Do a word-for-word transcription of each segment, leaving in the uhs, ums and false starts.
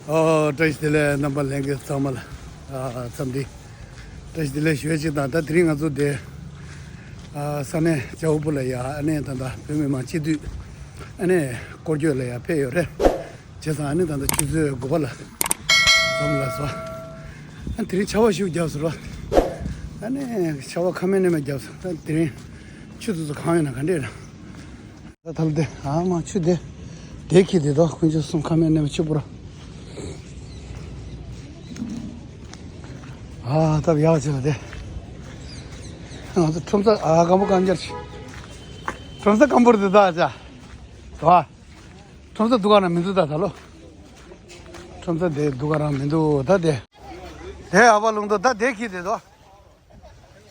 ཨོ། བཀྲ་ཤིས་བདེ་ལེགས། རྣམ་པ་ལྷན་རྒྱས་ཚང་མ་ལ། ཨ། འཚམས་འདྲི། བཀྲ་ཤིས་བདེ་ལེགས་ཞུ་ཡ་གཅིག་དང་། ད་དེ་རིང་ང་ཚོ་དེ། ཨ། ས་གནས་ཇའོ་པུ་ལ་ཡ། ཨ་ནི་ད་ལྟ་བོད་མི་མང་སྤྱི་འཐུས། ཨ་ནི་སྐོར་སྐྱོད་ལ་ཡ་ཕེབས་ཡོད་རེད། བྱས་ཙང་ཨ་ནི་ད་ལྟ་ཆུ་ཚོད་དགུ་པ་ལ་འཛོམས་ལ་སོ། ཨ། དེ་རིང་ཆར་པ་ཤུགས་བརྒྱབ་སོང་ར། ཨ་ནི་ཆར་པ་ཁ་མེད་ནས་མེད་བརྒྱབ་སོང་། ད་དེ་རིང་ཆུ་ཚོད་ཚོ་གང་ཡོད་ན་ག་འདྲས་ར། ད་ཐལ་དེ། ཨ་མ་ཆུ་དེ། དེ་ཁྱི་དེ་དོ། དཀོན་མཆོག་གསུམ། ཁ་མེད་ནས་མེད་ཆུ་པོ་ར། ཨ། སྟབས་ཡག་ཅིག་ལ་དེ། ང་ཚོ་ཁྲོམ་ས། ཨ། སྐམ་པོ་སྐམ་རྒྱར་ཆེ། ཁྲོམ་ས་སྐམ་པོར་དེ་ད་ཅ། དོ། ཁྲོམ་ས་སྡུག་ག་རང་མི་འདུག་ད་ད་ལོ། ཁྲོམ་ས་དེ་སྡུག་ག་རང་མི་འདུག་ད་དེ། དེ་ཨ་བ་ལུང་དོ། ད་དེ་ཁྱི་དེ་དོ།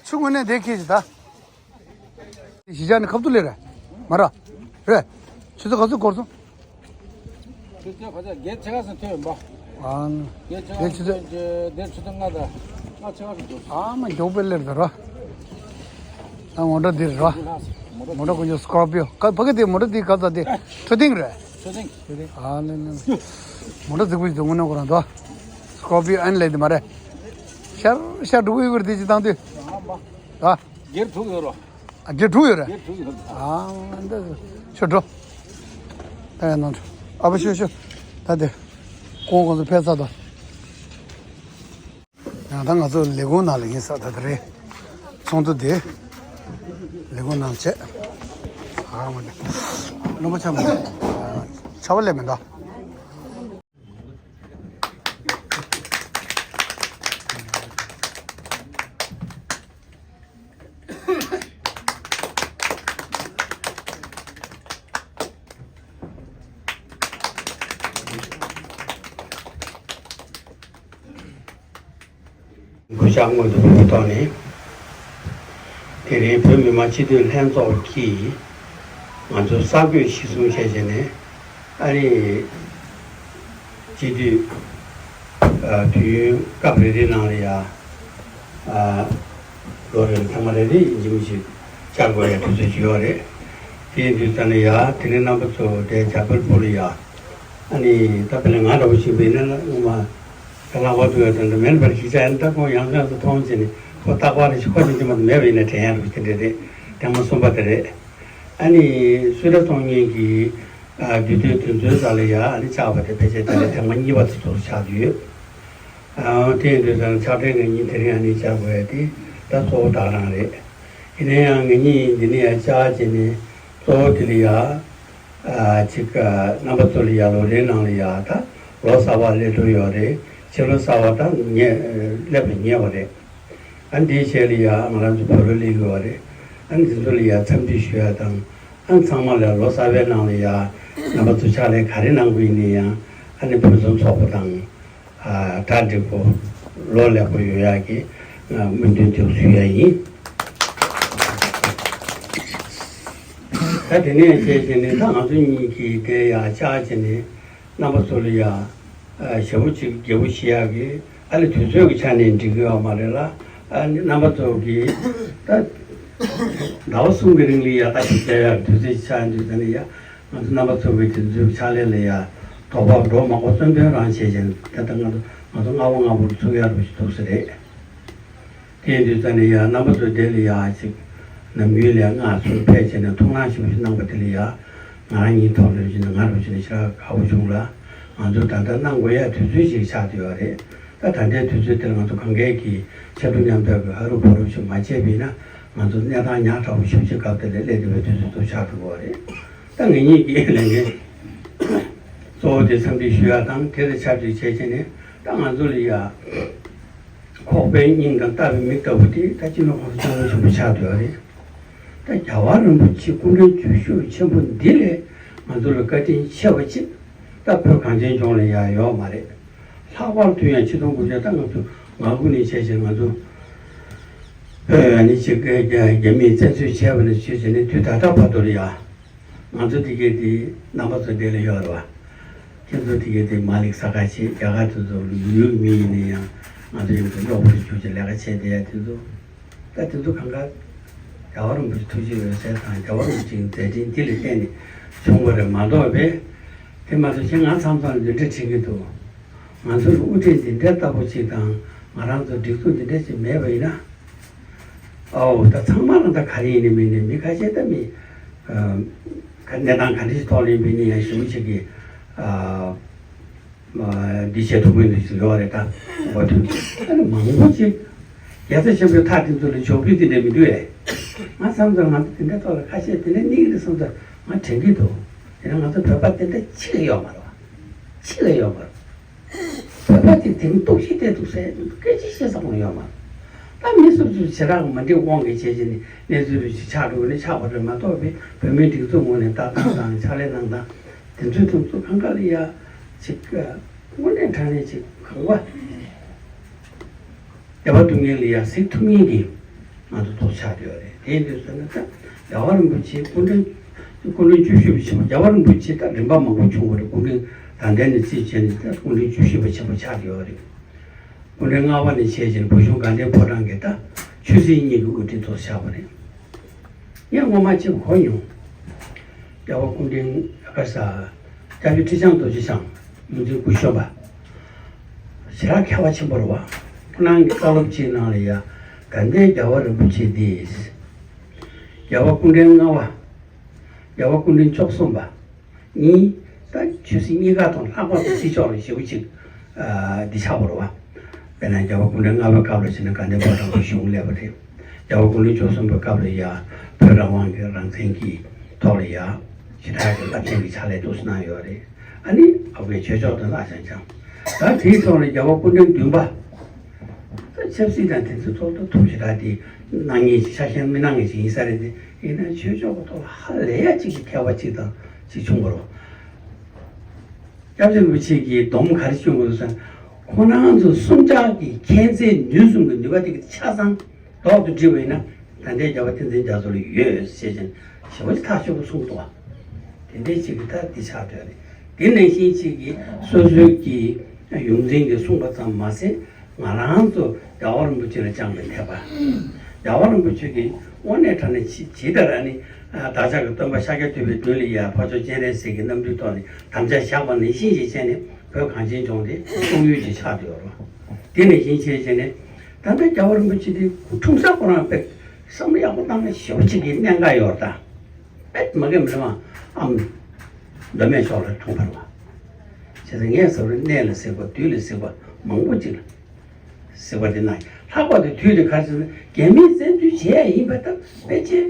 ཆུ་ངུ་ནས་དེ་ཁྱི་ཞིག་ད། གཞིས་ཆགས་ནས་ཁབ་ཏུ་ལས་རེད། མ་ར། རེད། ཆུ་ཚོད་ག་ཚོད་འགོར་སོང་། ཆུ་ཚོད་ག་ཚོད། བརྒྱད་ཕྱེད་ཀ་ཙམ་ཐོན་ཡོང་པ། ཨ། བརྒྱད་ཕྱེད་ཀ་ཙམ་ཐོན་རྗེས་དེ་ཆུ་ཚོད་ལྔ་དང་། ལྔ་ཕྱེད་ཀ་ཙམ་འགོར་སོང་། ཨ་མ། མགྱོགས་པོ་ལས་རེད་ར། ཨ། མོ་ཊ་འདི་རེད་ར། མོ་ཊ་ཀུན་སྤྱོད་སི་ཀོར་པི་ཡོ། ཀ་ཕ་གི་དེ་མོ་ཊ་དེ་ག་ཚ་དེ། འཕྲོད་བསྟེན་རེད། འཕྲོད་བསྟེན། འཕྲོད་བསྟེན། ཨ་ལེ་ལེ། མོ་ཊ་རྫིག་པོ་ཞིག་འདུག་དངོས་གནས་ཁོ་རང་དོ། སི་ཀོར་པི་ཡོ་ཨན་ལེ་དེ་མ་རེད། ཤར་ཤར་འགྲོ་གི་ཡོད་གི་རེད། དེ་ཅི་བཏང་དུས། ཨ། སྒེར་དྲུག་ཡོད་རོ། ཨ། སྒེར་དྲུག་ཡོད་རེད། སྒེར་དྲུག་ཡོད། ཨ། འདི་ཤོ་འགྲོ། ད་ཡང་ནང་འགྲོ། ཨ་ཕ་ཤོ་ཤོ། ད་དེ། ཁོང་ཁོང་ཚོ་ཕེབས་ཚར་དོ། ཡང་ད་ང་ཚོ་ལས་ཁུངས་ནང་ལ་ཡིན་ས། ད་དེ་རེད། ཚོགས་འདུ་དེ་ལས་ཁུངས་ནང་བྱས། ཨ་མ་ནི། རླུང་པ་ཆགས་མི་འདུག་ཆར་པ་སླེབས་མི་འདུག་གུས་ཕྱག་སྔོན་དུ་ཕུལ་བའི་ཐོག་ནས། དེ་རིང་བོད་མི་མང་སྤྱི་འཐུས་ལྷན་ཚོགས་ཀྱིས་ང་ཚོ་གསར་འགོད་གཞི་བཟུང་བྱས་བྱས་ནས། ཨ་ནི་སྤྱི་འཐུས། ཨ། དུས་ཡུན་སྐབས་རེ་རེའི་ནང་ལ་ཡ། ཨ། ལོ་རེར་ཐེངས་མ་རེ་རེ་ཡིན་གཅིག་མིན་གཅིག་བཅར་དགོས་ཡ་དུས་ཚོད་ཅིག་ཡོད་རེད། དེ་ཡིན་དུས་ཙང་ནས་ཡ། དེ་རིང་རྣམ་པ་ཚོ་དེ་ཇ་པལ་པུར་ལ་ཡ། ཨ་ནི་ད་དཔེར་ན་ང་འདྲ་བོ་ཞིག་བྱས་ན། སྔོན་མ་ད་ལྷག་པར་དུ་ཡ་དེ་འདྲ་མེད་པར་གཞིས་ཆགས་ཡིན་ན། ད་ཁོང་ཡང་ཡང་དུ་མཐོང་བྱས་ནས་ཁོ་རྟག་པར་ཞིག་ཁོ་ཉིད་ཀྱི་མ་གཏོགས་མེད་པ་ཡིན་ན་དྲན་ཡ་འདྲ་བོ་དེ་འདྲ་རེད། ཐེངས་མ་གསུམ་པ་དེ་རེད། ཨ་ནི་གསོལ་རས་གཏོང་མཁན་གྱི། ཨ། དུས་སྟོན་དུས་ཚོད་ཙམ་ལ་ཡ། ཨ་ནི་བཅར་བ་དེ་ཕལ་ཆེར་ད་ལན་ཐེངས་མ་གཉིས་པ་དེ་ཚོ་ཆགས་ཡོད། ཨ། དེ་ཡིན་དུས་ཙང་ཕྱག་སྦྲེལ་ངེད་གཉིས་དེ་རིང་ཨ་ནི་བཅར་དགོས་ཡ་དེ་ད་གཙོ་བོ་དེ་རང་རེད། ཡིན་ན་ཡང་ངེད་གཉིས་འདི་ནས་ཡ་བཅར་བྱས་ནས་གཙོ་བོ་དེ་ལ་ཡ། ཨ། ཅིག་ཨ། རྣམ་པ་ཚོ་ལ་ཡ་ལོ་རེའི་ནང་ལ་ཡ། ད་ལོ་གསར་པ་སླེབས་འགྲོ་ཡོད་རེད། ཕྱི་ལོ་གསར་པ་ད་ཉེ། སླེབས་པ་ཉེ་བ་རེད། ཨ། འདིའི་རྗེས་ལ་ཡ་ང་རང་ཚོ་བོད་ལོ་སླེབས་ཡོད་རེད། ཨ། འདི་ཚོ་ལ་ཡ་འཚམས་འདྲི་ཞུ་ཡ་དང་། ཨ། ཚང་མ་ལ་ལོ་གསར་པའི་ནང་ལ་ཡ་རྣམ་པ་ཚོ་ཕྱག་ལས་ག་རེ་གནང་དགོས་ཡིན་ན་ཡང་། ཨ་ནི་ཕུན་སུམ་ཚོགས་པ་དང་། ཨ། གྲ་འགྲིག་པོ། ལོ་ལེགས་པོ་ཡོང་ཡག་གི་སྨོན་འདུན་དེ་ཞུ་ཡ་ཡིན། ད་དེ་ནས་བྱས་བྱས་ནས། ད་ང་ཚོ་གཉིས་ཀྱིས་དེ་ཡ་བཅར་བྱས་ནས། རྣམ་པ་ཚོ་ལ་ཡ། ཨ། ཞེ་པོ་ཅིག་རྒྱས་པོ་བྱེད་ཡག་གི། ཨ་ནི་དུས་ཚོད་ཀྱི་ཆ་ནས་འགྲིག་གི་ཡོད་མ་རེད་ལ། ཨ་ནི་རྣམ་པ་ཚོ་གིས་ད་ཟླ་བ་གསུམ་གྱི་རིང་ལ་ཡ་ཨ་ཅིག་བྱེད་ཡག་དུས་ཚོད་ཆགས་འདུག་ཟེར་ནས་ཡ། ང་ཚོ་རྣམ་པ་ཚོ་གིས་དུས་ཚོད་ཕྱག་ལས་ལ་ཡ་དོ་ཕོག་འགྲོ་མ་དགོས་བརྩོན་འགྲུས་རང་བྱས་བྱས་ནས། ད་ལྟ་ང་ཚོ་ང་ཚོ་སྔ་པོ་སྔ་པོར་ཚུགས་ཡག་རུ་ཞིག་འདུག་ས་རེད། དེ་ཡིན་དུས་ཙང་ནས་ཡ། རྣམ་པ་ཚོ་དེ་ལ་ཡ་ཅིག་ནམ་རྒྱུན་ལས་སྔ་ཚུར་ཕེབས་བྱས་ནས་ཐུགས་སྣང་ཞེ་པོ་ཞིག་གནང་པ་དེ་ལ་ཡ། ང་རང་ཉིད་ཐོག་ནས་བྱས་ན། ང་རང་བྱས་ན་ཞེ་དྲག་དགའ་པོ་བྱུང་ལ། ང་ཚོ་ད་ལྟ་གནང་དགོས་ཡ་དུས་ཚོད་ཅིག་ཆགས་བསྡད་ཡོད་རེད། ད་ད་ལྟའི་དུས་ཚོད་དེར་ང་ཚོ་གང་གས་ཀྱིས་ཆེ་མཐོ་མཉམ་འབྲེལ་གྱི་ཧ་རུ་བ་རུ་ཞིག་མ་བྱས་པ་ཡིན་ན། ང་ཚོ་གནས་སྟངས་ཉག་ཕྲ་པོ་ཞེ་པོ་ཅིག་སྐབས་དེ་ལ་སླེབས་བསྡད་པའི་དུས་ཚོད་དུ་ཆགས་འགྲོ་གི་ཡོད་རེད། ད་ངེད་གཉིས་ཀྱི་ལས་འགན་གཙོ་བོ་དེ་འཚམས་འདྲི་ཞུ་ཡ་དང་། དེ་དང་ཆབས་ཅིག་བྱས་བྱས་ནས་ད་ང་ཚོ་ལ་ཡ། ཁོག་པའི་སྙིང་དང་ལྟ་བའི་མིག་ལྟ་བུ་དེ་ད་སྤྱི་ནོར་གོང་ས་སྐྱབས་མགོན་ཆེན་པོ་ཆགས་བསྡད་པ་རེད། ད་རྒྱལ་བ་རིན་པོ་ཆེ་སྐུ་ཕྲེང་བཅུ་བཞི་པ་ཆེན་པོ་འདི་ལས་ང་ཚོ་ལ་བཀའ་དྲིན་ཆེ་བ་ཅིག་ད་བོད་གངས་ཅན་ལྗོངས་ལ་ཡང་ཡོད་མ་རེད། ལྷག་པར་དུ་ཡང་ཆིག་སྟོང་དགུ་བརྒྱ་ད་ང་ཚོ་ང་དགུ་ནས་བྱས་བྱས་ང་ཚོ་བོད་ཡ་ནི་ཅིག་རྒྱ་རྒྱ་མིས་བཙན་འཛུལ་བྱས་པ་ནས་བྱས་བྱས་ནས་དུས་ད་ལྟ་བར་དུ་ལ་ཡ། ང་ཚོ་དེ་གའི་དེ་རྣམ་པ་ཚོ་འདི་ལ་ཡོད་རེད་བ། ཁྱེད་ཚོ་དེ་གའི་དེ་མ་ལིག་ས་ཁ་ཆེ། རྒྱ་གར་དེ་ཚོ་ཡུལ་མི་ཡིན་ན་ཡང་ང་ཚོ་ཡོད་ཚོ་གཡོག་པོ་རྒྱུག་ཅིག་ལས་ཀ་བྱས་བསྡད་ཡ་དེ་ཚོ། ད་དེ་ཚོ་གང་ག་རྒྱལ་བ་རིན་པོ་ཆེ་ཐུགས་རྗེ་འོད་ཟེར་དང་། རྒྱལ་བ་རིན་པོ་ཆེའི་མཛད་འཕྲིན་འདི་ལ་བརྟེན་ནས་བྱུང་བ་རེད་མ་གཏོགས་པས། དེ་མ་གཏོགས་ཁྱེད་ང་མཚམས་མཚམས་འདི་འདྲ་དྲན་གྱི་འདུག་ང་ཚོར་དབུ་ཁྲིད་འདི་འདྲ་ལྟ་བུ་ཅིག་དང་ང་རང་ཚོ་སྒྲིག་འཛུགས་འདི་འདྲ་ཅིག་མེད་པ་ཡིན་ན། ཨའོ་ད་ཚང་མ་ལ་ད་ག་རེ་ཡིན་ནི་མིན་ནི་མི་ཁ་ཤས་ད་མི་ག་གནས་སྟངས་ག་འདྲ་ཞིག་ཐོག་ལ་ཡིན་པའི་ནི་ཡང་ཞུ་མི་ཅིག་གིས་འདི་བྱེད་ཐུབ་མིན་འདུག་ཅིག་ཡོད་རེད། ད་འོ་དུ་ཨ་ནི་མང་པོ་ཅིག་རྒྱལ་ཚབ་ཆེན་པོའི་ཐག་དེ་ཚོ་ལ་ཇོ་བོད་དེ་འདྲ་མི་འདུག་ཨེ། ང་བསམ་ཚར་ང་ཚོ་དེ་འདྲ་ཐོག་ལ་ཁ་ཤས་དེ་འདྲ་གནས་ཀྱི་རེད་བསམ་ཚར་ང་དྲན་གྱི་འདུག་དེ་ནས་ང་ཚོ་བོད་པ་དེ་འདྲ་ཅིག་ཡོད་མ་རེད་བ། ཅིག་ཡོད་མ་རེད། བོད་པ་དེ་དེང་སྟོབས་ཤིག་བལྟས་འདུག་ཟེར་སྐད་ཆ་བཤད་ས་ཁོང་ཡོད་མ་རེད། ད་མི་སོ་སོའི་བྱེ་བྲག་མ་འགྲིག་དབང་གིས་བྱས་བྱས་ནས་གནས་ཚུལ་རེ་ཞིག་ཆགས་འགྲོ་ནས་ཆགས་པ་རེད་མ་གཏོགས་པའི་བོད་མིའི་སྒྲིག་འཛུགས་ངོས་ནས་ལྟ་སྟངས་དང་ཕྱག་ལས་གནང་སྟངས་དེ་ཚོའི་དོན་ཚོ་གང་ག་ལ་ཡ་ཅིག་དངོས་གནས་དྲང་གནས་ཅིག་གང་བ། བདེ་བ་སྡུག་བསྔལ་ལ་ཡང་གཟིགས་ཐུབ་མཁན་གྱི་ང་ཚོ་ཐོག་ཆགས་ཡོད་རེད། དེ་ཡིན་དུས་ཟེར་ན་ད་རྒྱལ་བ་རིན་པོ་ཆེ་སྐུ་ཕྲེང་སྐུ་ཕྲེང་བཅུ་བཞི་པ་ཆེན་པོ་རྒྱལ་བ་རིན་པོ་ཆེ་ད་རིམ་པ་མང་པོ་བྱུང་བ་རེད། སྐུ་ཕྲེང་ད་ལྟའི་ནས་རྩིས་བྱས་ནས་ད་སྐུ་ཕྲེང་བཅུ་བཞི་པ་ཆེན་པོ་ཆགས་ཡོད་རེད། སྐུ་ཕྲེང་ལྔ་པ་ནས་བྱས་བྱས་ནས་བོད་གཞུང་དགའ་ལྡན་ཕོ་བྲང་གི་ད་ཆོས་སྲིད་གཉིས་ཀྱི་དབུ་ཁྲིད་ཐོག་ཆགས་པ་རེད། ངས་སྔོན་མ་ཅིག་གོ་མྱོང་། རྒྱལ་བ་སྐུ་ཕྲེང་ཨ་ཁ་ས་སྐྱབས་རྗེ་ཁྲི་བྱང་རྡོ་རྗེ་འཆང་ངོས་འཛིན་སྐུ་གཞོན་པ། ཞེ་དྲག་མཁས་པ་ཆེན་པོ་རེད་བ། ཁོ་རང་གི་བཀའ་སློབ་ཅིག་ནང་ལ་ཡ་དགའ་ལྡན་རྒྱལ་བ་རིན་པོ་ཆེ་འདི། རྒྱལ་བ་སྐུ་ཕྲེང་ལྔ་པ། རྒྱལ་བ་སྐུ་ཕྲེང་བཅུ་གསུམ་པ། གཉིས། ད་ཆོས་སྲིད་གཉིས་ཀ་དང་ལྷག་པར་དུ་སྲིད་ཕྱོགས་ལ་ཞེ་པོ་ཅིག་འདི་ཆགས་པ་རེད་བ། དཔེར་ན་རྒྱལ་བ་སྐུ་ཕྲེང་ལྔ་པའི་སྐབས་ལ་བྱས་ན་དགའ་ལྡན་ཕོ་བྲང་གི་གཞུང་སླེབས་པ་རེད། རྒྱལ་བ་སྐུ་ཕྲེང་བཅུ་གསུམ་པའི་སྐབས་ལ་ཡ་བོད་རང་དབང་གི་རང་བཙན་གྱི་ཐོག་ལ་ཡ་ཞེ་དྲག་གི་རླབས་ཆེན་གྱི་ཕྱག་ལས་ཐུགས་སུ་གནང་ཡོད་རེད། ཨ་ནི་ཨ་ཁུའི་ཆོས་ཕྱོགས་དང་ལྷ་བྱང་ཆང་། ད་དེའི་ཐོག་ནས་རྒྱལ་བ་སྐུ་ཕྲེང་བདུན་པ། ད་ཆབ་སྲིད་དང་དེ་ཚོའི་ཐོག་ཏུ་ཐུགས་ཞེ་དྲག་དེ་གནང་མཁན་ཞིག་ཆ་ཤས་མི་གནང་མཁན་ཞིག་ཡིན་ས་རེད་དེ། ཡིན་ན་ཆོས་ཕྱོགས་ཀྱི་ཐོག་ལ་ཧ་ལས་ཡ་གཅིག་གི་མཁས་པ་གཅིག་དང་གཅིག་བྱུང་བ་རེད། སྐྱབས་རྗེ་རིན་པོ་ཆེ་གིས་སྡོམ་ག་རེ་བྱུང་བ་རེད་ཟེར་ན། ཁོང་རང་ཚོ་གསུམ་ཆར་གྱི་མཁྱེན་བརྩེ་ནུས་གསུམ་གྱི་ནུས་པ་དེ་གི་ཆ་ཚང་ལྡོག་ཏུ་བསྒྲིལ་བ་ཡིན་ན་ད་ལྟའི་རྒྱལ་བ་བསྟན་འཛིན་རྒྱ་མཚོ་ལ་ཡོད་ཟེར་བཞིན་ཞེ་པོ་ཅིག་ཐག་ཆོད་པོ་གསུངས་འདུག་བ། དེ་འདྲའི་ཅིག་གི་ད་འདི་ཆགས་བསྡད་རེད། དེ་ནང་བཞིན་ཅིག་གིས་སོ་སོའི་གི་ཡོངས་འཛིན་གྱིས་གསུངས་པ་ཙམ་མ་ཟད། ང་རང་ཚོ་རྒྱལ་བ་རིན་པོ་ཆེ་ལ་བཅངས་པའི་དད་པ། རྒྱལ་བ་རིན་པོ་ཆེ་གིས་དངོས་གནས་དྲང་གནས་ཇི་ཇི་ལྟར་ཨ་ནི་བདག་ཅག་གི་སྟོན་པ་ཤཱཀྱ་ཐུབ་པའི་མདུན་ལ་ཡ་འཕགས་མཆོག་སྤྱན་རས་གཟིགས་ཀྱི་རྣམ་སྤྲུལ་ཐོག་ནས་དམ་བཅའ་བཞག་པ་ནང་བཞིན་ཞིག་བྱས་ནས་བོད་གངས་ཅན་ལྗོངས་དེ་སྐྱོང་ཡུལ་ཅིག་ཆགས་བསྡད་ཡོད་རེད། དེ་ནང་བཞིན་བྱས་བྱས་ནས་ད་ལྟ་རྒྱལ་བ་རིན་པོ་ཆེ་དེ་འཁྲུངས་ས་ཁོ་རང་དཔེ་བསམ་བློ་ཡག་པོ་བཏང་ན་ཞེ་པོ་ཅིག་གི་གནད་འགག་ཡོད་རེད་ད། དཔེ་མ་གི་མི་རེད་མ་ཨམ། མདོ་སྨད་ཕྱོགས་ལ་འཁྲུངས་པ་རེད་བ། བྱས་ཙང་ངས་ཟེར་བ་གནས་ལ་གཟིགས་པ་དུས་ལ་གཟིགས་པ་མང་པོ་ཅིག་ལ། ཟེར་བ་དེ་ན་ལྷག་པར་དུ་དུས་དེ་ག་རེ་ཟེར་ན་རྒྱ་མིས་བཙན་འཛུལ་བྱས་ཡ་ཡིན་པ་དང་དཔེ་ཆེ།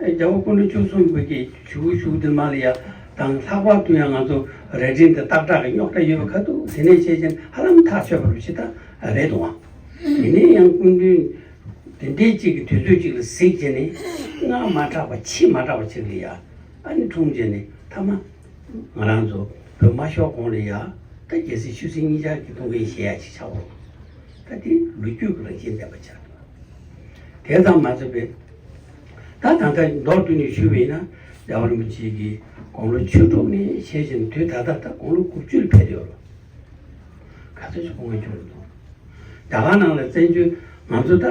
རྒྱལ་བ་སྐུ་ཕྲེང་བཅུ་གསུམ་པའི་གི་བཞུགས་བཞུགས་དེ་མ་ལ་ཡ་དང་ལྷག་པར་དུ་ཡང་ང་ཚོ་རྭ་སྒྲེང་དེ་སྟག་བྲག་གི་རྙོག་དྲ་ཡོད་པ་ཁ་ཐུག་དེ་ནས་བྱས་ཅན་ཧ་ལམ་ཐག་ཆོད་པ་རུ་ཞིག་ད་རེད་འདུག་ཨ། དེ་ནས་ཡང་སྐུ་མདུན་དེ་འདྲའི་ཅིག་གི་དུས་ཚོད་ཅིག་ལ་གཟིགས་བྱས་ནས་སྔ་མ་དྲག་པ་ཕྱི་མ་དྲག་པ་ཅིག་ལ་ཡ་ཨ་ནི་འཁྲུངས་བྱས་ནས་ཐ་མ། ང་རང་ཚོ་བོད་མ་ཤོར་གོང་ལ་ཡ་ད་རྒྱལ་སྲིད་ཆོས་སྲིད་གཉིས་ཆར་གྱི་ཐུགས་འགན་བཞེས་ཡ་ཅིག་ཆགས་འོང་། ད་དེ་ལོ་རྒྱུས་ཀྱི་རང་བཞིན་ལྡན་པ་ཆགས་འདུག་དེ་ཙམ་མ་ཟད་པའི་ད་ད་ལྟ་མདོར་བསྡུས་ནས་ཞུས་པ་ཡིན་ན་རྒྱལ་བ་རིན་པོ་ཆེ་གིས་དགུང་ལོ་བཅུ་དྲུག་ནས་བྱས་བཞིན་དུས་ད་ལྟ་ད་དགུང་ལོ་དགུ་བཅུ་ལ་ཕེབས་ཡོད་རེད། ག་ཚོད་ཅིག་དགོངས་པ་འཁྱོངས་འདུག་རྒྱ་གར་ནང་ལ་བཙན་བྱོལ་ང་ཚོ་ད་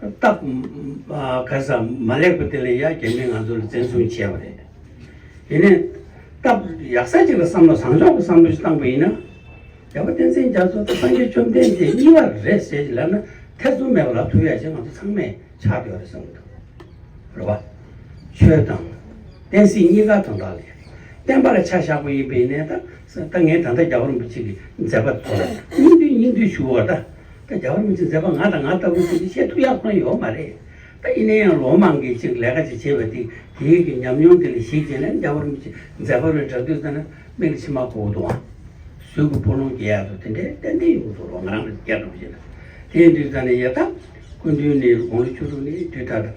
སྟབས་ག་ས་མ་ལེགས་པ་དེ་ལ་ཡ་རྒྱ་མིས་ང་ཚོ་ལ་བཙན་བཟུང་བྱས་པ་རེད། ཡིན་ནའི་སྟབས་ཡག་ས་ཅིག་ལ་བསམ་བློ་བཟང་ཕྱོགས་ཀྱི་བསམ་བློ་ཞིག་བཏང་པ་ཡིན་ན། རྒྱལ་བ་བསྟན་འཛིན་རྒྱ་མཚོ་དང་སངས་རྒྱས་བཅོམ་ལྡན་འདས་གཉིས་པ་རེད་ཟེར་ལབ་ན་ཐེ་ཚོམ་མེད་པ་ལབ་ཐུབ་ཡ་ཅིག་ང་ཚོ་ཚང་མས་ཆགས་བསྡད་ཡོད་རེད་བསམ་གྱི་འདུག་རེད་བ། ཆོས་དང་། བསྟན་སྲིད་གཉིས་ཀ་དོན་དག་ལས། བསྟན་པ་ལ་ཆ་བཞག་པ་ཡིན་པས་ནས་ད། ད་ངས་ད་ལྟ་རྒྱལ་བ་རིན་པོ་ཆེ་གི་མཛད་པ་དང་སྙིང་བསྡུས་སྙིང་བསྡུས་ཞུ་བ་ད། ད་རྒྱལ་བ་རིན་པོ་ཆེ་མཛད་པ་ང་དང་ང་ལྟ་བུ་ཞིག་གིས་བཤད་ཐུབ་ཡག་ཁོ་ན་ཡོད་མ་རེད། ད་ཡིན་ན་ཡང་ལོ་མང་གི་ཅིག་ལས་ཀ་ཅིག་བྱས་པ་དེ་དེའི་གི་ཉམས་མྱོང་དེ་ལ་གཞིགས་བྱས་ན་རྒྱལ་བ་རིན་པོ་ཆེ་མཛད་པ་རེ་དྲག་དུས་ཙ་ན་མིག་ལ་མཆི་མ་གོ་གི་འདུག་ཨང་། གཟུགས་ཀྱི་སྤུ་ལོང་རྒྱས་ཡག་ཏུ་དེ་འདྲའི་ཏན་ཏན་ཡོང་གི་འདུག་རོགས་ང་རང་ལ་རྒྱ་གྲུབ་བྱས་ན། དེ་ཡིན་དུས་ཙ་ན་ཡ་ད་སྐུ་མདུན་ནས་དགུང་ལོ་བཅུ་དྲུག་ནས་དུས་ད་ལྟ།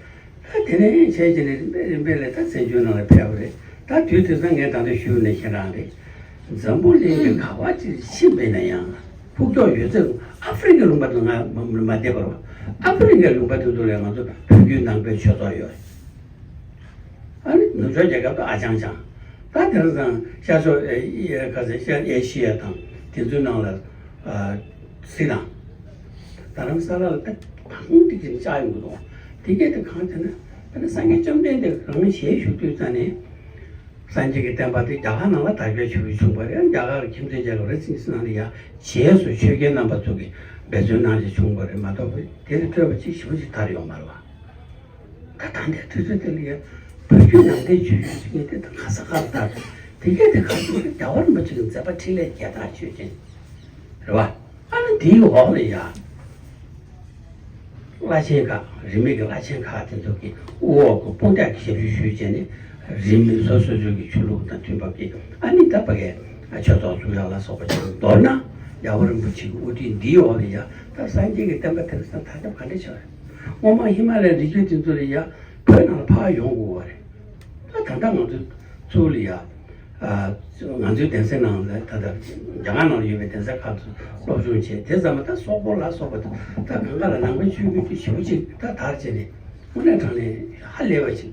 ད་དེ་ནས་བྱས་བྱས་ནས་རིམ་པས་རིམ་པས་ལས་ད་བཙན་བྱོལ་ནང་ལ་ཕེབས་པ་རེད། ད་དུས་དེང་སང་ངས་ད་ལྟ་ཞུས་ནས་ཁྱེད་རང་རེད། འཛམ་བུ་གླིང་གི་ག་བ་ཅིག་ཕྱིན་པས་ན་ཡང་ཕུགས་ཀྱོག་ཡོད་ཚད་ཨ་ཧྥེ་རི་ཁའི་ལུང་པ་དུ་ང་མ་མ་བསྡད་པར་ཨ་ཧྥེ་རི་ཁའི་ལུང་པ་དུ་དུ་ལས་ང་ཚོ་བོད་བརྒྱུད་ནང་པའི་ཆོས་ཚོགས་ཡོད་རེད། ཨ་ནི་ནུབ་ཕྱོགས་རྒྱལ་ཁབ་ཏུ་ཨ་ཅང་ཅང་། ད་དེང་སང་ཤར་ཕྱོགས་ཨེ་ཨེ་ག་ཚོད་ཤར་ཨེ་ཤི་ཡ་དང་དེ་ཚོའི་ནང་ལ་ཨ་སི་དང་། རྡ་རམ་ས་ལ་ལ་ད་གང་ཏིག་ཅིག་བཅག་ཡོང་གི་འདུག་དེ་གས་དེ་གང་དེ་ན་ད་ནི་སངས་རྒྱས་བཅོམ་ལྡན་འདས་རང་ཞལ་བཞུགས་དུས་ཙ་ནས་ སངས་རྒྱས་ཀྱི་བསྟན་པ་དེ་རྒྱ་གར་ནང་ལ་དར་ཁྱབ་ཆེ་བོ་བྱུང་བ་རེད། རྒྱ་གར་ཁྱིམ་མཚེས་རྒྱལ་ཁབ་རེ་ཚིག་ཚིག་ནང་ལ་ཡང་རྗེས་སུ་ཆོས་རྒྱལ་རྣམ་པ་ཚོ་གིས་འབད་བརྩོན་གནང་རྗེས་བྱུང་བ་རེད་མ་གཏོགས། དེ་ལས་སྤྲོས་པ་གཅིག་ཞེ་པོ་ཅིག་དར་ཡོད་མ་རེད་བ། ད་ད་ལྟའི་དུས་ཚོད་དེ་ལ་ཡང་བོད་བརྒྱུད་ནང་བསྟན་ཆོས་བརྒྱུད་ཟེར་མཁན་དེ་དང་ག་ས་ག་ལ་དར། དེ་གས་དེ་ག་ཚོད་རྒྱལ་བ་རིན་པོ་ཆེ་གི་མཛད་པ་འཕྲིན་ལས་རྒྱས་དར་ཆོས་ཅན། རེད་བ། ཨ་ནི་དེའི་འོག་ལ་ཡ། བླ་ཆེན་ཁག་རིས་མེད་ཀྱི་བླ་ཆེན་ཁག་དེ་ཚོ་གིས་དབུ་འོག་གི་དཔུང་སྡེ་གི་ཞབས་ཞུ་ཞུས་བྱས་ནས། རིས་མེད་སོ་སོ་སོ་གི་ཆོས་ལུགས་དང་མཐུན་པ་གི་ཨ་ནི་ད་ཕ་གའི་ཆོས་ཚོགས་བཙུགས་ཡག་ལ་སོགས་པ་བྱས། མདོར་ན་རྒྱལ་བ་རིན་པོ་ཆེ་གི་དབུ་ཁྲིད་འདིའི་འོག་ལ་ཡ་ད་སངས་རྒྱས་ཀྱི་བསྟན་པ་དེང་སང་དར་ཁྱབ་ག་འདྲ་ཆགས་རེད། སྔོན་མ་ཧི་མ་ལའི་རི་རྒྱུད་དེ་ཚོ་ལ་ཡ་བོད་ནང་ལ་ཕར་ཡོང་དགོས་པ་རེད། ད་ད་ལྟ་ང་ཚོ་ཚུར་ལ་ཡ། ཨ། ང་ཚོའི་གདན་སའི་ནང་ལ་ད་ལྟ་རྒྱ་གར་ནང་ལ་ཡོད་པའི་གདན་ས་ཁག་ཏུ་སློབ་སྦྱོང་བྱས། དེ་ཙམ་མ་ད་སོག་པོ་ལ་སོགས་པ་དང་ད་གང་ག་ལ་ནང་པའི་ཆོས་བརྒྱུད་དེ་ཞེ་པོ་ཅིག་ད་དར་བྱས་ནས་དངོས་གནས་དྲང་གནས་ཧ་ལས་པ་ཅིག།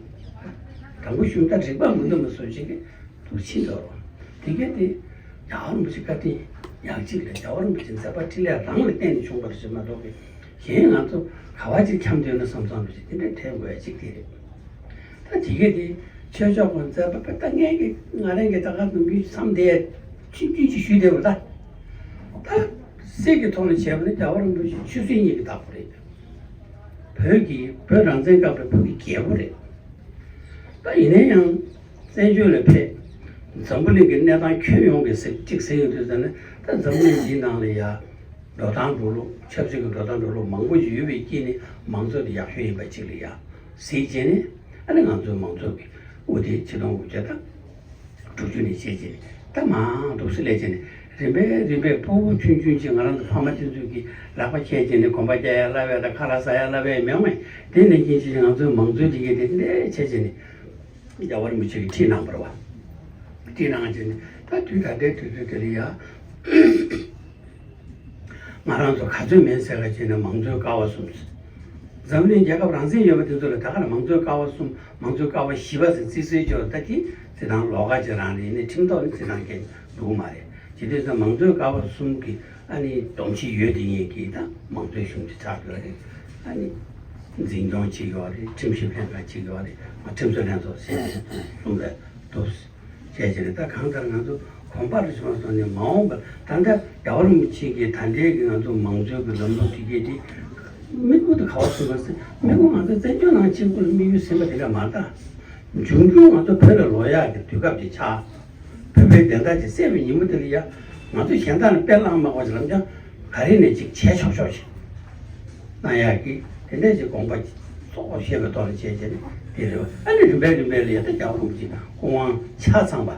དང་པོ་ཞུ་ད་རིག་པ་མི་འདུམ་པ་བཟོ་བྱེད་ཀྱི་དུ་ཕྱིན་འགྲོ་རོགས། དེ་གས་དེ་རྒྱལ་བ་རིན་པོ་ཆེ་བཀའ་དྲིན་ཡག་ཅིག་ལས། རྒྱལ་བ་རིན་པོ་ཆེ་མཛད་པ་འཕྲིན་ལས་རང་ལ་བརྟེན་ནས་བྱུང་བ་རེད་ཟེར་མ་གཏོགས་པའི་གཞན་ང་ཚོ་ག་བ་ཅིག་འཁྱམས་འདོད་ན་བསམ་བསམ་རེད། དེ་འདྲ་དྲན་དགོས་ཡ་ཅིག་དེ་རེད། ད་དེ་གས་དེ་ཆོས་ཕྱོགས་ཀྱི་མཛད་པ་དཔེ་ལྟ་ངན་གྱི་ང་རང་གི་ད་ག་ནང་གི་བསམ་དེ་ཆུང་ཆུང་ཅིག་ཞུས་བསྡད་པ་ད། ད་སྲིད་ཀྱི་ཐོག་ནས་བྱས་པ་ནི་རྒྱལ་བ་རིན་པོ་ཆེ་ཆོས་སྲིད་གཉིས་ཀྱི་བདག་པོ་རེད། བོད་ཀྱི་བོད་རང་བཙན་བསྐྱངས་པའི་བོད་ཀྱི་རྒྱལ་པོ་རེད། ད་ཡིན་ན་ཡང་བཙན་བྱོལ་ལ་ཕེབས། འཛམ་བུ་གླིང་གི་གནས་སྟངས་ཁྱོན་ཡོངས་ཀྱི་གཟིགས་གཅིག་གཟིགས་ཡོང་དུས་ཙམ་ནས། ད་འཛམ་བུ་གླིང་འདིའི་ནང་ལ་ཡ་འགྲོ་སྟངས་འགྲོ་ལུགས། ཆབ་སྲིད་ཀྱི་འགྲོ་སྟངས་འགྲོ་ལུགས་མང་པོ་ཞིག་ཡོད་པའི་དཀྱིལ་ནས་མང་གཙོ་དེ་ཡག་ཤོས་ཡིན་པ་གཅིག་ལ་ཡ་གཟིགས་བྱས་ནས། ཨ་ནི་ང་ཚོའི་མང་གཙོ་གི་དབུ་དེ་ཆིག་སྟོང་དགུ་བརྒྱ་དང་དྲུག་ཅུ་ནས་བྱས་རྗེས་ད་མང་འདུག་སེ་ལས་བྱས་ནས། རིམ་པས་རིམ་པས་ཕྲུ་གུ་ཆུང་ཆུང་ཅིག་ང་རང་ཚོ་ཕ་མ་དེ་ཚོ་གིས་ལག་པ་འཁྱེར་བྱས་ནས་གོམ་པ་རྒྱག་ཡ་སླ་བས་དང་ཁ་ལག་ཟ་ཡ་སླ་བས་མེད་མེད། དེ་ནས་ཀྱིན་ཅིག་ང་ཚོའི་མང་གཙོའི་དེ་གས་དེ་འདྲས་བྱས་བྱས་ནས་རྒྱལ་བ་རིན་པོ་ཆེ་གིས་ཁྲིད་གནང་བ་རེད་བ། ཁྲིད་གནང་བྱས་ནས་ད་དུས་ད་ལྟའི་དུས་ཚོད་དེ་ལ་ཡ། ང་རང་ཚོ་ག་ཚོད་མེད་ཟེར་ག་བྱས་ན་མང་གཙོའི་ཀ་བ་གསུམ། འཛམ་གླིང་རྒྱལ་ཁབ་རང་བཙན་ཡོད་པ་དེ་ཚོ་ལ་ད་ག་ལ་མང་གཙོའི་ཀ་བ་གསུམ། མང་གཙོའི་ཀ་བ་བཞི་པ་ཟེར་བརྩི་སྲོལ་ཅིག་ཡོད། ད་དེ་བརྩི་སྟངས་ལོགས་ཀ་ཅིག་རང་རེད། ཡིན་ནའི་ཁྲིམས་ཐོག་ནས་བརྩི་སྟངས་གལ་འདུག་མ་རེད། ཇི་སྟེ་ཟེར་མང་གཙོའི་ཀ་བ་གསུམ་གྱི་ཨ་ནི་སྡོམ་གཞི་ཡོད་དེ་ངེས་ཀྱི་ད་མང་གཙོའི་གཞུང་ཅིག་ཆགས་ཡོད་རེད། ཨ་ནི་འཛིན་སྐྱོང་བྱེད་ཀྱི་ཡོད་རེད། ཁྲིམས་ཞིབ་ལྷན་ཁང་བྱེད་ཀྱི་ཡོད་རེད། ཁྲིམས་རྩོད་ལྷན་ཚོགས་ཟེར་གསུམ་རེད་འདུག་བྱས་བྱས་ནས། ད་གང་ལྟར་ང་ཚོ་གོམ་པ་རེ་བྱུང་བ་སོང་ནས་མ་འོངས་པར་ད་ལྟ་རྒྱལ་བ་རིན་པོ་ཆེ་གིས་ད་ལྟའི་གི་ང་ཚོ་མང་གཙོའི་གི་ལམ་ལུགས་དེ་གས་དེ་དམིགས་ཡུལ་དེ་ག་བ་བཟུང་བ་ཟེར། དམིགས་ཡུལ་ང་ཚོ་བཙན་བྱོལ་ནང་གཅིག་པུ་ལ་དམིགས་ཡུལ་ཟིན་པ་དེ་འདྲ་མ་རེད་ད། འབྱུང་འགྱུར་ང་ཚོ་བོད་ལ་ལོག་ཡག་གི་དུས་སྐབས་དེ་ཆགས། བོད་པའི་བདེན་མཐའ་དེ་གསལ་བའི་ཉིན་མོ་དེ་ལ་ཡ། ང་ཚོ་གཞན་དག་ལ་དཔེ་བླངས་མ་དགོས་ཀྱི་ལམ་སང་ག་རེ་ནས་ཅིག་བྱས་ཆོག་ཆོག་ཅིག་གནང་ཡག་གི་དེ་འདྲ་ཅིག་དགོངས་པ་གཙོ་བོ་བཞེས་པའི་ཐོག་ནས་བྱས་བྱས་ནས་དེ་རེད་བ། ཨ་ནི་རིམ་པས་རིམ་པས་ལ་ཡ་ད་རྒྱལ་བ་རིན་པོ་ཆེ་སྐུ་དབང་ཆ་ཚང་བ།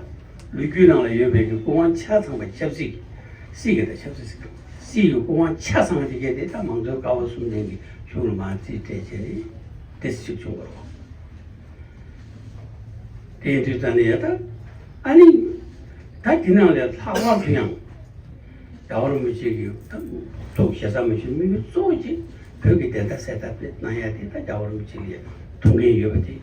ལོ་རྒྱུས་ནང་ལ་ཡོད་པའི་གི་སྐུ་དབང་ཆ་ཚང་བ། ཆབ་སྲིད་ཀྱི་སྲིད་ཀྱི་ད་ཆབ་སྲིད་ཟེར། སྲིད་ཀྱི་སྐུ་དབང་ཆ་ཚང་བ་དེ་གས་དེ་ད་མང་གཙོའི་ཀ་བ་གསུམ་ལྡན་གྱི་གཞུང་ལ་མར་རྩིས་སྤྲད་བྱས་ནས་དེ་ཞིག་བྱུང་བ་རེད། དེ་ཡིན་དུས་ཙང་ནས་ཡ་ད་ཨ་ནི་ད་དེ་ནང་ལས་ལྷག་པར་དུ་ཡང་། རྒྱལ་བ་རིན་པོ་ཆེ་གིས་ཐུགས་ཞེ་ས་མི་ཤེས་དམིགས་ཡུལ་གཙོ་བོ་གཅིག་བོད་ཀྱི་བདེན་མཐའ་གསལ་ཐབས་གནང་ཡ་དེ་ད་རྒྱལ་བ་རིན་པོ་ཆེ་ལ་ཐུགས་འགན་ཡོད་པ་དེ་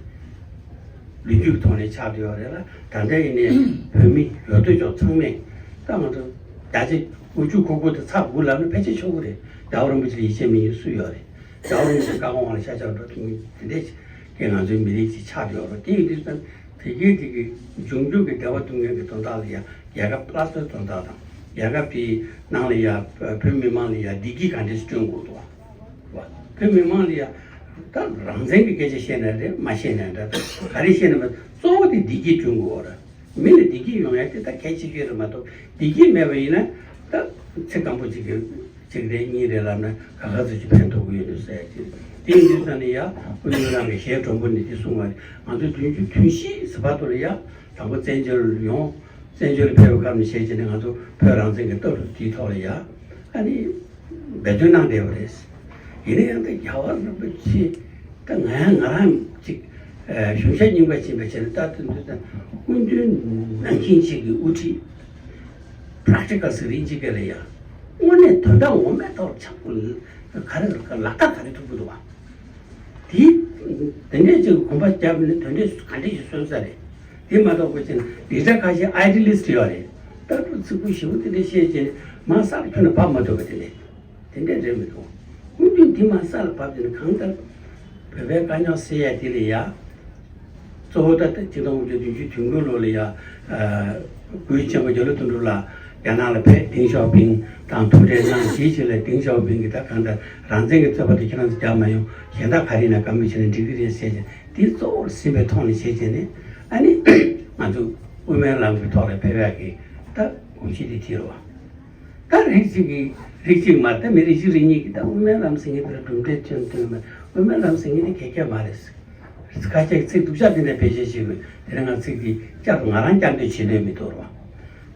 ལོ་རྒྱུས་ཀྱི་ཐོག་ནས་ཆགས་བསྡད་ཡོད་རེད་ལ། ད་ལྟ་ཡིན་ནའི་བོད་མི་ཡོད་དོ་ཅོག་ཚང་མས་ད་ང་ཚོ་བརྒྱ་ཆ་དགུ་བཅུ་གོ་དགུ་དེ་ཚ་དགུ་ལབ་ན་ཕལ་ཆེར་ཆོག་གི་རེད། རྒྱལ་བ་རིན་པོ་ཆེ་ལ་ཡིད་ཆེས་མེད་མཁན་སུ་ཡོད་རེད། རྒྱལ་བ་རིན་པོ་ཆེ་བཀའ་དགོངས་ལ་ཤ་ཆག་འགྲོ་ཐུབ་མཁན་དེ་འདྲས་ཀྱི་ང་ཚོའི་མི་རིགས་ཅིག་ཆགས་བསྡད་ཡོད་རེད། དེ་ཡིན་དུས་ཙང་། དེ་གའི་དེ་གི་འབྱུང་འགྱུར་གྱི་བདེ་བ་སྟོན་མཁན་གྱི་དོན་དག་ལ་ཡ་རྒྱལ་ཁབ་སླར་གསོའི་དོན་དག་དང་། རྒྱལ་ཁབ་དེའི་ནང་ལ་ཡ་བོད་མི་མང་ལ་ཡ་བདེ་སྐྱིད་ག་འདྲས་སྐྲུན་དགོས་འདུག་བ། བོད་མི་མང་ལ་ཡ་ད་རང་བཙན་གྱི་སྐད་ཆ་བཤད་ན་རེད། མ་བཤད་ན་འདྲ། ག་རེ་བཤད་ན་མ། གཙོ་བོ་དེ་བདེ་སྐྱིད་བསྐྲུན་དགོས་རེད། མི་ལ་བདེ་སྐྱིད་ཡོང་ཡ་དེ་ད་གལ་ཆེ་ཤོས་རེད་མ་གཏོགས། བདེ་སྐྱིད་མེད་པ་ཡིན་ན་ད་ཚེ་སྐམ་པོ་ཅིག་གི་གཅིག་རེ་གཉིས་རེ་ལབ་ན་ག་ག་ཚོད་ཅིག་ཕན་ཐོགས་ཀྱི་ཡོད་འདུག་ཟེར་ཡ་ཅིག་དེ་ཡིན་དུས་ཙང་ནས་ཡ་སྐུ་ཉིད་རང་གི་ཞལ་དྲོན་པོ་ནས་དེ་གསུངས་པ་རེད། ང་ཚོ་བདུན་ཅུ་དོན་བཞི་ཟེར་བར་དུ་ལ་ཡ་དང་པོ་བཙན་བྱོལ་ཡོང་། བཙན་བྱོལ་ལ་ཕེབས་པའི་སྐབས་ནས་བྱས་བྱས་ནས་ང་ཚོ་བོད་རང་བཙན་གྱི་ལྟ་གྲུབ་དེའི་ཐོག་ལ་ཡ་ཨ་ནི་འབད་བརྩོན་གནང་བསྡད་པ་རེད། ཡིན་ན་ཡང་ད་རྒྱལ་བ་རིན་པོ་ཆེ་ད་ང་ཡང་ང་རང་ཅིག་གཞུང་ཞབས་རྙིང་པ་ཕྱིན་པ་བྱས་ན་ད་དེ་འདུག་ད་སྐུ་མདུན་ནང་བཞིན་ཅིག་གི་དབུ་ཁྲིད། པྲེག་ཊི་ཀལ་ཟེར་རིན་ཅིག་ག་ལ་ཡ། དངོས་གནས་དོན་དག་ངོ་མའི་ཐོག་ཆགས་པ་ག་རེ་ལག་བསྟར་ག་རེ་ཐུབ་ཀྱི་འདུག་བ། དེ་དེ་འདྲས་ཅིག་གོམ་པ་བརྒྱབ་ནས་དོན་འདྲས་ག་འདྲས་ཞིག་སོན་ས་རེད། དེ་མ་གཏོགས་པ་ཅིག་ལས་གྲྭ་ཁ་ཤས་ཨའི་ཌི་ཡ་ལི་སི་ཊི་ཡོད་རེད། ལྟ་གྲུབ་ཚིག་པོ་ཞིབ་པོ་དེ་འདྲས་བཤད་བྱས་ནས་མ་སར་ཁྱོན་ནས་བབས་མ་ཐུབ་པ་དེ་འདྲས། དེ་འདྲས་རེད་མི་འདུག་སྐུ་མདུན་འདི་མ་ས་ལ་བབས་ཏེ་ནི་གང་ལྟར་བོད་པའི་དཀའ་རྙོག་སེལ་ཡ་དེ་ལ་ཡ། གཙོ་བོ་ད་ལྟ་ཆིག་སྟོང་དགུ་བརྒྱ་བདུན་ཅུ་དོན་དགུ་ལོ་ལ་ཡ། སྐུའི་གཅེན་པོ་རྒྱ་ལོ་དོན་གྲུབ་ལགས་རྒྱ་ནག་ལ་ཕེབས། ཏེང་ཞའོ་ཕིང་དང་ཐུག་འཕྲད་གནང་། དེའི་རྗེས་ལ་ཏེང་ཞའོ་ཕིང་གིས་ད་གང་ལྟར་རང་བཙན་གྱི་རྩོད་པ་དེ་ཁྱེད་རང་ཚོ་རྒྱག་མ་ཡོང་། གཞན་དག་ག་རེ་ཡིན་ན་བཀའ་མོལ་བྱས་ན་འགྲིག་གི་རེད་ཟེར་བྱས། དེ་གཙོ་བོར་ཟིན་པའི་ཐོག་ནས་བྱས་བྱས་ནས། ཨ་ནི་ང་ཚོ་དབུ་མའི་ལམ་གྱི་ཐོག་ལ་ཕེབས་ཡག་གི་ད་གོམས་གཤིས་དེ་དེ་རེད་བ། ད་རིགས་གཅིག་གིས་རིགས་གཅིག་མ་རེད། ད་མི་རིགས་བཞི་རིགས་གཉིས་ཀྱིས་ད་དབུ་མའི་ལམ་ཟེར་མཁན་དེ་ལ་གྲུབ་འབྲས་ཐོན་ཐོན་མེད། དབུ་མའི་ལམ་ཟེར་མཁན་དེ་གལ་ཆེ་མ་རེད། ཁ་ཤས་ཚིག་སྡུག་ཅག་དེ་འདྲ་བེད་སྤྱོད་བྱེད་དགོས། དེ་ནས་ང་ཚིག་དེ་བསྐྱར་དུ་ང་རང་བསྐྱར་ཟློས་བྱེད་འདོད་མི་འདུག་ར།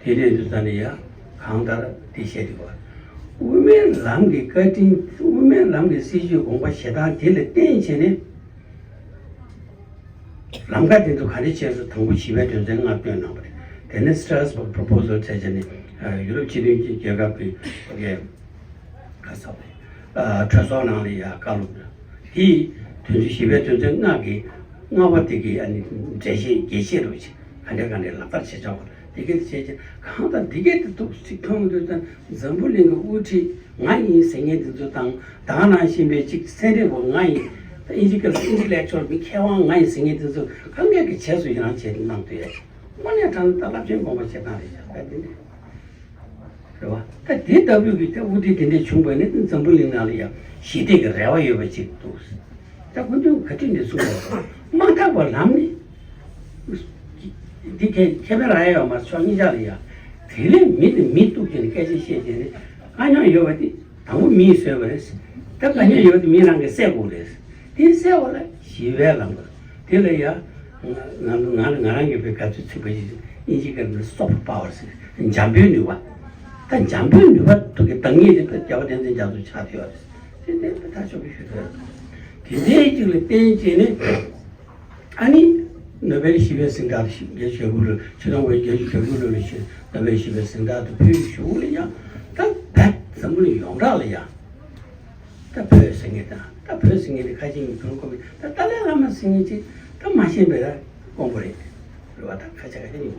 དེ་འདྲ་ཡིན་དུས་ཙང་ནས་ཡ་གང་ལྟར་དེ་བཤད་དུས་བ། དབུ་མའི་ལམ་གྱི་བཀའ་དྲིན། དབུ་མའི་ལམ་གྱི་སྲིད་བྱུས་དགོངས་པ་བཞེས་སྟངས་དེ་ལ་བརྟེན་བྱས་ནས། ལམ་ཁ་དེ་ཚོ་ག་འདྲ་བྱས་སུ་དང་པོ་ཞི་བའི་དོན་ཚན་ལྔ་བཏོན་གནང་བ་རེད། དེ་ནས་Strasbourg Proposal་བྱས་བྱས་ནས་ཡུ་རོབ་སྤྱི་མཐུན་གྱི་རྒྱལ་ཁབ་ཀྱི་ག་ས་རེད། གྲོས་ཚོགས་ནང་ལ་ཡ་བཀའ་སློབ་དེའི་དོན་ཚན། ཞི་བའི་དོན་ཚན་ལྔ་གི་ལྔ་པ་དེ་གི་ཨ་ནི་འགྲེལ་བཤད་རྒྱས་བཤད་རོགས་བྱེད། ག་འདྲ་ག་འདྲ་ལག་བསྟར་བྱེད་ཆོག་པ། དེ་གས་བྱས་ཀྱང་གང་ལྟར་འདི་གས་དེ་འདུག་ཅིག་མཐོང་དུས་ཙང་འཛམ་བུ་གླིང་གི་དབུ་ཁྲིད་ང་ཡིན་ཟེར་མཁན་དེ་ཚོ་དང་། ད་ག་ནང་བཞིན་པའི་ཅིག་ཚན་རིག་པ་ང་ཡིན། ད་ཨིན་ཇི་སྐད་ལ་intellectual། མི་མཁས་དབང་ང་ཡིན་ཟེར་མཁན་དེ་ཚོ་གང་གས་ཀྱི་བྱས་སུ་ཡི་རང་བྱས་ཏེ་གནང་འདུག་ཡ། དངོས་གནས་དྲང་གནས་ད་རླབས་ཆེན་དགོངས་པ་བཞེས་སྟངས་རེད་ཤག་ད་འདི་འདྲ། རེད་བ། ད་དེ་ལྟ་བུའི་གི་ད་དབུ་ཁྲིད་དེ་འདྲ་བྱུང་བ་ནི་འཛམ་བུ་གླིང་ནང་ལ་ཡང་ཞི་བདེ་གི་རེ་བ་ཡོད་པ་ཅིག་འདུག་ད་དཀོན་མཆོག་ག་དུས་ནས་གསུངས་པ་རེད། མ་དག་པ་ལམ་ནི། འདི་ཁྱད་ཁྱད་པར་རག་ཡ་ཡོད་མ་རེད། ཕྱོགས་གཉིས་ཆ་ལ་ཡ། དེ་ལས་མི་དེ་མི་གཏུགས་ཀྱི་ནི་སྐད་ཆ་བཤད་ཀྱི་ནི་དཀའ་རྙོག་ཡོད་པ་དེ། དང་པོ་མིས་བཟོས་པ་རེད། ད་དཀའ་རྙོག་ཡོད་པ་དེ་མི་རང་གིས་སེལ་དགོས་རེད། དེ་སེལ་བ་ལ་ཞི་བའི་ལམ་པ། དེ་ལ་ཡ། ང་ང་ང་ང་རང་གི་བོད་སྐད་ཚིག་ཚིག་པ་ཞིག་ཨིན་ཇི་སྐད་ནས་soft power་ཟེར། འཇམ་པོའི་ནུས་པ། ད་འཇམ་པོའི་ནུས་པ་ཐོག་གི་བདག་ཉིད་དེ་རྒྱལ་བ་བསྟན་འཛིན་རྒྱ་མཚོ་ཆགས་བསྡད་ཡོད་རེད། དེ་དེ་ད་ཆོག་གི་ཞུ་ཐུབ་ཡོད། དེ་འདྲའི་ཅིག་ལ་བརྟེན་བྱས་ནས། ཨ་ནི་ནོ་བེལ་ཞི་བའི་གཟེངས་རྟགས་དེ་བརྒྱད་ཅུ་གྱ་དགུ་ལོ། ཆིག་སྟོང་དགུ་བརྒྱ་བརྒྱད་ཅུ་གྱ་དགུ་ལོ་ལ་ཞུ་ནོ་བེལ་ཞི་བའི་གཟེངས་རྟགས་དེ་ཕུལ་གཞུག་ལ་ཡང་། ད་བོད་འཛམ་བུ་གླིང་ཡོངས་གྲགས་ལ་ཡང་། ད་བོད་ཟེར་མཁན་དང་། ད་བོད་ཟེར་མཁན་དེ་ཁ་ཤས་ཀྱིས་དོན་གོ་མེད། ད་ཏཱ་ལའི་བླ་མ་ཟེར་མཁན་ཅིག་ད་མ་ཤེས་པའི་དཀོན་པོ་རེད། རེད་བ། ད་ཁ་ཤས་ཁ་ཤས་ཀྱིས་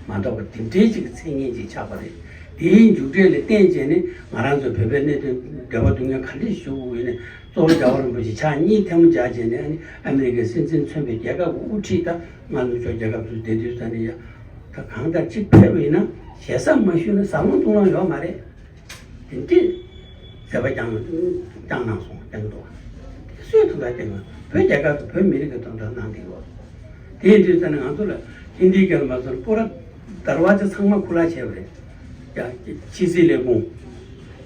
མ་གཏོགས་པ་དེ་འདྲའི་ཅིག་གི་མཚན་སྙན་ཅིག་ཆགས་པ་རེད། དེའི་མཇུག་འབྲས་ལ་བརྟེན་བྱས་ནས་ང་རང་ཚོ་བོད་པའི་གནད་དོན་འབྲེལ་བ་འདུག་མཁན་ག་འདྲས་ཞུ་དགོས་ཡོད་ནས། གཙོ་བོ་རྒྱལ་བ་རིན་པོ་ཆེ་ཕྱག་གཉིས་ཐལ་མོ་སྦྱར་བྱས་ནས། ཨ་ནི་ཨ་མི་རི་ཀའི་སྲིད་འཛིན་མཚོན་པའི་རྒྱལ་ཁབ་ཀྱི་དབུ་ཁྲིད་ད་སྔ་ནུབ་ཕྱོགས་རྒྱལ་ཁབ་ཚོ་བསྡད་དུས་ཙ་ནས་ཡ། ད་གང་ལྟར་གཅིག་ཕེབས་པ་ཡིན་ན་ཞེ་ས་མ་ཞུས་ན་ཟ་ལོང་བཏུང་ལོང་ཡོད་མ་རེད། དེ་འདྲས་མཛད་པ་བསྐྱངས་བསྐྱངས་གནང་སོང་། བསྐྱངས་འདུག་དེ་སུའི་དོན་དག་བསྐྱངས་ན། བོད་རྒྱལ་ཁབ་དང་བོད་མི་རིགས་ཀྱི་དོན་དག་གནང་བསྡད་ཡོད། དེ་ཡིན་དུས་ཙ་ནས་ང་ཚོ་ལ་ཧིན་དིའི་སྐད་ལ་མ་ཟེར་པུ་ར་དར་ཝ་ཛ་ཚང་མ་ཁུ་ལ་བྱས་པ་རེད། ཡ། ཕྱི་སྲིད་ལས་ཁུངས།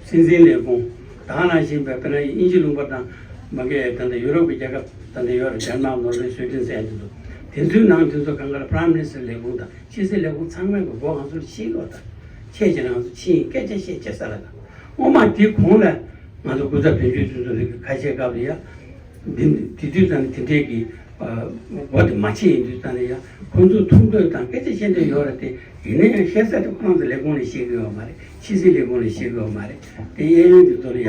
སྲིད་འཛིན་ལས་ཁུངས། ད་ག་ནང་བཞིན་པའི་དཔེར་ན་དབྱིན་ཇི་ལུང་པ་དང་། མ་གི་ད་ལྟ་ཡུ་རོབ་ཀྱི་རྒྱལ་ཁབ་ད་ལྟ་ཡོད་རེད། ཌེན་མཱག་ནོར་ཝེ་སུའི་ཌེན་ཟེར་ཡ་འདི་ཚོ། དེ་ཚོའི་ནང་དེ་ཚོ་གང་ག་ལ་Prime Minister་ལས་ཁུངས་དང་ཕྱི་སྲིད་ལས་ཁུངས་ཚང་མས་གི་མགོ་ང་ཚོར་ཕྱིས་ཡོད་ད། ཁྱེད་ཀྱིས་ང་ཚོ་ཕྱིན། སྐད་ཆ་བཤད་བྱེད་ས་ལ་ད། སྔོན་མ་དེ་གོང་ལ་ང་ཚོ་སྐུ་ཚབ་དོན་གཅོད་ཚོ་ཚོ་རིགས་ཁ་ཤས་སྐབས་ལ་ཡ། འདི་དེ་དུས་ཙང་ནས་དེ་འདྲའི་གི་མགོ་དེ་མ་ཕྱེ་ཡིན་དུས་ཙང་ནས་ཡ། ཁོང་ཚོ་ཐུག་འདོད་དང་སྐད་ཆ་བཤད་འདོད་ཡོད་རེད་དེ། ཡིན་ན་ཡང་བཤད་ས་དེ་ཁོ་རང་ཚོ་ལས་ཁུངས་ལ་བཤད་གི་ཡོད་མ་རེད། ཕྱི་སྲིད་ལས་ཁུངས་ལ་བཤད་གི་ཡོད་མ་རེད། དེ་གཡས་གཡོན་དེ་ཚོ་ལ་ཡ།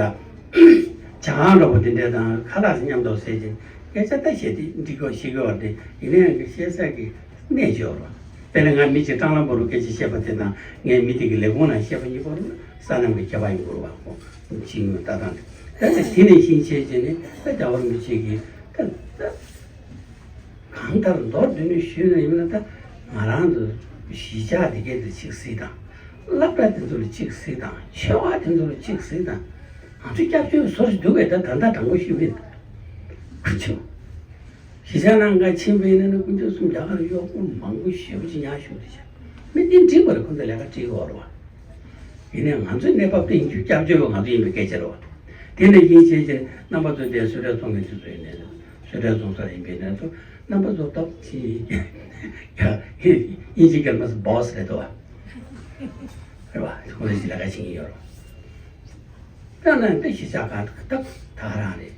ཇ་ཁང་འདྲ་པོ་དེ་འདྲ་དང་ཁ་ལག་ཟ་མཉམ་དུ་ཟས་ཅིང་སྐད་ཆ་ད་བཤད་དེ་འགྲིག་གི་བཤད་གི་ཡོད་རེད་དེ། ཡིན་ན་ཡང་གི་བཤད་ས་གི་གནས་ཅིག་ཡོད་རེད། དཔེར་ན་ང་མི་གཅིག་སྲང་ལམ་བར་དུ་སྐད་ཆ་བཤད་པ་དེ་དང་ངས་མི་དེ་གི་ལས་ཁུངས་ནང་བཤད་པ་གཉིས་བར་དུ་ས་མཚམས་ཀྱི་ཁྱད་པར་ཡོད་དགོས་རེད་བ། ཁོ་ཅིག་ཡོད་ལྟ་སྟངས་དེ། ད་ནི་དེ་ནས་ཤིང་ཆེ་ཆེ་ནི་ད་རྒྱལ་བ་རིན་པོ་ཆེ་གིས་ད་ད་གང་ལྟར་མདོར་བསྡུས་ནས་ཞུས་ན་ཡིན་ན། ད་ང་རང་ཚོ་གཞིས་ཆགས་དེ་གས་དེ་ཆིག་སྒྲིལ་དང་། སློབ་གྲྭ་དེ་ཚོ་ལ་ཆིག་སྒྲིལ་དང་། ཆོས་བར་དེ་ཚོ་ལ་ཆིག་སྒྲིལ་དང་། ང་ཚོ་སྐྱབས་བཅོལ་བཟོ་ཞིག་འདུག་གས། ད་ད་ལྟ་དྲང་པོ་ཞུས་པ་ཡིན། ཁུ་ཆུ། གཞིས་ཆགས་ནང་ག་ཕྱིན་པ་ཡིན་ན་ནི་དཀོན་མཆོག་གསུམ་རྒྱ་གར་གཡོག་པོ་མང་པོ་ཞེ་པོ་ཅིག་ཉར་བཞག་འདུག་ཤག་མི་དེ་འགྲིག་པ་རེད། ཁོང་ཚོ་ལས་ཀ་འགྲིག་གི་ཡོད་རེད་བ། ཡིན་ནའི་ང་ཚོའི་གནས་བབ་དེ་ཡིན་རྒྱུ་སྐྱབས་བཅོལ་བ་ང་ཚོ་ཡིན་པའི་སྐད་ཆ་རེད་བ། དེ་ནས་ཡིན་བྱས་ཀྱི་རྣམ་པ་ཚོ་དེ་སུད་ཊར་བཙོང་མཁན་དེ་ཚོ་ཡིན་ནའི། སུད་ཊར་བཙོང་ས་ཡིན་པའི་གནས་ཚུལ། རྣམ་པ་ཚོ་སྟོབས་ཆེ། དབྱིན་ཇི་སྐད་མ་སུ་བོ་སི་རེད་དོ། རེད་བ། ཁོང་ཚོ་ཞིག་ལས་ཀ་བྱེད་ཀྱི་ཡོད་རེད། ད་ནང་དེ་གཞིས་ཆགས་གང་དག་ད་ག་རང་རེད།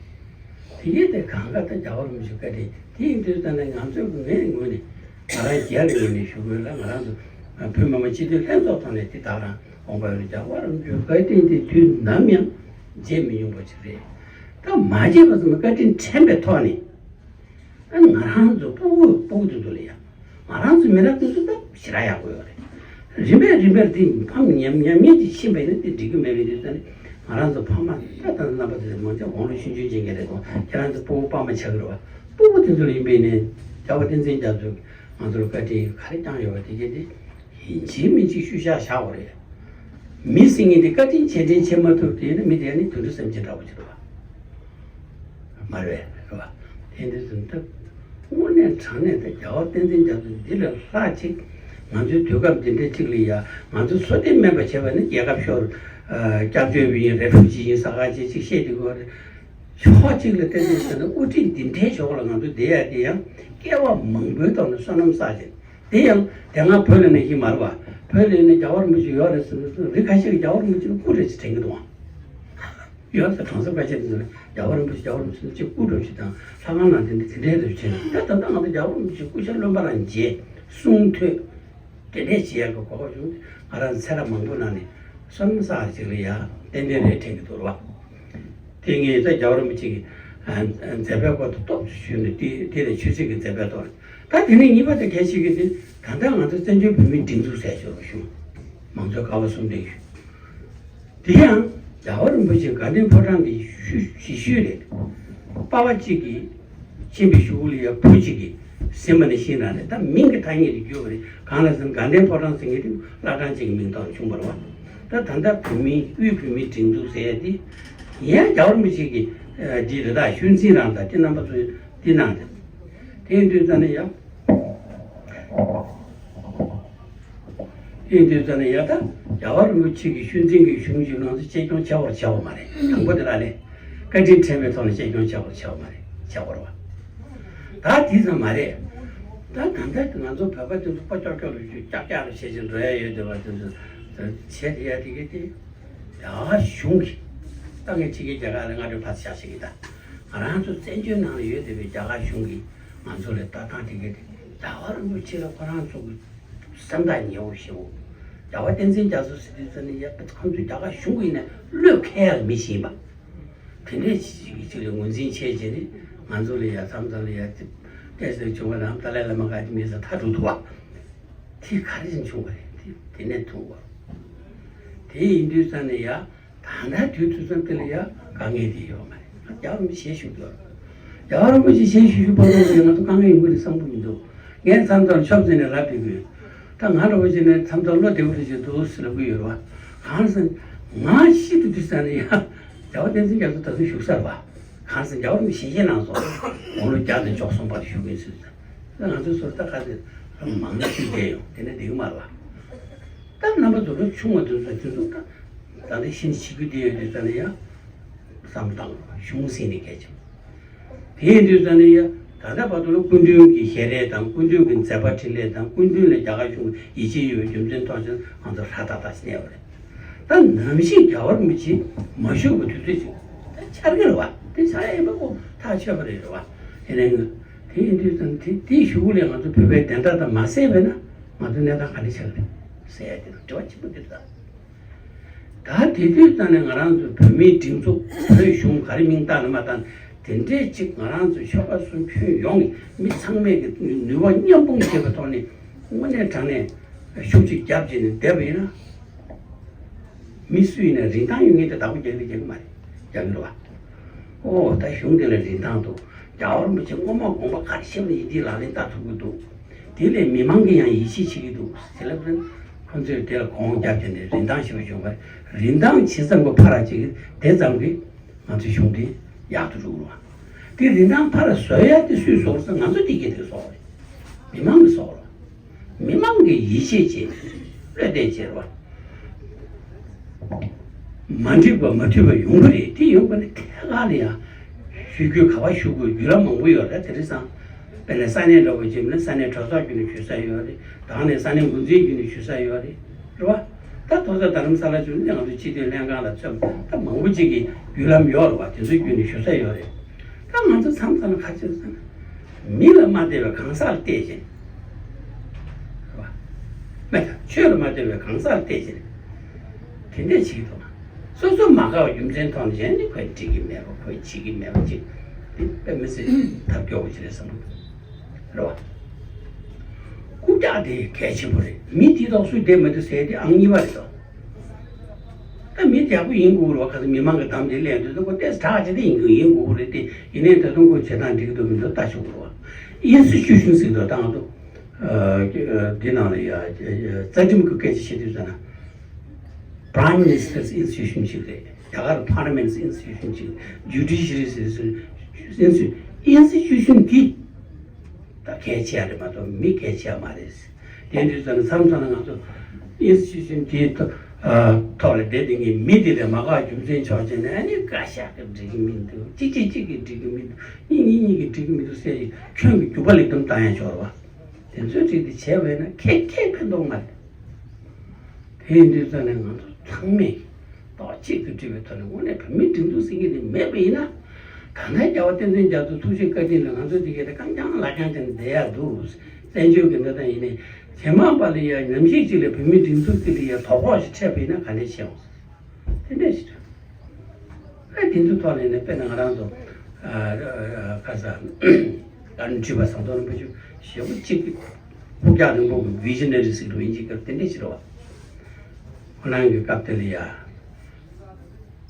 དེ་གས་དེ་གང་ག་ད་རྒྱལ་བ་རིན་པོ་ཆེ་བཀའ་དྲིན་དེ་ཡིན་དུས་ད་ནི་ང་ཚོའི་ངའི་ངོས་ནས། ང་རང་རྒྱལ་བའི་ངོས་ནས་ཞུ་དགོས་ལ། ང་རང་ཚོ་བོད་མི་མང་སྤྱི་འཐུས་ལྷན་ཚོགས་ཐོག་ནས་དེ་ད་ག་རང་དགོངས་པ་ཡོད་རེད། རྒྱལ་བ་རིན་པོ་ཆེའི་བཀའ་དྲིན་དེ་དུས་ནམ་ཡང་བརྗེད་མི་ཉུང་པ་ཞིག་རེད། ད་མ་བརྗེད་པ་ཙམ་བཀའ་དྲིན་དྲན་པའི་ཐོག་ནས། ཨ་ང་རང་ཚོ་སྤུ་གུ་སྤུ་གུ་དེ་ཚོ་ལ་ཡ། ང་རང་ཚོ་མི་རབས་དེ་ཚོ་ད་ཞེ་དྲག་ཡག་པོ་ཡོད་རེད། རིམ་པས་རིམ་པས་དེ་ཕམ་ཉམས་ཉམས་ཉམས་ཀྱིས་ཕྱིན་པ་ཡིན་ན་དེ་འགྲིག་གི་མེད་པའི་དུས་ཙང་ནས། ང་རང་ཚོ་ཕ་མ་ད་ད་རྣམ་པ་དེ་ཚོ་མང་ཆེ་དགུང་ལོ་ཆུང་ཆུང་ཅན་གྱི་རེད་དོ། ཁྱེད་རང་ཚོ་སྤུ་གུ་དཔའ་མོ་ཆགས་ཀྱི་རེད་བ། སྤུ་གུ་དེ་ཚོ་ལ་ཡིན་པས་ནས། རྒྱལ་བ་བསྟན་འཛིན་རྒྱ་མཚོས་ང་ཚོར་བཀའ་དྲིན་ག་རེ་བསྐྱངས་ཡོད་པ་དེ་གས་དེ་ཡིན་གཅིག་མིན་གཅིག་ཤུལ་བཞག་བཞག་དགོས་རེད། མི་ཟེར་མཁན་དེ་བཀའ་དྲིན་རྗེས་དྲན་བྱེད་མ་ཐུབ་དེ་ཡིན་ན་མི་དེ་ནི་དུད་འགྲོ་སེམས་ཅན་འདྲ་བོ་ཅིག་རེད་བ། མ་རེད་པས། རེད་བ། དེ་འདི་ཚོ་འདི་དངོས་གནས་དྲང་གནས་དེ་རྒྱལ་བ་བསྟན་འཛིན་རྒྱ་མཚོ་འདི་ལས་ལྷག་ཅིག་ང་ཚོའི་དུས་སྐབས་འདི་འདྲའི་ཅིག་ལ་ཡ་ང་ཚོ་བཟོ་ལྟ་མེད་པ་བྱས་པ་ནི་རྒྱལ་ཁབ་ཤོར། སྐྱབས་བཅོལ་བ་ཡིན། རེ་ཕུ་ཇི་ཡིན། ས་ག་ཅིག་ཅིག་བཤད་དུས་སྐོར་རེད། ཕྱོགས་གཅིག་ལ་བལྟས་ཏེ་བྱས་ན་དབུ་ཁྲིད་འདི་འདྲའི་ཕྱོགས་ལ་ང་ཚོ་བསྡད་ཡ་དེ་ཡང་སྐྱེ་བ་མང་པོའི་ཐོག་ནས་བསོད་ནམས་བསགས་ཏེ། དེ་ཡང་དེ་སྔ་བོད་ལ་གནས་ཀྱི་མ་རེད་པ། བོད་ལ་ཡིན་ན་རྒྱལ་བ་རིན་པོ་ཆེ་ཡོད་རེད་ཟེར་ན་རིགས་ཁ་ཤས་ཀྱིས་རྒྱལ་བ་རིན་པོ་ཆེ་ལ་སྐུ་རེད་ཅེས་དྲན་གྱི་འདུག་ཨང་། ཡོད་ས། གྲོང་གསེབ་ཁ་ཤས་དེ་ཚོ་ལ་རྒྱལ་བ་རིན་པོ་ཆེ་རྒྱལ་བ་རིན་པོ་ཆེ་ཅེས་སྐུ་འདྲ་ཞིག་དང་ལྷ་ཁང་ནང་དེ་འདྲ་དེ་འདྲའི་འདྲ་བྱས་ནས། ད་ད་ལྟ་ང་ཚོ་རྒྱལ་བ་རིན་པོ་ཆེ་སྐུ་ཞབས་བློན་པ་རང་མཇལ། གསུང་ཐོས། དེ་འདྲས་བྱེད་ཡག་གི་གོ་སྐབས་བྱུང་སྟེ་ང་རང་ཚེ་རབས་མང་པོའི་ནང་ནས་བསོད་ནམས་བསགས་ཅིག་ལ་ཡ་ཏན་ཏན་རེད་དྲན་གྱི་འདུག་ར་བ། དེ་ངས་ད་རྒྱལ་བ་རིན་པོ་ཆེ་གི་མཛད་པའི་སྐོར་དུ་སྟོབས་སུ་ཞུས་ནས་དེ་དེ་ལས་ཆོས་སྲིད་ཀྱི་མཛད་པའི་ཐོག་ནས། ད་དེ་ནས་གཉིས་པ་དེ་གལ་ཆེ་གི་དེ་ད་ལྟ་ང་ཚོ་བཙན་བྱོལ་བོད་མིའི་སྒྲིག་འཛུགས་ཟེར་ཞོར་བ་བྱུང་། མང་གཙོའི་ཀ་བ་གསུམ་ལྡན་ཞུ། དེ་ཡང་རྒྱལ་བ་རིན་པོ་ཆེ་དགའ་ལྡན་ཕོ་བྲང་གི་ཤུལ་ཞི་ཤུལ་རེད། པ་ཕ་གཅིག་གིས་ཕྱིན་པའི་གཞུག་ལ་ཡ་བུ་གཅིག་གིས་ཟིན་པ་ནི་ཤེས་རང་རེད། ད་མིང་གི་ཐ་སྙད་དེ་བརྗོད་པ་རེད། གང་ལ་ཟེར་ན་དགའ་ལྡན་ཕོ་བྲང་ཟེར་མཁན་དེ་བླ་བྲང་གཅིག་གི་མིང་ཐོག་ནས་བྱུང་བ་རེད་བ། ད་ད་ལྟ་བོད་མིའི་དབུས་བོད་མིའི་སྒྲིག་འཛུགས་ཟེར་ཡ་དེ་ཡང་རྒྱལ་བ་རིན་པོ་ཆེ་གིས་འདི་རེ་ད་ཤུལ་འཛིན་རང་དང་དེ་རྣམ་པ་ཚོས་འདི་གནང་རེད། དེ་ཡིན་དུས་ད་ནི་ཡ། དེ་ཡིན་དུས་ཙ་ན་ཡ་ད་རྒྱལ་བ་རིན་པོ་ཆེ་གི་ཤུལ་འཛིན་གྱི་གཞུང་ཞིག་ང་ཚོ་གཅེས་སྐྱོང་བྱ་བར་བྱ་བ་མ་རེད། དང་པོ་དེ་ལ་ནི་བཀའ་དྲིན་དྲན་པའི་ཐོག་ནས་གཅེས་སྐྱོང་བྱ་བར་བྱ་བ་མ་རེད། བྱ་བར་བ། ད་དེ་ཙམ་མ་རེད། ད་ད་ལྟ་ང་ཚོ་བོད་པ་དེ་ཚོ་ཕོ་ཀྱོག་ཀྱོག་ལ་ཞུ་ཀྱག་ཀྱག་ལ་བྱེད་ཅིང་འགྲོ་ཡ་ཡོད་དེ་བ་དེ་ཚོ་བྱེད་དེ་ཡ་དེ་གི་དེ་རྒྱ་གར་གཞུང་གིས་ད་ངས་ཕྱི་རྒྱལ་རྒྱ་གར་ལ་སྔ་དྲོ་ཕར་བཞག་ཞིག་གི་ད་ང་རང་ཚོ་བཙན་བྱོལ་ནང་ལ་ཡོད་བསྡད་པའི་རྒྱ་གར་གཞུང་གིས་ང་ཚོ་ལ་ལྟ་སྟངས་དེ་གི་དེ་རྒྱལ་བ་རིན་པོ་ཆེ་ལ་ཁོ་རང་ཚོ་གི་སེམས་ཐག་ཉེ་བོ་ཞེ་བོ། རྒྱལ་བ་བསྟན་འཛིན་རྒྱ་མཚོ་ཟེར་དུས་ཙ་ནས་ཡ་ཁོང་ཚོས་རྒྱ་གར་གཞུང་གི་ནས་བློས་འཁེལ་ཡག་མི་ཤེས་པ། དེ་འདྲས་ཅིག་ཅིག་ལ་ངོས་འཛིན་བྱས་བྱས་ནས་ང་ཚོ་ལ་ཡ་མཚམས་མཚམས་ལ་ཡ་ཏེ་ཏེ་ཟེར་བྱུང་བ་དང་ཏཱ་ལའི་བླ་མ་ག་ཅི་མི་ཟེར་ཐག་གྲོལ་ཐུབ་པ། དེ་ག་རེ་བྱུང་བ་རེད། དེ་དེ་ནས་ཐུག་པ། དེ་ཡིན་དུས་ཙ་ནས་ཡ། ད་ལྟ་དུས་ཚོད་ཙམ་དེ་ལ་ཡ་དཀའ་ངལ་དེ་ཡོད་མ་རེད། རྒྱལ་བ་རིན་པོ་ཆེ་ཞལ་བཞུགས་དུས། རྒྱལ་བ་རིན་པོ་ཆེ་ཞལ་བཞུགས་བཞུགས་པ་རེད། ང་ཚོ་དཀའ་ངལ་ཡོང་གི་རེད་བསམ་གྱི་མི་འདུག་ངས་མཚམས་མཚམས་ཆོབ་ཟིན་ནས་ལབ་བསྡད་ཀྱི་ཡོད། ད་ང་འདྲ་བོ་བྱས་ནས་མཚམས་མཚམས་བློ་བདེ་བོ་རེ་བྱེད་འདུག་ཟེར་ལབ་ཀྱི་ཡོད་རེད་བ། གང་ཟེར་ན་ང་ཤི་དུས་དུས་ཙ་ནས་ཡ། རྒྱལ་བ་བསྟན་འཛིན་རྒྱ་མཚོ་ད་དུང་བཞུགས་ས་རེད་བ། གང་ཟེར་ན་རྒྱལ་བ་རིན་པོ་ཆེ་ཞལ་བཞེས་གནང་སོང་། དགུང་ལོ་བརྒྱ་དང་བཅུ་གསུམ་བར་དུ་བཞུགས་ཀྱི་ཡིན་ཟེར། ད་ང་ཚོའི་ཚོར་ད་ག་ཚོད་མང་ན་ཤུགས་རྒྱས་ཡོང་དེ་ནས་འགྲིག་གི་མ་རེད་བ། ད་རྣམ་པ་ཚོ་ལོ་ཆུང་བ་དེ་ཚོ་དེ་ཚོ་ད་ད་ལྟ་ཤི་ནས་འཆི་རྒྱུ་དེ་ཡོད་དུས་ཙ་ནས་ཡ་བསམ་བློ་བཏང་དགོས། གཞུང་ཟིན་ནས་གལ་ཆེ། དེ་ཡིན་དུས་ཙ་ནས་ཡ་ད་ལྟ་བར་དུ་ལ་སྐུ་མདུན་གྱི་ཞལ་རས་དང་སྐུ་མདུན་གྱི་མཛད་པ་འཕྲིན་ལས་དང་སྐུ་མདུན་ལ་རྒྱ་གར་གཞུང་གི་ཡིད་ཆེས་ཡོད་པའི་རྒྱུ་མཚན་ཐོག་ཆེན་ང་ཚོ་ཧྲ་ཏག་ཏག་ཞིག་གནས་པ་རེད། ད་ནམ་ཞིག་རྒྱལ་བ་རིན་པོ་ཆེ་མ་བཞུགས་པའི་དུས་ཚོད་ཅིག་ད་འཆར་གི་རེད་བ། དེ་འཆར་ཡ་ཡིན་པ་ཁོ་ཐག་ཆོད་པ་རེད་རེད་བ། དེ་ནས་དེ་ཡིན་དུས་ཙམ་དེ་དེའི་གཞུག་ལས་ང་ཚོ་བོད་པའི་བདེན་མཐའ་དང་མ་བསྲེས་པས་ན་ང་ཚོ་གནས་སྟངས་ག་འདྲ་ཆགས་རེད་ཟེར་ཡ་དེ་དྲི་བ་ཆེན་པོ་དེ་རེད་ད། ད་དེ་དུས་ཙམ་ནས་ང་རང་ཚོ་བོད་མིའི་སྒྲིག་འཛུགས་བོད་གཞུང་ག་རེ་མིང་བཏགས་ན་མ་བཏགས་ན་དེ་འདྲས་ཅིག་ང་རང་ཚོ་ཆོལ་ཁ་གསུམ་ཁྱོན་ཡོངས་ཀྱི་མི་ཚང་མས་ཀྱི་ནུས་པ་མཉམ་སྤུངས་བྱེད་པའི་ཐོག་ནས་དངོས་གནས་དྲང་གནས་ཤུགས་ཅིག་བརྒྱབ་བྱས་ནས་བསྡད་པ་ཡིན་ན། མི་སུ་ཡིན་ན་རིན་ཐང་ཡོད་མཁན་དེ་བདག་པོ་རྒྱག་གི་རྒྱག་གི་མ་རེད། རྒྱག་གི་རེད་བ། ཨོ་ད་གཞུང་འདི་ལ་རིན་ཐང་འདུག་རྒྱལ་བ་རིན་པོ་ཆེ་སྔོན་མ་དགོངས་པ་ག་རེ་བཞེས་པ་ཡིན་དེའི་ལག་ལེན་བསྟར་ཐུབ་ཀྱི་འདུག་དེ་ལས་མི་མང་གིས་ཡང་ཡིད་ཆེས་བྱེད་ཀྱི་འདུག་ཟེར་ལབ་ན། ཁོ་ཚོས་དེ་ལ་གོ་བ་བརྒྱབ་བྱས་ནས་རིན་ཐང་ཞེ་པོ་བྱུང་བ་རེད། རིན་ཐང་ཇི་ཙམ་གྱི་འཕར་བ་ཅིག་དེ་ཙམ་གྱིས་ང་ཚོའི་གཞུང་འདི་ཡག་ཏུ་འགྲོ་གི་རེད་བ། དེ་རིན་ཐང་འཕར་བཟོ་ཡ་དེ་སུས་བཟོ་དགོས་ཟེར་ན་ང་ཚོ་དེ་སྐད་དེ་བཟོ་དགོས་རེད། མི་མང་གིས་བཟོ་དགོས་རེད་བ། མི་མང་གིས་ཡིད་ཆེས་བྱེད། བློ་གཏད་བྱེད་རོགས། མ་འགྲིག་པ་མ་འཐུས་པ་ཡོང་གི་རེད། དེ་ཡོང་པ་ནི་ཐད་ཀར་ལ་ཡང་ཞུ་རྒྱུ་ག་པར་ཞུ་དགོས་རྒྱུ་ར་མང་པོ་ཡོད་རེད། དེ་རེད་སང་། དཔེར་ན་ས་གནས་འདྲ་པོ་ཅིག་ཡིན་ན་ས་གནས་གྲོས་ཚོགས་བརྒྱུད་ནས་ཞུ་ས་ཡོད་རེད། ད་ནས་ས་གནས་འགོ་འཛིན་བརྒྱུད་ནས་ཞུ་ས་ཡོད་རེད། རེད་བ། ད་ཐོག་ས་རྡ་རམ་ས་ལ་བརྒྱུད་ནས་ང་ཚོ་སྤྱི་འཐུས་ལྷན་ཁང་ལ་ཚོགས་ད་མང་པོ་ཅིག་གི་བརྒྱུད་ལམ་ཡོད་རེད་བ། དེ་ཚོ་བརྒྱུད་ནས་ཞུ་ས་ཡོད་རེད། ད་ང་ཚོ་མཚམས་མཚམས་ལ་ག་ཅི་རེད་ཟེར་ན། མི་ལ་མ་བལྟས་པའི་གང་ཟག་ལ་བལྟས་བྱས། རེད་བ། མེད་ད་ཆོས་ལ་མ་བལྟས་པའི་གང་ཟག་ལ་བལྟས་བྱས། དེ་འདྲས་བྱེད་ཀྱི་འདུག་ན། སོ་སོ་མ་དགའ་བའི་རྒྱུ་མཚན་ཐོག་ནས་གཞན་ནི་ཁོས་འགྲིག་གི་མེད་པ་ཁོས་བྱེད་ཀྱི་མེད་པ་ཅིག་དེ་དཔེ་མི་སྲིད་ཐབས་སྐྱོ་བོ་ཅིག་རེད་བསམ་གྱི་འདུག་རེད་བ། རྐུབ་བཀྱག་དེ་གལ་ཆེན་པོ་རེད། མི་དེ་དག་སུས་བསྡད་མ་ཐུབ་ཟེར་དེ་ཨང་གཉིས་པ་རེད་དོ། ད་མི་ཡག་པོ་ཡིན་དགོས་རེད་བ། ཁ་སང་མི་མང་གི་གཏམ་དེ་གླེང་དུས་ད་ཁོ་ཏོག་ཙམ་དྲག་ཅིག་དེ་ཡིན་དགོས་ཡིན་དགོས་རེད་དེ། ཡིན་ནའི་ད་དུང་ཁོའི་བྱེད་སྟངས་འགྲིག་གི་འདུག་མི་འདུག་ལྟ་ཆོག་གི་རེད་བ། ཨིན་སི་ཊི་ཊུ་ཤན་ཟེར་དུས་ད་ང་ཚོ་འདི་ནང་ལ་ཡ་རྩ་ཁྲིམས་ཀྱི་སྐད་ཆ་བཤད་དུས་ཙམ་ན། Prime Minister's Institution ཞིག་རེད། རྒྱ་གར་Parliament's Institution ཞིག Judiciary's Institution། Institution འདི་ད་གལ་ཆེ་ཡ་རེད་མ་གཏོགས་མི་གལ་ཆེ་ཡ་མ་རེད། དེ་འདྲ་ཙམ་མཚམས་མཚམས་ལ་ང་ཚོ་ཨིན་སི་ཊི་ཊུ་ཤན་དེའི་ཐོག་ལ་བསྡད་དེ་ངས་མི་དེ་ལས་མ་དགའ་རྒྱུ་མཚན་ཆོག་ཅེ་ནས། ཨ་ནི་བཀའ་ཤག་གིས་འགྲིག་གི་མི་འདུག་གཅིག་གིས་གཅིག་གིས་འགྲིག་གི་མི་འདུག་གཉིས་གཉིས་གཉིས་ཀྱིས་འགྲིག་གི་མི་འདུག་ཟེར་ཡིས་ཁྱོད་ཀྱི་རྒྱུག་པ་ལེགས་གཏམ་བཏང་ཡ་ཆོག་རེད་བ། དེ་ཚོའི་རིགས་དེ་བྱས་པས་ན་ཁེ་ཁེ་ཕན་ཐོགས་མ་རེད། དེ་ཡིན་དུས་ཙང་ནས་ང་ཚོ་ཚང་མས་ཐོག་གཅིག་ཏུ་སྒྲིལ་བའི་ཐོག་ནས་དངོས་གནས་བོད་མིའི་སྒྲིག་འཛུགས་ཟེར་མཁན་དེ་མེད་པ་ཡིན་ན། ད་ལྟ་རྒྱལ་བ་བསྟན་འཛིན་རྒྱ་མཚོ་ཐུགས་རྗེ་བཀའ་དྲིན་ལ་ང་ཚོ་འདི་གའི་རྐང་རྐྱང་ལག་རྐྱང་ཅན་བསྡད་ཡག་འདུག་བཙན་བྱོལ་གྱི་གནས་སྟངས་ཡིན་ནའི་ཇེ་མང་པ་ལ་ཡ་ཉམས་ཞིབ་ཅིག་ལ་བོད་མིའི་སྒྲིག་འཛུགས་འདི་ལ་ཡ་དོ་ཕོག་ཞིག་འཕྲད་པ་ཡིན་ན་ག་འདྲས་བྱེད་འོང་། དེ་འདྲས་ཞིག་རེད། ཨ་དེ་ཚོའི་ཐོག་ནས་ནས་དཔེར་ན་ང་རང་ཚོ་ཁ་ས་བཀའ་བློན་ཁྲི་པ་ཟམ་གདོང་རིན་པོ་ཆེ་ཞེ་པོ་གཅིག་གི་ཕུགས་རྒྱང་རིང་པོ་གི་བི་ཤི་ན་རི་ཟེར་བ་ཡིན་གཅིག་གི་དེ་འདྲས་ཞིག་རེད་བ། ཁོ་རང་གི་སྐབས་དེ་ལ་ཡ།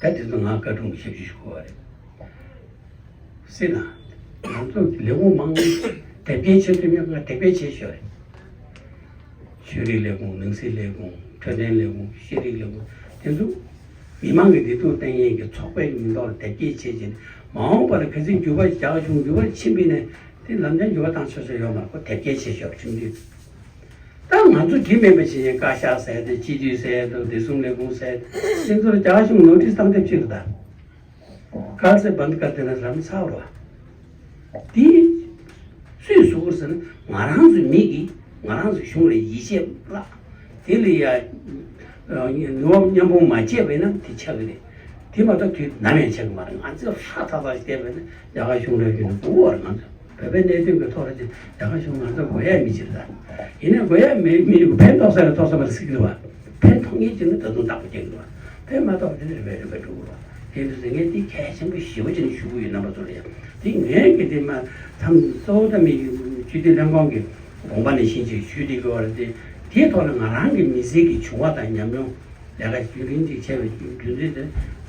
ད་དེ་ཚོ་ང་བཀའ་དྲུང་གི་ཞབས་ཞུ་ཞུ་གི་ཡོད་རེད། སྲིད་ན། ང་ཚོ་གི་ལས་ཁུངས་མང་པོ་དེབ་སྐྱེལ་བྱེད་ཐུབ་མཁན་ང་དེབ་སྐྱེལ་བྱེད་ཤོག་རེད། ཆོས་རིག་ལས་ཁུངས། ནང་སྲིད་ལས་ཁུངས། འཕྲོད་བསྟེན་ལས་ཁུངས། ཤེས་རིག་ལས་ཁུངས། དེ་ཚོ་མི་མང་གི་བདེ་སྡུག་བསྟན་མཁན་གྱི་ཚོགས་པའི་མིང་ཐོག་ལ་དེབ་སྐྱེལ་བྱེད་ཅིང་། མ་འོངས་པར་གལ་སྲིད་འགྱུར་བ་རྒྱ་གཞུང་འགྱུར་བ་ཕྱིན་པ་ཡིན་ན་དེ་ལམ་སང་འགྱུར་བ་བཏང་ཆོག་ཆོག་ཡོད་མ་རེད། ཁོ་དེབ་སྐྱེལ་བྱེད་ཤོག་ཁྲིམས་མཐུན། ད་ང་ཚོ་འགྲིག་མེད་པ་བྱེད་མཁན་བཀའ་ཤག་ཟེར་དང་སྤྱི་འཐུས་ཟེར་དང་བདེ་སྲུང་ལས་ཁུངས་ཟེར་དང་དེ་ཚོར་རྒྱ་གཞུང་ནོ་ཊིས་བཏང་ཐབས་ཅིག་རེད་ད། གལ་སྲིད་བན་དཀར་དེ་ན་ལམ་ཚར་བ། དེ་སུས་བཟོ་དགོས་ཟེར་ན་ང་རང་ཚོའི་མི་གིས་ང་རང་ཚོའི་གཞུང་ལ་ཡིད་ཆེས་བརླག་དེ་ལ་ཡ་ནུས་པ་མཉམ་སྤུངས་མ་བྱས་པ་ཡིན་ན་དེ་ཆགས་ཀྱི་རེད། དེ་མ་གཏོགས་དུས་ནམ་ཡང་ཆགས་ཀྱི་མ་རེད། ང་ཚོས་ཧྲ་ཐག་ཐག་ཞིག་བལྟས་པ་ཡིན་ན་རྒྱ་གར་གཞུང་འབྲེལ་གྱི་ནི་དགོས་པ་རེད། ང་ཚོ་བོད་པའི་གནད་དོན་གྱི་ཐོག་ལ་ཅིག་རྒྱ་གར་གཞུང་ང་ཚོ་དགོས་ཡ་མི་བྱེད་ད། ཡིན་ན་དགོས་ཡ་མི་མི་ཕན་ཐོགས་ས་ལ་ཐོགས་ས་མ་རེད་ཟེར་གྱི་རེད་བ། ཕན་ཐོགས་ངེས་ཀྱི་ནི་ད་དུང་བདག་པོ་རྒྱག་གི་རེད་བ། ཕན་མ་ཐོགས་དེ་ནི་རེ་བས་རེ་བས་འགྲོ་གི་རེད་བ། དེ་འདྲ་ཟེར་ངས་དེ་གལ་ཆེན་པོ་ཞེ་པོ་ཅིག་ནས་ཞུ་གི་ཡོད། རྣམ་པ་ཚོ་ལ་ཡང་དེ་ངས་ཀྱི་དེ་མ་མཚམས་གཙོ་བོ་ད་མི་སྤྱི་འཐུས་ལྷན་ཁང་གི་དགོངས་པ་ནང་བཞིན་ཅིག་ཞུས་དེ་གི་བར་དེ་དེའི་ཐོག་ལ་ང་རང་གི་མི་ཚེ་གི་བྱུང་བ་དང་ཉམས་མྱོང་ལས་ཀ་རྒྱུན་རིང་ཅིག་བྱས་པའི་རྒྱུ་མཚན་དེ་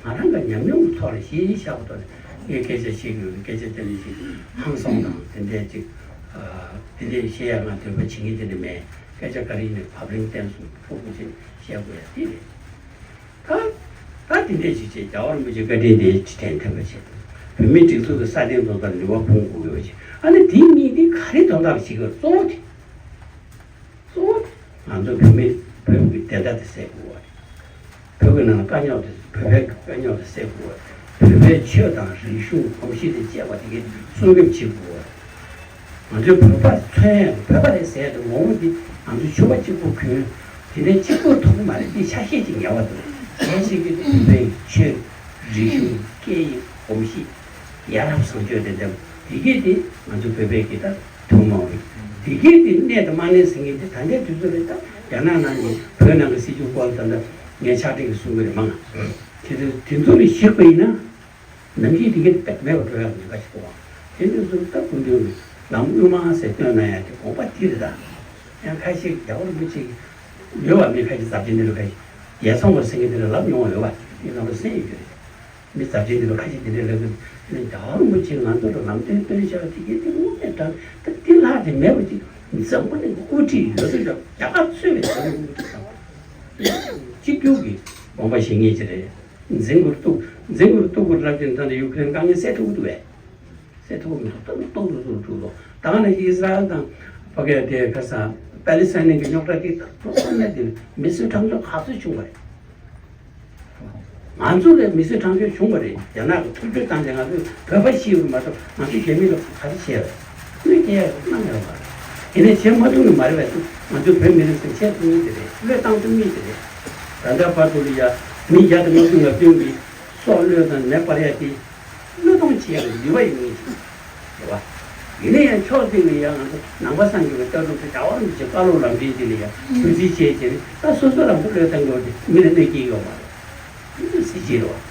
ང་རང་གི་ཉམས་མྱོང་གི་ཐོག་ལ་གཞི་བཞག་པ་ཐོག་ནས་ངས་སྐད་ཆ་བཤད་གི་ཡོད། སྐད་ཆ་དེ་ནས་ཅིག་ཧང་སང་དང་དེ་འདྲས་ཅིག་དེ་འདྲས་བཤད་ཡ་ང་འདོད་པ་བྱེད་མཁན་དེ་འདྲ་མེད། སྐད་ཆ་ག་རེ་ཡིན་ནའི་ཕབ་ལེན་བསྟན་སོང་ཕྲུ་གུ་ཅིག་བཤད་དགོས་ཡ་དེ་རེད། ད་ད་དེ་འདྲས་ཅིག་བྱས་རྒྱལ་བ་རིན་པོ་ཆེའི་བཀའ་དྲིན་དེ་དྲན་ཐུབ་པ་བྱས། བོད་མིའི་སྒྲིག་འཛུགས་ཀྱི་སྲ་བརྟན་དོན་དག་ནུས་པ་སྤུངས་དགོས་པ་བྱས། ཨ་ནི་དེ་གཉིས་དེ་ག་རེ་དོན་དག་ལ་བྱེད་དགོས། གཙོ་བོ་དེ། གཙོ་བོ་དེ་ང་ཚོ་བོད་མི་བོད་ཀྱི་བདེན་མཐའ་དེ་གསལ་དགོས་པ་རེད། བོད་ཀྱི་ནང་ལ་དཀའ་རྙོག་དེ་བོད་པའི་དཀའ་རྙོག་དེ་གསལ་དགོས་པ་རེད། བོད་པའི་ཆོས་དང་རིག་གཞུང་གོམས་གཤིས་དེ་བཅས་པ་དེ་གའི་སྲུང་སྐྱོབ་བྱེད་དགོས་པ་རེད། ང་ཚོའི་བོད་པ་མཚོན་ཡང་བོད་པ་རེད་ཟེར་དུས་ངོ་བོ་འདི་ང་ཚོ་ཕྱུ་པ་གཅིག་པུ་གྱོན་དེ་འདྲའི་གཅིག་པུར་མཐོང་གི་མ་རེད། འདི་ཆ་ཤས་ཅིག་ཉར་བ་འདུག་གལ་ཆེ་གི་བོད་པའི་ཆོས་རིག་གཞུང་སྐད་ཡིག་གོམས་གཤིས་ཡ་རབས་བཟང་སྤྱོད་དེ་འདྲ་འདི་གས་དེ་ང་ཚོ་བོད་པའི་གི་ད་ཐུན་མོང་རེད། འདི་གས་དེ་གནས་དང་མ་གནས་ཟེར་མཁན་དེ་ད་ལྟའི་དུས་ཚོད་རེད། ད་རྒྱ་ནག་ནང་གི་བོད་ནང་གི་སྲིད་བྱུས་སྐོར་ད་ལྟ་ངས་ཕྱག་བྲིས་ཀྱི་གསུང་གི་རེད་མང་། དེ་ཚོ་དེ་ཚོ་ལ་གཞིགས་པ་ཡིན་ན། ནམ་རྒྱུན་དེ་གའི་དཔེ་མེད་པར་འགྲོ་ཡག་ཉེན་ཁ་ཞིག་འདུག་བ། དེ་འདྲ་སོང་ཙང་སྐུ་མདུན་གྱིས་ལམ་དབུ་མ་ཟེར་སྟོན་གནང་ཡག་གི་དགོངས་པ་འདི་རེད་ད། ཡང་ཁ་ཤས་རྒྱལ་བ་རིན་པོ་ཆེ་ཡོད་བ། མི་ཁ་ཤས་ཟབ་ཆོས་འདི་ལ་ཁ་ཤས་ཡ་ཚང་བ་ཟེར་མཁན་དེ་ལ་ལབ་མྱོང་བ་ཡོད་བ། ངས་ལམ་ལ་གསན་ཡོད་ཀྱི་རེད། མི་ཟབ་ཆོས་འདི་ལ་ཁ་ཤས་དེ་འདྲ་ལབ་ཀྱི་རེད། རྒྱལ་བ་རིན་པོ་ཆེས་ང་ཚོ་ལ་ལམ་སྟོན་སྟོན་བཞག་དེ་གའི་དེ་དངོས་གནས་དྲང་ད་འདི་ལྷག་དེ་མེད་པ་ཅིག་འཛམ་བུ་གླིང་གི་དབུ་ཁྲིད་ཡོད་ཚོད་ཀྱང་རྒྱ་གར་གཙོས་པའི་འཛམ་བུ་གླིང་དབུ་ཁྲིད་ཚང་མ་གཅིག་གྱུར་གྱི་དགོངས་པ་བཞེས་མཁན་ཅིག་རེད། འཛིང་དགོས་རེད་འདུག་འཛིང་དགོས་རེད་འདུག་ལབ་ཀྱིན་ད་ནི་ཡུ་ཁུ་རེན་དཀའ་ངལ་སེལ་ཐུབ་ཀྱི་འདུག་བས། སེལ་ཐུབ་ཀྱི་མི་འདུག་ཏོག་ཏོག་ཏོག་ཏོག་ཏོག་ཏོག་ད་ག་ནང་བཞིན་ཨི་སི་ར་ཨེལ་དང་ཕ་གི་དེ་ཁ་སང་པ་ལི་སི་ཐན་གྱི་རྙོག་དྲ་དེ་ཏོག་ཏོག་ནས་དེ་མི་གསོད་ཁྲག་སྦྱོར་ག་ཚོད་བྱུང་བ་རེད། ང་ཚོ་ལས་མི་གསོད་ཁྲག་སྦྱོར་བྱུང་བ་རེད། རྒྱ་ནག་གི་ཐུབ་རྒྱུ་བཏང་སྟེ་ང་ཚོས་བོད་པ་ཤི་བ་མ་གཏོགས་ང་ཚོས་རྒྱ་མི་ལ་ག་རེ་བྱས་རེད། གནོད་སྐྱེལ་ཡག་གནང་ཡོད་མ་རེད། དེ་ནས་བྱེད་མ་ཐུབ་ནི་མ་རེད་པས། ང་ཚོས་བོད་མི་རིགས་ཚོས་བྱེད་ཐུབ་ངེས་དེ་རེད། བློས་བཏང་ཐུབ་ངེས་དེ་རེད། ད་ལྟ་བར་དུ་ལ་ཡ་མི་བརྒྱ་དང་ལྔ་བཅུ་ང་བདུན་གྱིས་སྲོག་བློས་བཏང་མེ་སྤར་ཡ་དེ། བློས་གཏོང་བྱེད་ཡ་ལ་ནུས་པ་ཡོད་ངེས་ཅིག་རེད་བ། ཡིན་ན་ཡང་ཕྱོགས་གཅིག་ནས་ཡང་ང་ཚོ་ནང་པ་སངས་རྒྱས་པའི་ལྟ་གྲུབ་དེ་རྒྱལ་བ་རིན་པོ་ཆེའི་བཀའ་སློབ་ལམ་སྟོན་དེ་ལ་ཡང་གུས་བརྩི་བྱས་བྱས་ནས་ད་སོ་སོ་རང་ཚོ་བློས་གཏོང་དགོས་ཏེ་མི་ལ་གནོད་སྐྱེལ་ཡོད་མ་རེད། འདི་ཚོ་གཟི་བརྗིད་རེད་བ།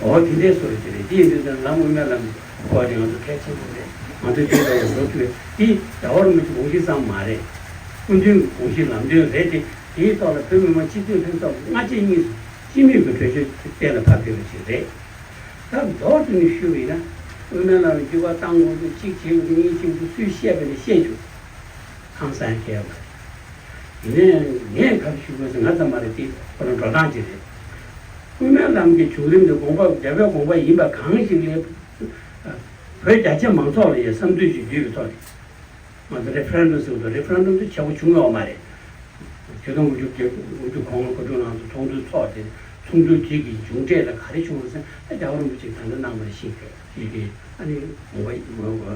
འོ་དེ་འདྲའི་བཟོ་རེད་དེ་རེད། དེ་ཡིན་དུས་ཙང་ལམ་དབུ་མའི་ལམ་གྱི་སྐོར་དེ་ང་ཚོ་གལ་ཆེན་པོ་རེད། ང་ཚོས་དེ་ལྟ་བུ་འགྲོ་ཐུབ་པའི་དེ་རྒྱལ་བ་རིན་པོ་ཆེའི་དགོངས་གཞི་ཙམ་མ་རེད། སྐུ་མདུན་གྱི་དགོངས་གཞི་ལམ་སྟོན་རེད་དེ། དེའི་ཐོག་ལ་བོད་མི་མང་སྤྱི་འཐུས་ལྷན་ཚོགས་ཀྱི་སྔ་རྗེས་གཉིས་སུ་སྤྱི་མོས་ཀྱི་གྲོས་ཆོད་གཏན་ལ་ཕབ་ཕེབས་པ་ཞིག་རེད། ད་མདོར་བསྡུས་ནས་ཞུས་པ་ཡིན་ན། དབུ་མའི་ལམ་ལ་འགྱུར་བ་གཏང་དགོས་འདུག་གཅིག་བྱེད་དགོས་འདུག་གཉིས་བྱེད་དགོས་འདུག་སུས་བཤད་པ་ཡིན་ན་བཤད་ཆོག་ཧང་སང་ཡང་གལ་ཡོད་མ་རེད། ཡིན་ནའི་ངས་ག་རེ་ཞུ་དགོས་ཟེར་ང་ཙམ་མ་རེད། དེ་ཁོ་རང་འགྲོ་སྟངས་ཅིག་རེད། དབུ་མའི་ལམ་གྱི་བྱུང་རིམ་དེ་དགོངས་པ་རྒྱལ་བའི་དགོངས་པ་ཡིན་པ་གང་ཞིག་ལས། བོད་རྒྱ་ཆེ་མང་ཚོགས་ལ་ཡང་བསམ་ཚུལ་ཞིག་བརྒྱུད་པའི་ཐོག་ནས། ང་ཚོ་རེ་ཕ་རན་ཌམ་ཟེར་བ་དང་རེ་ཕ་རན་ཌམ་དེ་བྱས་པ་བྱུང་ཡོད་མ་རེད། ཆིག་སྟོང་དགུ་བརྒྱ་དགུ་བཅུ་གོ་ལྔ་གོ་དྲུག་ནང་དུ་ཚོགས་འདུ་ཚོགས་ཏེ་ཚོགས་འདུ་དེ་གི་མཇུག་འབྲས་ལ་ག་རེ་བྱུང་བ་ཟེར་ན། རྒྱལ་བ་རིན་པོ་ཆེས་ད་ལྟ་གནང་བ་ཞིག་ཡིན་གྱི། ཨ་ནི་དགོངས་པ་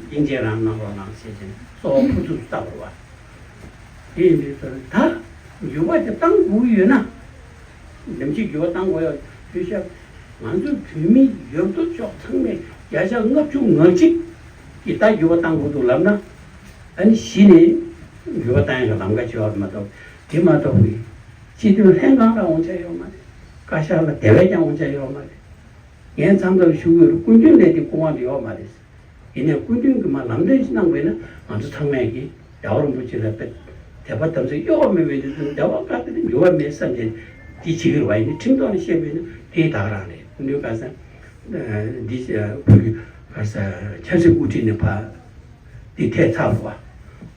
དབྱིན་ཇིའི་རང་གནང་རོགས་གནང་ཟེར་བྱས་ནས་གཙོ་བོ་ཕུར་ཚུགས་སུ་བཏབ་པ་རེད་བ། དེ་ཡིན་དུས་ད་འགྱུར་བ་དེ་གཏང་དགོས་ཀྱི་ཡོད་ན། ནམ་ཞིག་འགྱུར་བ་གཏང་དགོས་ཡོད་དུས་ཤ། ང་ཚོའི་བོད་མི་ཡོད་དོ་ཅོག་ཚང་མས་བརྒྱ་ཆ་ལྔ་བཅུ་ང་གཅིག་གིས་ད་འགྱུར་བ་གཏང་དགོས་འདུག་ལབ་ན། ཨ་ནི་གཞི་ནས་འགྱུར་བ་གཏང་ཡག་གི་ལམ་ཁ་ཆེ་བ་མ་གཏོགས། དེ་མ་གཏོགས་པའི་སྤྱི་འཐུས་ལྷན་ཁང་ལ་འོང་ཆ་ཡོད་མ་རེད། བཀའ་ཤག་ལ་དེ་བས་ཀྱང་འོང་ཆ་ཡོད་མ་རེད། ངས་མཚམས་མཚམས་ཞུ་གི་ཡོད་རེད། སྐུ་མདུན་ནས་དེ་སྐུ་དབང་དེ་ཡོད་མ་རེད། ཡིན་ནའི་སྐུ་མདུན་གྱིས་མར་ལམ་སྟོན་ཞིག་གནང་བས་ན་ང་ཚོ་ཚང་མས་ཀྱིས་རྒྱལ་བ་རིན་པོ་ཆེ་ལ་དད་པ་དམ་ཚིག་གཡོ་བ་མེད་པའི་དུས་སུ་འདི་བ་བཀའ་དེ་འགྱུར་བ་མེད་བསམ་བྱས་འདི་བྱེད་ཀྱི་རེད་བ། ཡིན་ནའི་ཁྲིམས་ཐོག་ནས་བཤད་པས་ན་དེ་ད་ག་རང་རེད། སྐུ་མདུན་ག་ས་འདི་བོད་ཀྱི་ག་ས་ཆབ་སྲིད་དབུ་ཁྲིད་ནས་ཕར་འདི་ཐད་ཚར་བ།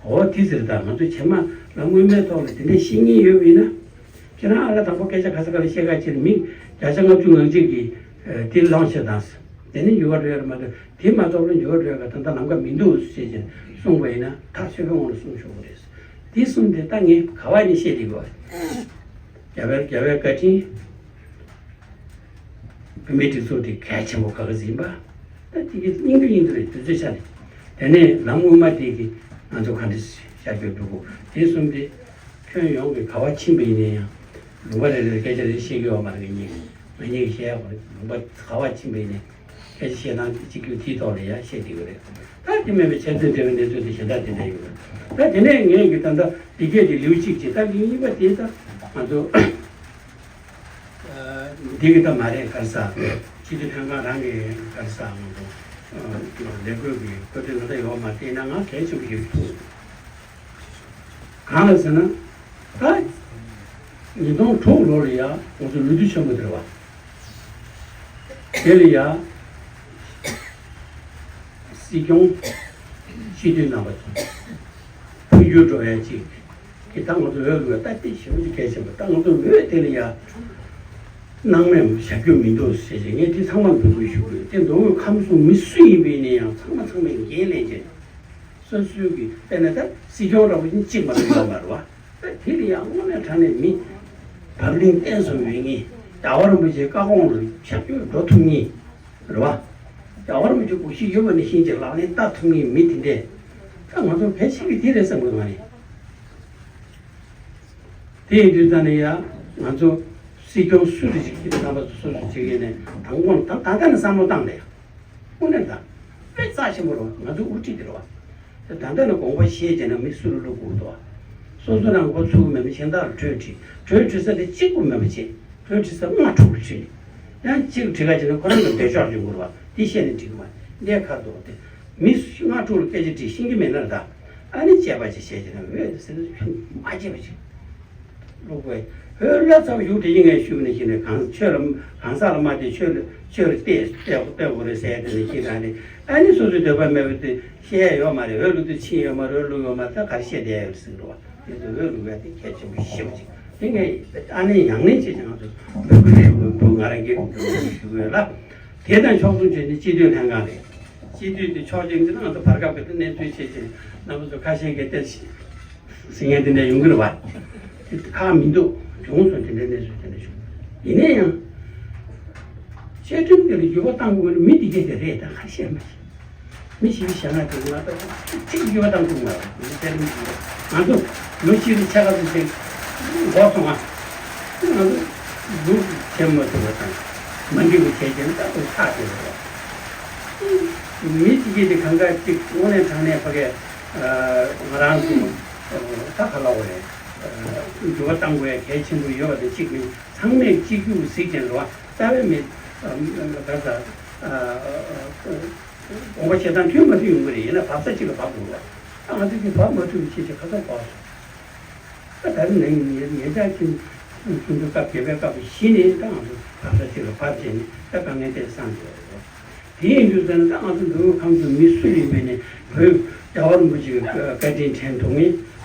འོ་དེ་ཟེར། ད་ང་ཚོ་ཕྱི་མ་ལམ་སྔོན་མའི་ཐོག་ལ་དེ་འདྲ་བཤད་མཁན་ཡོད་པ་ཡིན་ན། ཁྱེད་རང་ཨ་ལ་དང་པོ་སྐད་ཆ་ག་ས་ག་ལ་བཤད་ཁ་ཕྱིར་མི་བརྒྱ་ཆ་ལྔ་བཅུ་ང་གཅིག་གིས་དེ་ལངས་བྱེད་དང་། དེ་ནི་འགྱུར་བ་འགྲོ་ཡ་རེད་མ་གཏོགས། དེ་མ་གཏོགས་ལ་འགྱུར་བ་འགྲོ་ཡ་ག་ད་ལྟ་ལམ་ཁ་མི་འདུག་ཟེར་བྱས་གསུངས་པ་ཡིན་ན་ཐག་ཆོད་པའི་ངང་ལ་གསུང་ཆོག་གི་རེད། དེ་གསུངས་དེ་ད་ངས་ག་བ་ནས་བཤད་དེ་དགོས། རྒྱལ་བའི་རྒྱལ་བའི་བཀའ་དྲིན། བོད་མིའི་སྒྲིག་འཛུགས་དེ་གལ་ཆེན་པོ་ག་ག་ཟིན་པ། ད་དེ་གི་སྙིང་རུས་ཡིན་དུ་རེད། དུས་ཚོད་ཆ་ནས། དེ་ནས་ལམ་སྔོན་མ་དེ་གི་ང་ཚོ་ག་འདྲ་བྱ་རྒྱུ་འགྲོ་དགོས། དེ་གསུམ་དེ་ཁྱོན་ཡོངས་ཀྱི་ག་བ་ཕྱིན་པ་ཡིན་ན་ཡང་། ལུང་པ་རེ་རེར་སྐད་ཆ་རེ་བཤད་ཀྱི་ཡོད་མ་རེད། ངེད་གཉིས་ང་གཉིས་ཀྱིས་བཤད་ཡག་པ་རེད། ལུང་པ་ག་བ་ཕྱིན་པ་ཡིན་ན་སྐད་ཆ་བཤད་སྟངས་གཅིག་གྱུར་དེའི་ཐོག་ལ་ཡང་བཤད་བསྡད་ཀྱི་རེད། ད་དེ་མིན་པའི་ཆབ་སྲིད་འབྲེལ་བའི་གནས་ཚུལ་དེ་གཞན་དག་དེ་འདྲ་ཡོད་རེད། ད་དེ་ནས་ངས་ཀྱི་ད་ལྟ་འདི་སྐད་དེ་ལེའུ་གཅིག་བྱས། ད་ལེའུ་གཉིས་པ་དེ་ད་ང་ཚོ། འདི་གི་ད་མ་རེད། ག་རེ་ཟ། སྤྱི་འཐུས་ལྷན་ཁང་རང་གི་ག་རེ་ཟ་ང་ཚོ་ལས་བགོས་ཀྱི་བཀོད་དོན་ད་ལྟ་ཡོད་མ་རེད། ཡིན་ན་ང་གལ་ཆེན་པོ་ཞིག་མཐོང་། གང་ལ་ཟེར་ན། ད་ཉིས་སྟོང་དྲུག་ལོ་ལ་ཡ་ང་ཚོ་ལོ་རྒྱུས་ཆེན་པོ་དེ་རེད་བ། དེ་ལ་ཡ་སྲིད་སྐྱོང་སྤྱི་འཐུས་རྣམ་པ་ཚོ་འཕོ་འགྱུར་འགྲོ་ཡ་གཅིག་གི་ད་ང་ཚོ་འོས་བླུགས་ཡ་ད་དེ་ཞེ་པོ་ཅིག་གལ་ཆེན་པོ། ད་ང་ཚོ་འོས་དེ་ལ་ཡ་སྣང་མེད་བཞག་རྒྱུ་མི་འདུག་ཟེར་བྱས་ངས་དེ་ཚང་མ་འབོད་སྐུལ་ཞུ་གི་ཡོད། དེ་མདོ་དབུས་ཁམས་གསུམ་མི་སུ་ཡིན་པ་ཡིན་ན་ཡང་ཚང་མ་ཚང་མས་འགན་ལེན་བྱས། སོ་སོའི་གི་དཔེར་ན་ད་སྲིད་སྐྱོང་འདྲ་པོ་ཅིག་གཅིག་མ་གཏོགས་ཡོད་མ་རེད་བ། ད་དེ་ལ་ཡང་དངོས་གནས་དྲང་གནས་མི་བབ་བརླིང་བརྟན་སོང་ཡོད་མཁན། རྒྱལ་བ་རིན་པོ་ཆེའི་བཀའ་དགོངས་ལ་ཞབས་ཞུ་འགྲོ་ཐུབ་མཁན་རེད་བ། རྒྱལ་བ་རིན་པོ་ཆེ་སྒོར་གཞས་ཡོད་པ་ནང་བཞིན་གྱི་ལག་ལེན་བསྟར་ཐུབ་མཁན་མི་དེ་འདྲས། ད་ང་ཚོ་གལ་ཆེ་གི་དེ་རེད་བསམ་གི་ང་ནི། དེ་ཡིན་དུས་ད་ནི་ཡ་ང་ཚོ་སྲིད་སྐྱོང་སུ་རེད་ཅིག་གི་རྣམ་པ་ཚོ་སོ་སོ་བྱེད་མཁན་ནས་དང་པོ་ད་ད་ལྟ་ནས་བསམ་བློ་བཏང་ནས། དངོས་གནས་ད་དཔེ་རྩ་ཆེན་པོ་རེད་བ། ང་ཚོ་དབུ་ཁྲིད་དེ་རེད་བ། དེ་ད་ལྟ་ནས་དགོངས་པ་བཞེས་བྱས་ན་མི་སུ་ལ་བླུག་དགོས་འདུག་བ། སོ་སོ་རང་མགོ་ཚུགས་མེད་པ་གཞན་དག་ལ་གྲོས་དྲིས། གྲོས་དྲིས་ས་དེ་གཅིག་པུ་མེད་པ་བྱས། གྲོས་དྲིས་ས་ལྔ་དྲུག་ལ་ཁྲིད། ཡང་གཅིག་ལ་དྲི་ག་བྱས་ན་ཁོ་རང་གི་འདོད་ཕྱོགས་ཡོང་གི་རེད་བ། དེ་བཤད་ནས་འགྲིག་གི་མ་རེད། འདི་ཁ་དོག་དེ་མི་ལྔ་དྲུག་ལ་སྐད་ཆ་དྲིས་ཤེས་ཀྱི་མེད་ན་ད། ཨ་ནི་དཔྱད་པ་ཅིག་བྱས་བྱས་ན་འོས་ཟེར་ན་མ་དཔྱད་པ་ཅིག་བླུག་པས། འོས་བླ་ཚབ་གཞུང་འབྲེལ་གྱི་ངས་ཞུས་ནས་ཤེས་ནས་གང་ཆོས་ལ་གང་ཟག་ལ་མ་བལྟས་ཆོས་ལ་ཆོས་ལ་བལྟས་བལྟས་བལྟས་དགོས་རེད་ཟེར་དེ་ནས་ཤེས་གང་རེད། ཨ་ནི་སོ་སོའི་འདོད་པ་མེད་པ་དེ་བཤད་ཡ་ཡོད་མ་རེད། འོས་བླུག་དུས་ཕྱིན་ཡོད་མ་རེད། འོས་བླུག་ཡོད་མ་རེད། ད་ག་རེ་བཤད་བསྡད་ཡོད་ཟེར་འགྲོ་བ། དེ་ཚོ་འོས་བླུག་ཡ་དེ་གལ་ཆེན་པོ་ཞེ་པོ་ཅིག་དེ་ངས་ཨ་ནི་ཡང་ནས་བྱས་ཀྱང་ང་ཚོ་འབོད་སྐུལ་ཞུ་དགོས་འདུག་ང་རང་གིས་འབོད་སྐུལ་ཞུ་དགོས་ལ། དེ་དང་ཕྱོགས་མཚུངས་བྱས་ནས་སྤྱི་འཐུས་ལྷན་ཁང་རེད། སྤྱི་འཐུས་དེ་ཕྱོགས་གཅིག་འདི་ང་ཚོ་བར་སྐབས་ཀྱི་གནས་ཚུལ་བྱས་བྱས་རྣམ་པ་ཚོ་ཁ་ཤས་ཀྱིས་བལྟས་ཤིག་ཟེར་མཁན་དེ་འདྲ་ཡོང་གི་རེད་བ། དེ་ཁག་མི་འདུག་བྱུང་སོང་། དེ་འདྲའི་གནས་ཚུལ་དེ་འདྲ་བྱུང་། ཡིན་ན་ཡང་། བཅའ་ཁྲིམས་དེ་ལ་འགྱུར་བ་གཏང་དགོས་ན་མི་དེ་གས་དེ་རེད། ད་ག་རེ་བཤད་མ་ཤེས། མི་ཞིག་བྱས་ན་དེ་ང་ད་ཅིག་འགྱུར་བ་གཏང་ཐུབ་མ་རེད། མི་དེ་ལ་འགྱུར་བ་ང་ཚོ་ལོ་གཅིག་རེ་ཕྱེད་ཀ་ཙམ་ཅིག་འགོར་སོང་ང་། ང་ཚོ་ལུགས་བྱེད་མ་ཐུབ་པ་དང་མ་འགྲིག་པ་བྱས་ཀྱང་ད་དུང་ཐག་དེ་རེད་བ། མི་དེ་གས་དེ་གང་ག་ཅིག་དངོས་གནས་དྲང་གནས་ཕ་གས། ང་རང་ཚོ་ད་ག་ལ་བ་རེད། འགྱུར་བ་གཏང་དགོས་ཡ་གལ་ཆེན་པོ་ཡོད་པ་དེ་གཅིག་མིན་ཚང་མས་གཅིག་གྱུར་གཟིགས་ཀྱིན་རེད་བ། རྩ་བའི་མི་ག་ས་དགོངས་པ་བཞེས་སྟངས་མཐུན་མ་མཐུན་ཡོང་གི་རེད། ཡིན་ན་བབས་ས་གཅིག་ལ་བབས་དགོས་རེད་བ། ད་ང་ཚོ་གི་བབས་མ་ཐུབ་པའི་ཆེད་ཆེད་ཁ་སང་བབས་སོང་། ད་ད་རེས་ནས་ངེད་ཅག་གི་སྐུ་མདུན་སྐབས་བརྒྱད་པའི་སྐབས་བཞི་ནས་ད་ང་ཚོ་བབས་ས་གཅིག་ལ་བབས་བྱས་ནས་ད་དཀའ་ངལ་དེ་སངས་ཡོད་རེད། དེ་ཡིན་དུས་ཙང་ད་ང་ཚོ་མདོ་དབུས་ཁམས་གསུམ་མི་སུ་ཡིན་པའི་ནས་བོད་རྒྱལ་བ་རིན་པོ་ཆེའི་བཀའ་དྲིན་དྲན་ཐུབ་ངེས།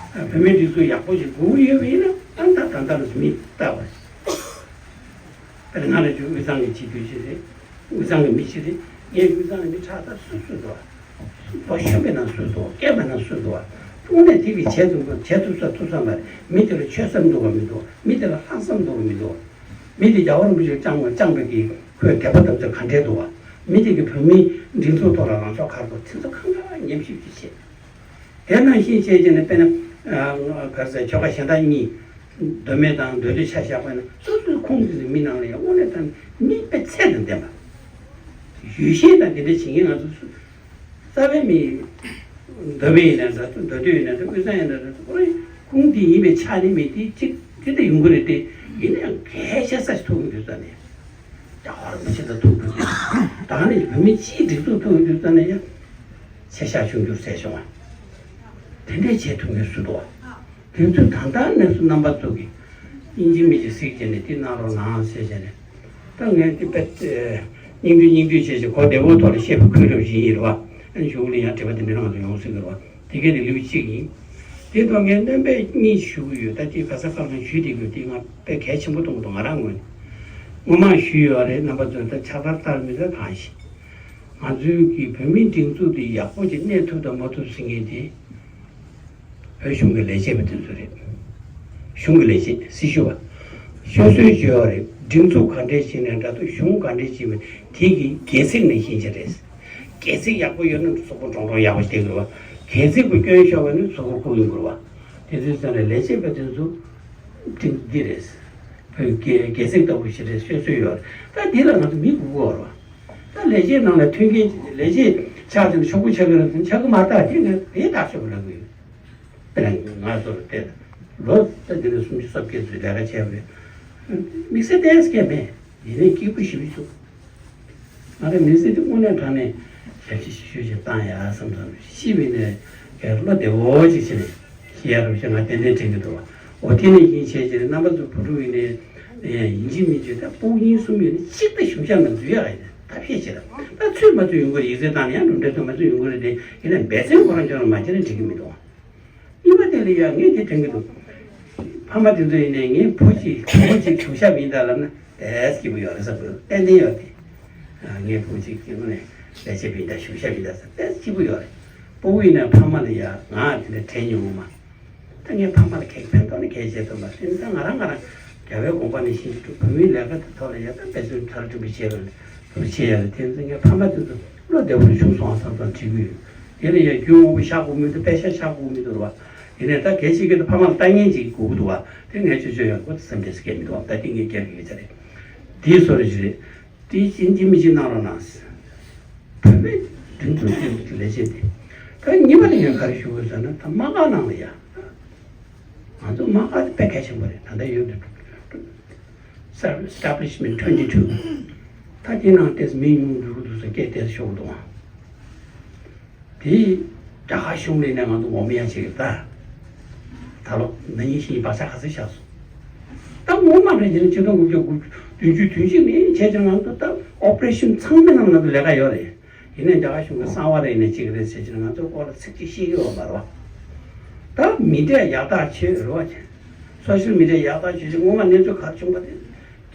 བོད་མིའི་སྒྲིག་འཛུགས་ཡག་པོ་ཞིག་དགོས་ཀྱི་ཡོད་པ་ཡིན་ན་ཨང་ད་ད་ལྟ་ལ་མི་ལྟ་བ། དཔེར་ང་ལ་ཅིག་དབུས་གཙང་གི་སྤྱི་འཐུས་ཅིག་རེད། དབུས་གཙང་གི་མི་ཅིག་རེད། ངས་དབུས་གཙང་གི་མི་ཁྲག་ཐག་སུ་སུ་འདུག་བ། ལོ་གཞོན་པའི་ནང་སུ་འདུག་བ། རྒན་པའི་ནང་སུ་འདུག་བ། དངོས་གནས་དེ་གི་བྱེད་ཐུབ་བྱེད་ཐུབ་ས་ཐུབ་ས་མ་རེད། མི་དེ་ལ་ཆོད་སེམས་འདུག་བ་མི་འདུག་མི་དེ་ལ་ལྷག་བསམ་འདུག་བ་མི་འདུག་མི་དེ་རྒྱལ་བ་རིན་པོ་ཆེས་བསྐྱངས་བ་བསྐྱངས་པའི་གི་ཁོས་དད་པ་བཏབ་ཚད་ག་འདྲས་འདུག་བ། མི་དེ་གི་བོད་མིའི་སྒྲིག་འཛུགས་ཐོག་ལ་ལངས་ཕྱོགས་ག་རེ་འདུག་དེ་ཚོ་གང་ག་ཉམས་ཞིབ་ཅིག་བྱེད། དེ་ནང་བཞིན་བྱས་བྱས་ནས་དཔེར་ན། ཨ། ག་རེ་ཟེར། ཆོལ་ཁ་གཞན་དག་གཉིས། མདོ་སྨད་དང་མདོ་སྟོད་ཆ་བཞག་པ་ན་སོ་སོའི་ཁོངས་ཀྱི་མི་ནང་ལ་ཡང་དངོས་གནས་དྲང་མི་དཔེ་ཚད་དང་ལྡན་པ། ཡོད་ཤེས་དང་དེ་འདྲ་བྱེད་མཁན་ང་ཚོ་སུ། རྩ་བའི་མི། མདོ་སྨད་ཡིན་ན་འདྲ། མདོ་སྟོད་ཡིན་ན་འདྲ། དབུས་གཙང་ཡིན་ན་འདྲ། ཁོ་རང་ཁོངས་འདི་ཡིན་པའི་ཆ་ནས་མི་དེ་གཅིག་དེ་འདྲ་ཡོང་གི་རེད་དེ། ཡིན་ན་ཡང་གལ་ཆེ་ས་ཞིག་ཐུག་གི་འདུག་ས་ནས། རྒྱལ་བ་རིན་པོ་ཆེ་དང་ཐུག་འདུག་དེ། ད་ནི་བོད་མི་སྤྱིའི་སྒྲིག་འཛུགས་ཐུག་གི་འདུག་ས་ནས་ཡང་། ཆེ་ཤ་ཆུང་འགྱུར་ཟེར་བྱུང་བ། དེ་འདྲས་བྱེད་ཐུབ་མཁན་སུ་འདུག་བ། དེ་ཚོས་ད་ལྟ་གནས་ཚུལ་རྣམ་པ་ཚོ་གི། དབྱིན་ཇི་མི་གཅིག་གཟིགས་བྱས་ནས་དེ་གནང་རོགས་གནང་ཟེར་བྱས་ནས། ད་ངས་དེ་དཔེ། སྙིང་བསྡུས་སྙིང་བསྡུས་བྱས་བྱས་གོ་བདེ་བོ་ཐོག་ལ་བཤད་པ་ཁུལ་རེ་བཞིན་ཡིན་རེད་བ། ཨ་ནི་གཞུག་ལ་ཡང་དྲི་བ་དེ་འདྲ་ང་ཚོ་ཡོང་སྲིད་ཀྱི་རེད་བ། དེ་གའི་དེ་ལེའུ་གཅིག་ཡིན། དེ་ཐོག་ངས་སྣོན་པ་གཉིས་ཞུ་གི་ཡོད། ད་དེ་ག་ས་ག་ལ་ཞུས་བསྡད་ཀྱི་ཡོད། དེ་ང་དཔེ་གལ་ཆེན་པོ་མཐོང་གི་འདུག་ང་རང་ངོས་ནས། སྔོན་མ་ཞུས་ཡོད་རེད། རྣམ་པ་ཚོས་ད་ཕྱག་བསྟར་བསྟར་མི་ཚོ་གང་ཞིག་ང་ཚོའི་གི་བོད་མིའི་སྒྲིག་འཛུགས་འདི་ཡག་པོ་ཅིག་གནས་ཐུབ་དང་མ་ཐུབ་ཟེར་མཁན་དེ། བོད་གཞུང་གི་ལས་བྱེད་པ་དེ་ཚོ་རེད། གཞུང་གི་ལས་བྱེད། སྲི་ཞུ་བ། སོ་སོའི་བརྗོད་པ་རེད། སྒྲིག་འཛུགས་ག་འདྲས་བྱས་ནས་འདྲ་འདུག་གཞུང་ག་འདྲས་བྱས་པ་དེ་གི་སྒལ་ཚིགས་ནང་བཞིན་ཅིག་རེད། སྒལ་ཚིགས་ཡག་པོ་ཡོད་ན་གཟུགས་པོ་འདྲོང་འདྲོང་ཡག་པོ་ཞིག་བསྡད་དགོས་པ། སྒལ་ཚིགས་པོ་སྐྱོན་ཤོར་བ་ནི་གཟུགས་པོ་ཁུག་ཡོང་དགོས་པ། དེ་ཚོའི་ཚོད་ལས་ལས་བྱེད་པ་དེ་ཚོ་སྒྲིག་འདི་རེད། བོད་སྒལ་སྒལ་ཚིགས་ལྟ་བུ་ཞིག་རེད། སོ་སོའི་ཡོད་རེད། ད་འདི་ལ་ང་ཚོ་མི་དགོས་ཀྱི་ཡོད་རེད་བ། ད་ལས་བྱེད་ནང་ལ་མཐུན་རྐྱེན་ལས་བྱེད་ཆགས་ཀྱི་ན་ཆོག་གི་ཆགས་ཀྱི་རེད། ཆགས་ཀྱི་མ་རེད། ད་དེ་ངས་དེ་ཐག་ཆོད་པ་ལབ་གི་ཡོད། དཔེར་ན་ང་ཚོ་ལ་བལྟས་ན་ལོ་ད་འདི་ནས་སུམ་ཅུ་སོ་བརྒྱད་ཙམ་ལས་ཀ་བྱས་པ་རེད། དམིགས་བསལ་ཏོག་ཙམ་མེད། ཡིན་ནའི་སྐྱིད་པོ་ཞེ་པོ་ཅིག་འདུག་ང་ཚོ་མི་ཚེ་འདི་དངོས་གནས་དྲང་གནས་ཞབས་ཕྱི་ཞུ་ཞིག་བཏང་ཡ་བསམ་བསམ་ཤི་བའི་ནས་ཀྱི་བློ་བདེ་བོ་ཅིག་བྱས་ནས་ཤི་ཡ་རུ་ཞིག་ང་ཏན་ཏན་དྲན་གྱི་འདུག་འོ་དེ་ནས་ཡིན་བྱས་བྱས་ནས་རྣམ་པ་ཚོ་བུ་ཕྲུག་ཡིན་ནའི་ཡིན་གཅིག་མིན་གཅིག་ད་ཕྲུ་གུ་གཉིས་གསུམ་ཡོད་ན་གཅིག་ད་གཞུང་ཞབས་ནང་འཛུལ་ཡ་ཡིན། ད་ཕྱིས་བྱས་ད་ད་ཚུད་མ་ཚུད་ཡོང་གི་རེད། ཡིག་ཚད་བཏང་ནས་ཡང་གྲུབ་འབྲས་ཐོན་མ་ཚུད་ཡོང་གི་རེད་དེ། ཡིན་ནའི་འབད་བརྩོན་ཁོ་རང་ཁྱོད་རང་མ་བྱས་ན་འགྲིག་གི་མི་འདུག་གཉིས་པ་དེ་ལ་ཡང་ངས་དེ་དྲན་གྱི་འདུག་ཕ་མ་དེ་ཚོ་ཡིན་ནའི་ངའི་བུ་གཅིག་བུ་མོ་གཅིག་གཞུང་ཞབས་ཡིན་ད་ལབ་ན་དཔེ་སྐྱིད་པོ་ཡོད་རེད་བསམ་གྱི་འདུག་ཏན་ཏན་ཡོད་དེ། ངའི་བུ་གཅིག་གི་ངོས་ནས་ལས་བྱེད་པ་ཡིན་ད་གཞུང་ཞབས་ཡིན་ད་ཟེར་དཔེ་སྐྱིད་པོ་ཡོད་རེད། སྤུ་གུ་ཡིན་ནའི་ཕ་མ་ལ་ཡང་ང་དེ་འདྲ་དྲན་མྱོང་མ། ད་ངས་ཕ་མ་ལ་གལ་ཕན་ཐོགས་ནས་གལ་ཆེ་ཐུབ་པ་དེ་ནི་ད་ང་རང་ང་རང་རྒྱལ་བའི་དགོངས་པ་ནང་བཞིན་བོད་མིའི་ལས་ཀ་དེ་ཐོག་ལ་ཡང་ད་འབད་བརྩོན་མཐར་སྐྲོད་པ་བྱས་པ་ལ་ཐུགས་རྗེ་ཆེ་ཡ་རེད། དེ་ཚོ་ངས་ཕ་མ་དེ་ཚོ་བློ་བདེ་པོ་བྱུང་སོང་བསམ་བསམ་བྲིས་ཀྱི་ཡོད། དེ་ལ་ཡང་རྒྱུ་མང་པོ་བཞག་དགོས་མི་འདུག་པེ་ཤག་བཞག་དགོས་མི་འདུག་རེད་བ། ཡིན་ནའི་ད་གལ་ཆེ་གེ་ད་ཕ་མ་ལ་ལྟ་ཉན་ཅིག་དགོས་ཀྱི་འདུག་བ། དེ་ངས་ཆོས་ཆོས་ཡང་དགོས་ད་སེམས་ཁྲལ་སྐྱེ་མི་འདུག་བ། ད་དེ་ངས་སྐྱེལ་གི་ཡོད་ཚ་རེད། དེའི་བཟོ་འདྲ་ཞིག་རེད། དེ་ཡིན་གཅིག་མིན་གཅིག་གནང་རོགས་གནང་། བོད་པའི་སྒྲིག་འཛུགས་ཀྱི་ལས་བྱེད་དེ། ད་གཉིས་པ་ནི་ངས་ག་རེ་ཞུ་དགོས་ཟེར་ན་ད་དམག་སྒར་ནང་ལ་ཡ། ང་ཚོ་དམག་སྒར་དེ་དཔེ་གལ་ཆེན་པོ་རེད། ད་ལྟ་ཡོད་འདུག Establishment twenty two། ད་དེ་ནང་ཏོག་ཙམ་མི་ཉུང་འགྲོ་གི་འདུག་ཟེར་སྐད་དེ་ཤོར་གི་འདུག་ཨང་། དེ་རྒྱ་གར་གཞུང་ལས་ནས་ང་ཚོ་འོ་མ་ཡང་བྱེད་ཀྱི་ད། ད་ལོ་ན་ནིང་ཤི་བག་ཆགས་ག་ཚོད་བཞག་སོང་། ད་ངོ་མ་རེད་ཅེ་ན་ཆིག་སྟོང་དགུ་བརྒྱ་དགུ་བདུན་ཅུ་དོན་གཅིག་ནས་བྱས་ཙང་ང་ཚོ་ད་ཨོ་པ་རེ་ཤན་ཚང་མའི་ནང་ང་ཚོ་ལས་ཀ་ཡོད་རེད། ཡིན་ནའི་རྒྱ་གར་གཞུང་གི་གསང་བ་རེད་ནས་གཅིག་རེད་ཟེར་ཅེ་ན་ང་ཚོ་སྐོར་ལ་ཚིག་གཅིག་ཤེས་ཀྱི་ཡོད་མ་རེད་བ། ད་མི་འདྲ་ཡག་ཐག་ཆོད་རེད་བ། སོ་ཤལ་མི་ཌི་ཡ་ཡག་ཐག་ཆོད་ཅིག་སྔོན་མ་གནས་ཚུལ་ག་རེ་བྱུང་བ་དེ་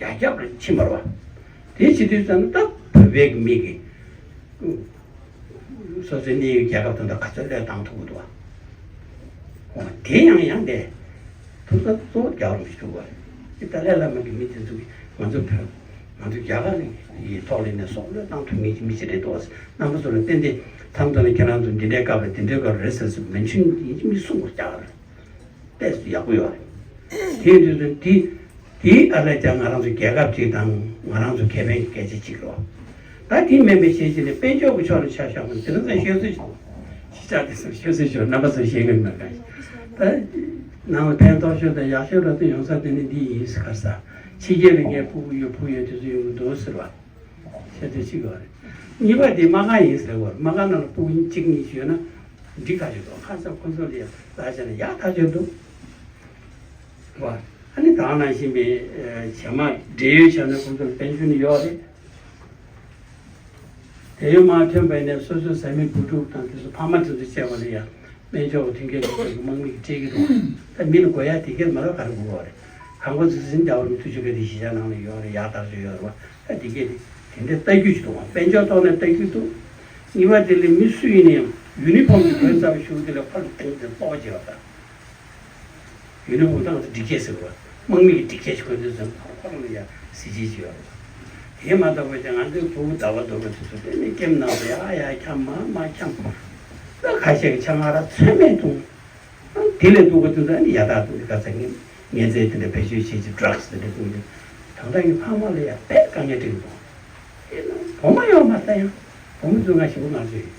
རྒྱ་ཁྱབ་རེ་ཕྱིན་པ་རེད་བ། དེ་བྱེད་དུས་ཙམ་ན་ད་བོད་པའི་མི་གི་སོ་སོའི་གནས་ཡུལ་རྒྱལ་ཁབ་དང་ད་ག་ཚོད་བློས་བཏང་ཐུབ་ཀྱི་འདུག་བ། འོ་དེ་ཡང་ཡང་དེ་ཐུག་ས་གཙོ་བོ་རྒྱལ་བ་རིན་པོ་ཆེ་ཐུག་པ་རེད། ཏཱ་ལའི་བླ་མ་གི་མི་དེ་ཚོ་གིས་ང་ཚོ་བོད་ང་ཚོ་རྒྱ་གར་ཡི་ཐོག་ལ་ནས་སྲོག་བློས་བཏང་ཐུབ་མཁན་གྱི་མི་ཞིག་རེད་འདུག་རྣམ་པ་ཚོ་ལ་ཏན་ཏན་མཚམས་མཚམས་ལ་ཁྱེད་རང་ཚོ་འདི་འདྲའི་སྐབས་ལ་འདི་འདྲའི་སྐབས་རེད་ཟེར་ཟེར་མི་ཆུང་ཡིན་གྱི་མི་གསུང་བར་རྒྱག་རེད། ཏོག་ཙམ་ཡག་པོ་ཡོད་རེད། དེ་ཡིན་དུས་ཙམ་དེ་དེའི་ཨ་ལས་ཀྱང་ང་རང་ཚོ་རྒྱལ་ཁབ་ཅིག་དང་ང་རང་ཚོ་ཁེ་ཕན་གྱི་སྐད་ཆ་ཅིག་རེད། ད་དེ་མིན་པའི་ཤེས་བཞིན་ནི་དཔལ་འབྱོར་གྱི་ཕྱོགས་ནས་ཆ་བཞག་པ་ནི་དེ་རིང་ཙམ་ཤོད་ཚུལ་ཞིག་ཕྱི་ཕྱོགས་དེ་ཚོ་ཤོད་ཚུལ་ཞིག་རྣམ་པ་ཚོ་ཤེས་ཀྱི་མེད་ག་ད་ནང་ལ་ཕན་ཐོགས་ཤོས་དང་ཡག་ཤོས་ར་ཏུ་ཡོང་ས་དེ་ནི་འདི་ཡིན་ཟེར་ག་ས་ཕྱི་རྒྱལ་ལ་ངའི་ཕྲུ་གུ་ཡོད་བུ་ཡོད་དེ་ཚོ་ཡོང་གི་འདུག་ཟེར་བ། ཤེས་ཚུལ་ཞིག་ཡོད་རེད། གཉིས་པ་དེ་དམག་སྒར་ཡིན་ཟེར་བ་རེད། དམག་སྒར་ནང་ལ་ཕྲུ་གུ་གཅིག་གཉིས་ཤིག་ཡོད་ན་འགྲིག་ཐག་ཆོད་འདུག་ཁ་སང་ཁོ་ཚོ་ལ་ཡང་ལྟ་བྱས་ན་ཡག་ཐག་ཆོད་འདུག་བ། ཨ་ནི་ད་ག་ནང་བཞིན་པའི་བྱེ་མ་འབྲེལ་ཡོད་བྱས་ན་ཁོ་ཚོ་ལ་དཔལ་འབྱོར་ནི་ཡོད་རེད། དེ་ཡོད་མ་ཐོན་པ་ཡིན་ན་སོ་སོའི་བཟའ་མི་བུ་ཕྲུག་དང་དེ་ཚོ་ཕ་མ་དེ་ཚོ་བྱས་པ་ལ་ཡང་སྨན་བཅོས་མཐུན་རྐྱེན་དེ་ཚོ་གི་དམག་མི་གིས་སྤྲད་ཀྱི་འདུག་ད་མི་ལ་དགོས་ཡ་དེ་གས་མ་ར་ག་རེ་དགོས་པ་རེད། གང་ག་ཚོད་ཟིན་རྒྱ་བར་མི་ཐུ་ཆུ་ག་དེ་གཞིས་ཆགས་ནང་ལ་ཡོད་རེད། ཡག་ཐག་ཆོད་ཡོད་རེད་བ། ད་དེ་གས་དེ་དེ་འདྲའི་ལྟ་རྒྱུ་ཞིག་འདུག་བ། དཔལ་འབྱོར་ཐོག་ནས་ལྟ་རྒྱུ་འདུག་གཉིས་པ་དེ་ལས་མི་སུ་ཡིན་ནའང་ཡུ་ནི་ཕོམ་གྱི་གོན་ཚར་བའི་གཞུག་དེ་ལ་ཁོ་ལ་སྟེང་དེ་གཏོར་བྱས་པ་དང་། ཡུ་ནི་ཕོམ་ཏང་དེ་སྒྲིག་ཆས་ཟེར་བ། དམག་མི་གི་སྒྲིག་ཆས་ཤིག་གོན་དུས་ཙམ་ཁོ་རང་ལ་ཡ་གཟི་བརྗིད་ཅིག་ཡོད་རེད། དེ་མ་གཏོགས་པ་ཅིག་ང་ཚོའི་ཕྲུ་གུ་ཟླ་བ་བདོ་བ་དེ་ཚོ་དེ་ནས་ཀེམ་ནང་དུ་ཡ་ཡ་འཁྱམ་མ་མ་འཁྱམ། ད་ཁ་ཤས་ཀྱི་ཆང་ཨ་རག་ཚད་མེད་འཐུང་། དེ་ལས་སྡུག་པ་དེ་ཚོ་ཨ་ནི་ཡ་དག་ཏུ་ག་ཚད་ངན་ཚད་དེ་འདྲ་བེད་སྤྱོད་བྱེད་ཀྱི་ཌྲག་སི་དེ་འདྲ་འཐུང་རྒྱུ། དོན་དག་གི་ཕ་མ་ལ་ཡ་དཔེ་དཀའ་ངལ་འཕྲད་ཀྱི་འདུག་དེ་ན་བུ་མོ་ཡོད་མ་རེད་ད། ཡང་བུ་མོ་ཚོ་ང་ཞེ་པོ་ང་ཚོ་ཡོད།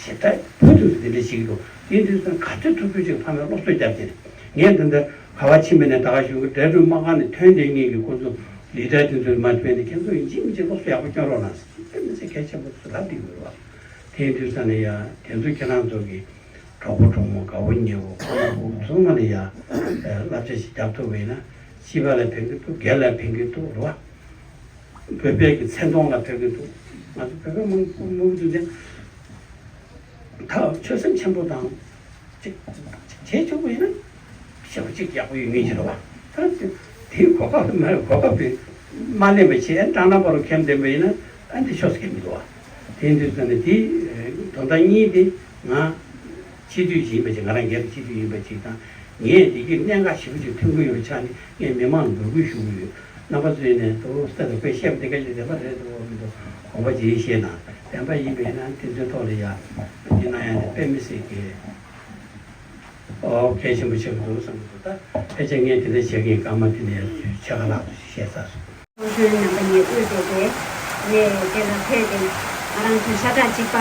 ཞེ་དྲག་བུ་དེ་ཚོ་དེ་འདྲ་བྱེད་ཀྱི་འདུག་དེ་དུས་ཙང་ག་ཚོད་ཐུབ་ཐུབ་ཅིག་ཕ་མས་སློབ་གསོ་རྒྱབ་ཀྱི་རེད། ངས་འདི་འདྲ་ག་བ་ཕྱིན་པ་ནས་ད་ག་ཞུ་གི་འདྲ་འགྲུལ་མ་གང་ནས་ཐོན་བསྡད་མཁན་གྱི་ཁོ་ཚོ་ལི་ཌར་དེ་ཚོར་མ་ཐོན་ནས་ཁྱེད་ཚོ་ཡིན་གཅིག་མིན་གཅིག་སློབ་གསོ་ཡག་པོ་སྐྱོན་རོགས་གནང་ཟེར། དེ་མི་ཚེ་གལ་ཆེན་པོ་ཚོ་ལབ་བསྡད་ཡོད་རེད་བ། དེ་དུས་ཙང་ནས་ཡ་དེ་ཚོ་ཁྱེད་རང་ཚོ་གི་གྲོགས་པོ་གྲོགས་མོ་དགའ་བོ་ཉེ་བོ་ཁོ་རང་ཚོ་ཚང་མ་ལ་ཡ་བསླབ་བྱ་ཞིག་རྒྱབ་ཐུབ་པ་ཡིན་ན། སྤྱི་པ་ལ་ཕན་གྱི་འདུག་སྒེར་ལ་ཕན་གྱི་འདུག་རེད་བ། བོད་པའི་གི་མཚན་མཐོང་ལ་ཕན་གྱི་འདུག་ང་ཚོ་བོད་པ་མང་པོ་མང་པོ་འདུག་སྟེ། ད་ཆོད་སེམས་ཆེན་པོ་དང་ཅིག་ཅིག་བྱེད་ཆོག་པ་ཡིན་ན་ཞེ་པོ་ཅིག་ཡག་པོ་ཡོད་ངེས་ཀྱི་རེད་བ། ད་དེ་གོ་སྐབས་མ་གོ་སྐབས་དེ་མ་ལེན་པ་བྱས་སྐྲག་སྣང་པ་རུ་འཁྱམས་བསྡད་པ་ཡིན་ན་ཨ་འདི་ཆོག་ཟེར་མི་འདུག་བ། དེ་འདུག་ཟེར་ནས་དེ་དོན་དག་གཉིས་དེ་ང་སྤྱི་འཐུས་ཡིན་པ་ཅིག་ང་རང་སྒེར་གྱི་སྤྱི་འཐུས་ཡིན་པ་ཅིག་དང་། ངས་འདི་གི་གནད་འགག་ཞེ་པོ་ཅིག་ཐོན་གྱི་ཡོད་ཆ་ནས་ངས་མི་མང་ལ་འབོད་སྐུལ་ཞུ་གི་ཡོད། རྣམ་པ་ཚོས་ནས་དུ་ས་དུ་དཔེ་བཤད་པ་དེ་ག་ཞིག་བདེན་པ་རེད་དོ་མི་འདུག་དགོངས་པ་བཞེས་ཤེས་ན་བདེན་པ་ཡིན་པས་ན་དེ་ཚོའི་ཐོག་ལ་ཡ་འདི་གནང་ཡ་དེ་དཔེ་མི་སྲིད་ཀྱི་ཨོ་གལ་ཆེན་པོ་ཆགས་ཀྱི་འདུག་བསམ་གྱི་འདུག་ད་ཕལ་ཆེར་ངས་དེ་འདྲ་བྱེད་མཁན་སྐར་མ་དེ་ནས་ཕྱེད་ཀ་ལྷག་ཏུ་བཤད་ཚར་སོང་། ཚོགས་གཞོན་རྣམ་པ་ནས་དབུས་པའི་དེ་ནས་དེ་ལ་ཕེབས་ཏེ་ང་རང་ཚོའི་ཤ་ཁྲག་གཅིག་པ་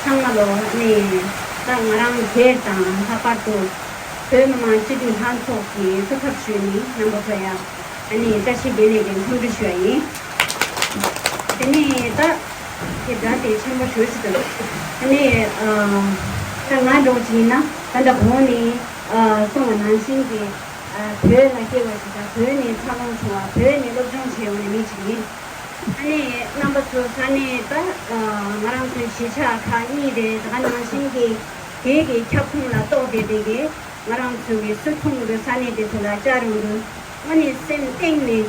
ཚང་མ་ལོ་ནས་ད་ང་རང་སྒེར་དང་ལྷག་པར་དུ་བོད་མི་མང་སྤྱི་འཐུས་ལྷན་ཚོགས་ཀྱི་སྐུ་ཚབ་ཞུས་ནས་རྣམ་པ་ཚོ་ཡ་ཨ་ནི་བཀྲ་ཤིས་བདེ་ལེགས་ཀྱི་འཚམས་འདྲི་ཞུ་བ་ཡིན། དེ་ནས་ད་དེ་སྒྲ་དེ་ཆེན་པོ་ཞུ་ཞིག་དང་ཨ་ནི་ད་ང་འདྲ་བོ་ཅིག་ཡིན་ན་ད་ལྟ་གོང་ནས་གསུངས་པ་ནང་བཞིན་གྱི་བོད་ལ་སྐྱེས་པ་ཞིག་དང་བོད་ནས་འཚར་ལོངས་བྱུང་བ་བོད་ནས་སློབ་སྦྱོང་བྱས་ཡོང་བའི་མི་ཞིག་ཡིན། ཨ་ནི་རྣམ་པ་ཚོ་ས་གནས་ད་ང་རང་ཚོའི་གཞིས་ཆགས་ཁག་གཉིས་རེད། ད་ག་ནང་བཞིན་གྱི་བོད་ཀྱི་ཁྱབ་ཁོངས་ལ་གཏོགས་བསྡད་པའི་གི་ང་རང་ཚོའི་གི་སུད་ཁོངས་ཀྱི་ས་གནས་དེ་ཚོ་ལ་བཅར་ཡོང་དུས་དངོས་གནས་སེམས་གཏིང་ནས་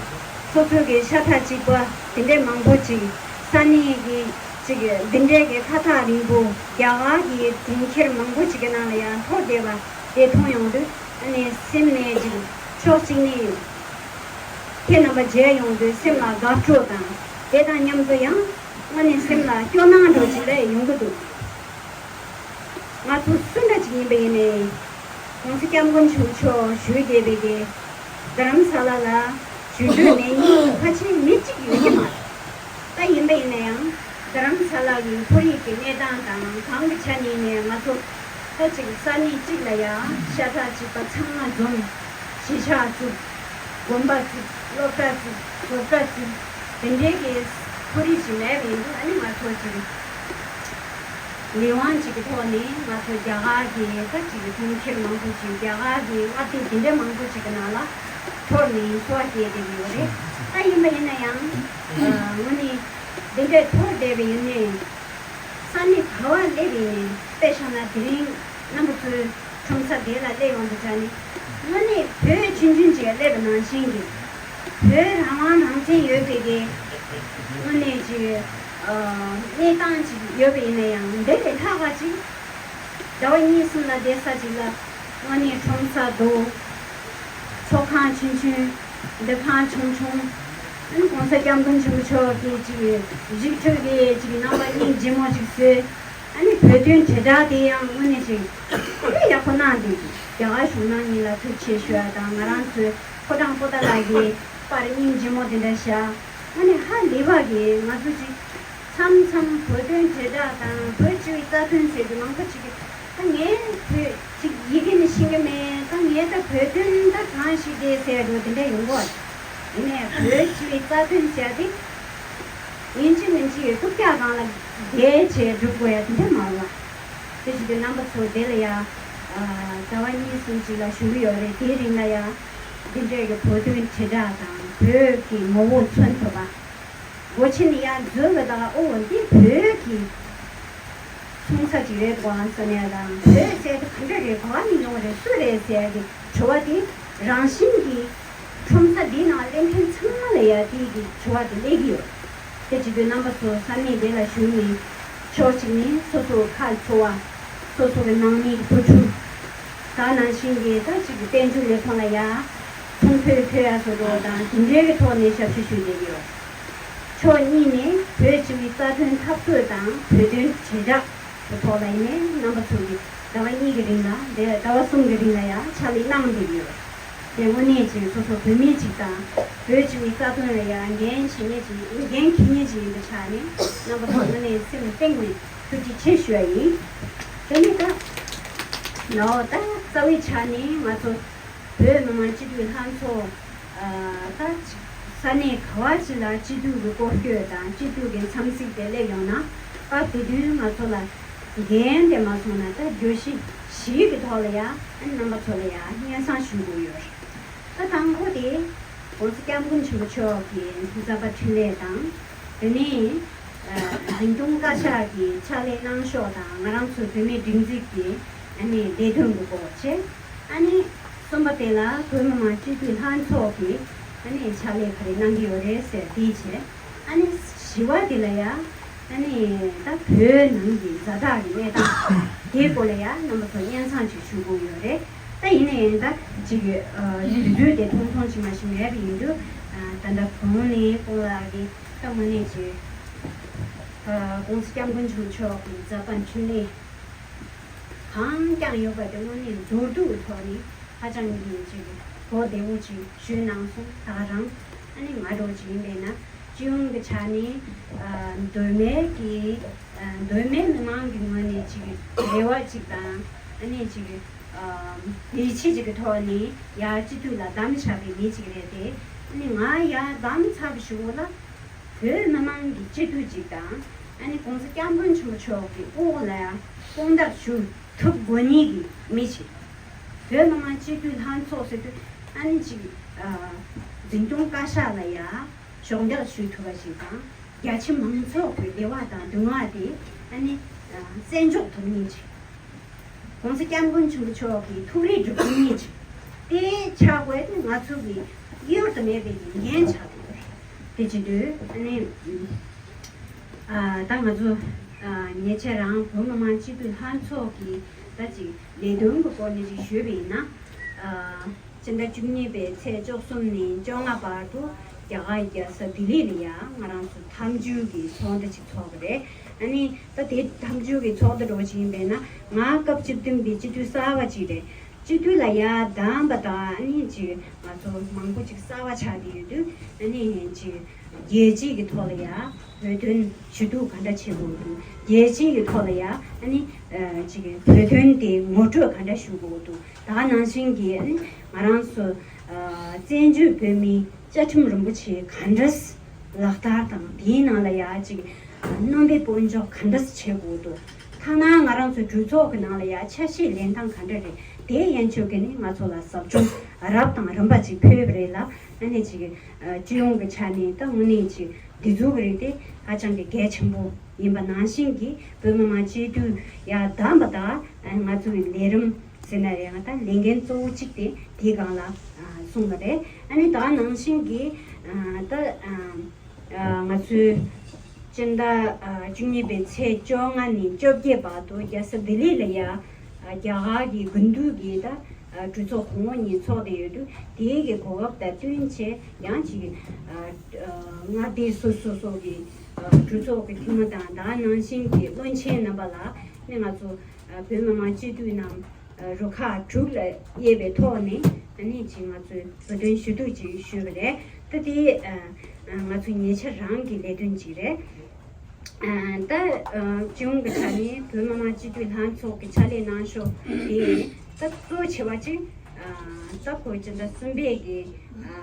སོ་སོའི་གི་ཤ་ཁྲག་གཅིག་པ་དེ་འདྲའི་མང་པོ་ཅིག་ས་གནས་ཀྱི་ཅིག་འདི་འདྲའི་གི་ཁ་ཐག་རིང་པོ་རྒྱ་གར་གྱི་གྲོང་ཁྱེར་མང་པོ་ཅིག་གི་ནང་ལ་ཡང་འཐོར་བསྡད་པ་དེ་མཐོང་ཡོང་དུས་ཨ་ནི་སེམས་ནས་ཅིག་ཕྱོགས་གཅིག་ནས་ཁྱེད་རྣམ་པ་མཇལ་ཡོང་དུས་སེམས་ལ་དགའ་སྤྲོ་དང་དེ་དང་མཉམ་དུ་ཡང་དངོས་གནས་སེམས་ལ་སྐྱོ་སྣང་འདྲ་ཅིག་ལས་ཡོང་གི་འདུག་ང་ཚོ་སུ་འདྲ་ཅིག་ཡིན་པ་ཡིན་ནའི་༸གོང་ས་སྐྱབས་མགོན་ཆེན་པོ་མཆོག་བཞུགས་བསྡད་པའི་གི་རྡ་རམ་ས་ལ་ལ་བཞུགས་འདོད་མེད་མཁན་ཕལ་ཆེར་མི་གཅིག་ཡོད་ཀྱི་མ་རེད། ད་ཡིན་པ་ཡིན་ན་ཡང་རྡ་རམ་ས་ལ་གི་ཁོར་ཡུག་གི་གནས་སྟངས་དང་གང་གི་ཆ་ནས་ནས་ང་ཚོ་ད་ཅིག་ས་གནས་གཅིག་ལ་ཡང་ཤ་ཁྲག་གཅིག་པ་ཚང་མ་འཛོམས་གཞིས་ཆགས་བཙུགས། དགོན་པ་བཙུགས། སློབ་གྲྭ་བཙུགས། བཟོ་གྲྭ་བཙུགས། དེ་འདྲའི་གི་ཁོར་ཡུག་ཅིག་མེད་པ་ཡིན་དུས་ཨ་ནི་ང་ཚོ་ཅིག་ལས་དབང་ཅིག་གི་ཐོག་ནས་ང་ཚོ་རྒྱ་གར་གྱི་ད་ཅིག་གི་གྲོང་ཁྱེར་མང་པོ་ཅིག་རྒྱ་གར་གྱི་མངའ་སྡེ་དེ་འདྲའི་མང་པོ་ཅིག་གི་ནང་ལ་འཐོར་ནས་འཚོ་བ་སྐྱེལ་བསྡད་ཡོད་རེད། ད་ཡིན་པ་ཡིན་ན་ཡང་དངོས་གནས་དེ་འདྲའི་འཐོར་བསྡད་པ་ཡིན་ནའི་ས་གནས་ག་བ་སླེབས་ཡིན་ནའི་དཔེ་བཞག་ན་དེ་རིང་རྣམ་པ་ཚོའི་ཁྲོམ་ས་དེ་ལ་སླེབས་ཡོང་དུས་ཙང་ནི་དངོས་གནས་བོད་ཆུང་ཆུང་ཅིག་སླེབས་པ་ནང་བཞིན་གྱི་བོད་རང་དབང་རང་བཙན་ཡོད་པའི་གི་དངོས་གནས་ཅིག་གནས་སྟངས་ཅིག་ཡོད་པ་ཡིན་ན་ཡང་འདི་ལས་ལྷག་པ་ཅིག་ཟླ་བ་གཉིས་གསུམ་ལ་བསྡད་ས་ཅིག་ལ་དངོས་གནས་ཁྲོམ་ས་རྡོ་ཚོགས་ཁང་ཆུང་ཆུང་། འདུ་ཁང་ཆུང་ཆུང་། ཨ་ནི་༸གོང་ས་༸སྐྱབས་མགོན་ཆེན་པོ་མཆོག་གིས་ཅིག་བཞུགས་ཁྲི་གི་ཅིག་རྣམ་པ་སྙིང་རྗེ་མོ་ཅིག་བཟོས། ཨ་ནི་བོད་དོན་དྲིལ་བསྒྲགས་དེ་ཡང་དངོས་གནས་ཅིག་དཔེ་ཡག་པོ་གནང་འདུག་རྒྱ་གར་གཞུང་ནང་གཉིས་ལ་ཐུགས་རྗེ་ཆེ་ཞུ་ཡ་དང་ང་རང་ཚོའི་ཕོ་བྲང་པོ་ཏཱ་ལ་གི་པར་སྙིང་རྗེ་མོ་དེ་འདྲ་བཞག་དངོས་གནས་ཧ་ལས་པ་གི་ང་ཚོ་ཅིག་མཚམས་མཚམས་བོད་དོན་དྲིལ་བསྒྲགས་དང་བོད་སྤྱི་པའི་རྩ་དོན་ཟེར་དུས་མང་པོ་ཅིག་གིས་ད་ངས་བོད་ཅིག་ཡི་གེ་ནི་ཤེས་ཀྱི་མེད། ད་ངས་ད་བོད་དོན་ད་གང་ཞིག་རེད་ཟེར་འགྲོ་དེ་འདྲ་ཡོང་གི་ཡིན་ནའི་བོད་སྤྱི་པའི་རྩ་དོན་ཟེར་དེ་ཡིན་གཅིག་མིན་གཅིག་ཡོད་ཐུག་ཀྱག་སྒང་ལ་བསྡད་བྱས་སྒྲུབ་དགོས་ཡ་དེ་འདྲ་མ་རེད་བ། དེ་བྱེད་དུས་རྣམ་པ་ཚོ་དེ་ལ་ཡ་ཟླ་བ་གཉིས་གསུམ་ཅིག་ལ་བཞུགས་ཀྱི་ཡོད་རེད། དེའི་རིང་ལ་ཡ་འདི་འདྲས་ཀྱི་བོད་དོན་དྲིལ་བསྒྲགས་དང་བོད་ཀྱི་ངོ་བོ་མཚོན་ཐུབ་པ། སྒོ་ཕྱེ་ནས་ཡར་འཛུལ་བ་དང་། ཨོ་འདི་བོད་ཀྱི་ཚོང་ས་ཅིག་རེད་དགོས་ཟེར་ནས་དང་། བོད་ཟེར་དེ་ག་འདྲ་རེད། ག་བ་ནས་ཡོང་བ་རེད། སུ་རེད་ཟེར་གྱི་དྲི་བ་དེ་རང་བཞིན་གྱིས་ཁྲོམ་ས་འདིའི་ནང་སླེབས་མཁན་ཚང་མ་ལ་ཡ་དེ་གི་དྲི་བ་དེ་སླེབས་ཀྱི་ཡོད། དེ་བྱེད་དུས་རྣམ་པ་ཚོ་ས་གནས་དེ་ལ་བཞུགས་ནས་ཕྱོགས་གཅིག་ནས་སོ་སོ་ཁ་འཚོ་བ། སོ་སོ་གི་ནང་མི་བུ་ཕྲུག་ད་ནང་བཞིན་གྱི་ད་ཅིག་གི་དཔལ་འབྱོར་ལས་ཁུངས་ལ་ཡ་ཚོང་དཔོན་ཐོན་ཡ་བཟོ་འདྲ་དང་དེ་འདྲའི་གི་ཐོག་ནས་ཞབས་ཞུ་ཞུས་བསྡད་ཡོད། ཕྱོགས་གཉིས་ནས་བོད་སྤྱི་པའི་རྩ་དོན་འཐབ་རྩོད་དང་བོད་དོན་དྲིལ་བསྒྲགས་ཀྱི་ཐོག་ལ་ཡིན་ནའི་རྣམ་པ་ཚོ་གིས་ཟླ་བ་གཉིས་ཀྱི་རིང་ལ་དེ་ཟླ་བ་གསུམ་གྱི་རིང་ལ་ཡ་ཕྱག་ལས་གནང་བསྡད་ཡོད། དེ་དངོས་གནས་ཅིག་སོ་སོ་བོད་མི་ཅིག་དང་བོད་སྤྱི་པའི་རྩ་དོན་ལ་ཡང་འགན་བཞེས་མཁན་ཅིག་འགན་འཁྱེར་མཁན་ཅིག་ཡིན་པའི་ཆ་ནས་རྣམ་པ་ཚོ་དངོས་གནས་སེམས་གཏིང་ནས་ཐུགས་རྗེ་ཆེ་ཞུ་བ་ཡིན། དེ་ནས་ད་ལའོ་ད་རྩ་བའི་ཆ་ནས་ང་ཚོ་བོད་མི་མང་སྤྱི་འཐུས་ལྷན་ཚོགས་ཨ་ད་ཅིག་ས་གནས་ག་བ་ཅིག་ལ་སྤྱི་འཐུས་ཀྱི་སྐོར་སྐྱོད་དང་སྤྱི་འཐུས་ཀྱི་འཚམས་གཟིགས་དེ་སླེབས་ཡོང་ན། སྐབས་དེ་དུས་ང་ཚོ་ལ་འགན་དེ་མ་སོང་ན་ད་བརྗོད་གཞི་བཞིའི་གི་ཐོག་ལ་ཡང་རྣམ་པ་ཚོ་ལ་ཡང་སྙན་སེང་ཞུ་དགོས་ཡོད་རེད། ད་དང་པོ་དེ་༸གོང་ས་༸སྐྱབས་མགོན་ཆེན་པོ་མཆོག་གི་མཛད་པ་འཕྲིན་ལས་དང་། དེ་ནས་འཛིན་སྐྱོང་བཀའ་ཤག་གི་ཕྱག་ལས་གནང་ཕྱོགས་དང་། ང་རང་ཚོ་བོད་མིའི་སྒྲིག་འཛུགས་ཀྱི་ཨ་ནི་ལས་དོན་གྱི་སྐོར་བྱས། ཨ་ནི་གསུམ་པ་དེ་ལ་བོད་མི་མང་སྤྱི་འཐུས་ལྷན་ཚོགས་ཀྱི་ཨ་ནི་ཕྱག་ལས་ག་རེ་གནང་གི་ཡོད་རེད་ཟེར་དེ་བྱས། ཨ་ནི་བཞི་པ་དེ་ལ་ཡ་ཨ་ནི་ད་བོད་ནང་གི་ཛ་དྲག་གི་གནས་སྟངས་དེའི་སྐོར་ལ་ཡ་རྣམ་པ་ཚོ་སྙན་སེང་ཅིག་ཞུ་དགོས་ཡོད་རེད། ད་ཡིན་ན་ཡང་ད་ཅིག་ཨ་དུས་ཚོད་དེ་ཐུང་ཐུང་ཅིག་མ་ཞིག་མེད་པ་ཡིན་དུས། ཨ་ད་ལྟ་གོང་ནས་ཁོང་ལགས་ཀྱིས་ད་དངོས་གནས་ཅིག་ཨ་༸གོང་ས་༸སྐྱབས་མགོན་ཆེན་པོ་མཆོག་གི་མཛད་པ་འཕྲིན་ལས་གང་བསྐྱངས་ཡོད་པ་དེ་དངོས་གནས་མདོར་བསྡུས་ཀྱི་ཐོག་ནས་ཧ་ཅང་གི་ཅིག་གོ་བདེ་བོ་ཅིག་ཞུས་གནང་སོང་། ད་ག་རང་ཨ་ནི་ང་འདྲ་བོ་ཅིག་ཡིན་པས་ན་སྤྱི་ཡོངས་ཀྱི་ཆ་ནས་ཨ་མདོ་སྨད་ཀྱི་ཨ་མདོ་སྨད་མི་མང་གི་ངོས་ནས་ཅིག་རེ་བ་ཅིག་དང་ཨ་ནི་ཅིག་ཨ་ཡིད་ཆེས་ཅིག་གི་ཐོག་ནས་ཡར་སྤྱི་འཐུས་ལ་བདམས་བཞག་པའི་མི་ཅིག་རེད་དེ། ཨ་ནི་ང་ཡར་བདམས་ཚར་བའི་གཞུག་ལ་བོད་མི་མང་གི་སྤྱི་འཐུས་ཅིག་དང་། ཨ་ནི་༸གོང་ས་༸སྐྱབས་མགོན་ཆེན་པོ་མཆོག་གི་དབུ་འོག་ལ་ཡང་དཔུང་འདེགས་ཞུ་ཐུབ་དགོས་ངེས་ཀྱི་མི་ཞིག་བོད་མི་མང་སྤྱི་འཐུས་ལྷན་ཚོགས་ཟེར་དུས་ཨ་ནི་ཅིག་ཨ་འཛིན་སྐྱོང་བཀའ་ཤག་ལ་ཡང་གཞོགས་འདེགས་ཞུ་ཐུབ་པ་ཞིག་དང་། རྒྱ་ཆེ་མང་ཚོགས་ཀྱི་བདེ་བ་དང་གདུང་བ་དེ་ཨ་ནི་ཨ་བཙན་འཇོག་ཐུབ་ངེས་ཅིག༸གོང་ས་༸སྐྱབས་མགོན་ཆེན་པོ་མཆོག་གི་ཐུགས་རེ་སྒྲུབ་ཐུབ་ངེས་ཅིག་དེ་ཆགས་དགོས་དེ་ང་ཚོ་གི་གཡོལ་དུ་མེད་པའི་འགན་ཆགས་ཡོད་རེད། དེ་བྱེད་དུས་ཨ་ནི་ཨ་ད་ང་ཚོ་ཨ་ཉེ་ཆར་རང་བོད་མི་མང་སྤྱི་འཐུས་ལྷན་ཚོགས་ཀྱི་ད་ཅིག་ལས་དོན་གྱི་སྐོར་ནས་ཅིག་ཞུས་པ་ཡིན་ན། ཨ་སྤྱི་ཟླ་བཅུ་གཉིས་པའི་ཚེས་བཅུ་གསུམ་ནས་བཅོ་ལྔ་བར་དུ་རྒྱ་གར་རྒྱལ་ས་ལྡི་ལི་ལ་ཡ་ང་རང་ཚོ་འཐབ་ཇུས་ཀྱི་ཚོགས་འདུ་ཅིག་ཚོགས་པ་རེད། ཨ་ནི་ད་དེ་འཐབ་ཇུས་ཀྱི་ཚོགས་འདུ་འདྲ་བོ་ཅིག་ཡིན་པས་ན། ང་སྐབས་བཅུ་བདུན་པའི་སྤྱི་འཐུས་གསར་པ་ཅིག་རེད། སྤྱི་འཐུས་ལ་ཡར་བདམས་པ་དང་ཨ་ནི་ཅིག་ང་ཚོ་མང་པོ་ཅིག་གསར་པ་ཆགས་བསྡད་ཡོད་དུས། ཨ་ནི་ཅིག་རྒྱལ་སྤྱི་གི་ཐོག་ལ་ཡ་བོད་དོན་ཞུ་གཏུག་ག་འདྲ་བྱེད་དགོས་འདུག་རྒྱལ་སྤྱི་གི་ཐོག་ལ་ཡ་ཨ་ནི་ཨ་ཅིག་བོད་དོན་དེ་ངོ་སྤྲོད་ག་འདྲ་ཞུ་དགོས་འདུག་ད་ག་ནང་བཞིན་གྱི་ཨ་ནི་ང་རང་ཚོ་ཨ་བཙན་བྱོལ་བོད་མིའི་བཅའ་ཁྲིམས་རིན་པོ་ཆེ་ག་འདྲ་ལག་བསྟར་དང་། དེའི་ནང་ལ་ཡ་ཅིག་རྣམ་པའི་དཔལ་འབྱོར་ག་འདྲ་བྱེད་དགོས་འདུག་ཐ་ན་ང་རང་ཚོའི་གྲོས་ཚོགས་ཀྱི་ནང་ལ་ཡ་ཆ་ཤས་ལེན་སྟངས་ག་འདྲ་རེད། དེ་ཡན་ཆོད་ཀྱིས་ནི་ང་ཚོ་ལ་ཟབ་སྦྱོང་རབ་དང་རིམ་པ་ཅིག་ཕུལ་བ་རེད་ལ། ཨ་ནི་ཅིག་ཨ་སྤྱི་ཡོངས་ཀྱི་ཆ་ནས་ད་དངོས་གནས་ཅིག་འདི་ཚོ་གི་རིགས་དེ་ཧ་ཅང་གི་གལ་ཆེན་པོ་ཡིན་པ་ནང་བཞིན་གྱི། བོད་མི་མང་སྤྱི་འཐུས་ཡར་བདམས་པ་དང་། ཨ་ང་ཚོའི་ལས་རིམ་ཟེར་ན་རེད། ང་ད་ལས་འགན་གཙོ་བོ་གཅིག་དེ་དེའི་སྒང་ལ་ཨ་གསུངས་པ་རེད། ཨ་ནི་ད་ནང་བཞིན་གྱི་ཨ་ད་ཨ་ཨ་ང་ཚོའི་སྤྱི་ཟླ་ཨ་བཅུ་གཉིས་པའི་ཚེས་བཅོ་ལྔ་ནས་བཅོ་བརྒྱད་བར་དུ་རྒྱལ་ས་ལྡི་ལི་ལ་ཡ་ཨ་རྒྱ་གར་གྱི་དགུན་དུས་ཀྱི་ད་ཨ་གྲོས་ཚོགས་གོང་འོག་གཉིས་ཚོགས་བསྡད་ཡོད་དུས། དེའི་གི་གོ་སྐབས་དང་བསྟུན་བྱས་ཡང་ཅིག་ཨ་ཨ་མངའ་སྡེ་སོ་སོ་སོ་གི་ཨ་གྲོས་ཚོགས་ཀྱི་འཐུས་མི་དང་། ད་ནང་བཞིན་གྱི་བློན་ཆེན་རྣམ་པ་ལ་ནི་ང་ཚོ་ཨ་བོད་མི་མང་སྤྱི་འཐུས་རྣམས་ཨ་རུ་ཁག་དྲུག་ལ་དབྱེ་བའི་ཐོག་ནས་ཨ་ནི་ཅིག་ང་ཚོས་བོད་དོན་ཞུ་གཏུག་ཅིག་ཞུས་པ་རེད། ད་དེ་ཨ་ཨ་ང་ཚོ་ཉེ་ཆར་རང་གི་ལས་དོན་ཅིག་རེད། ཨ་ད་ཨ་སྤྱི་ཡོངས་ཀྱི་ཆ་ནས་བོད་མི་མང་སྤྱི་འཐུས་ལྷན་ཚོགས་ཀྱི་ཕྱག་ལས་གནང་ཕྱོགས་དེ་ད་གཙོ་ཆེ་བ་ཅིག་ཨ་ད་ཁོ་སྤྱི་ཟླ་གསུམ་པའི་གི་ཨ་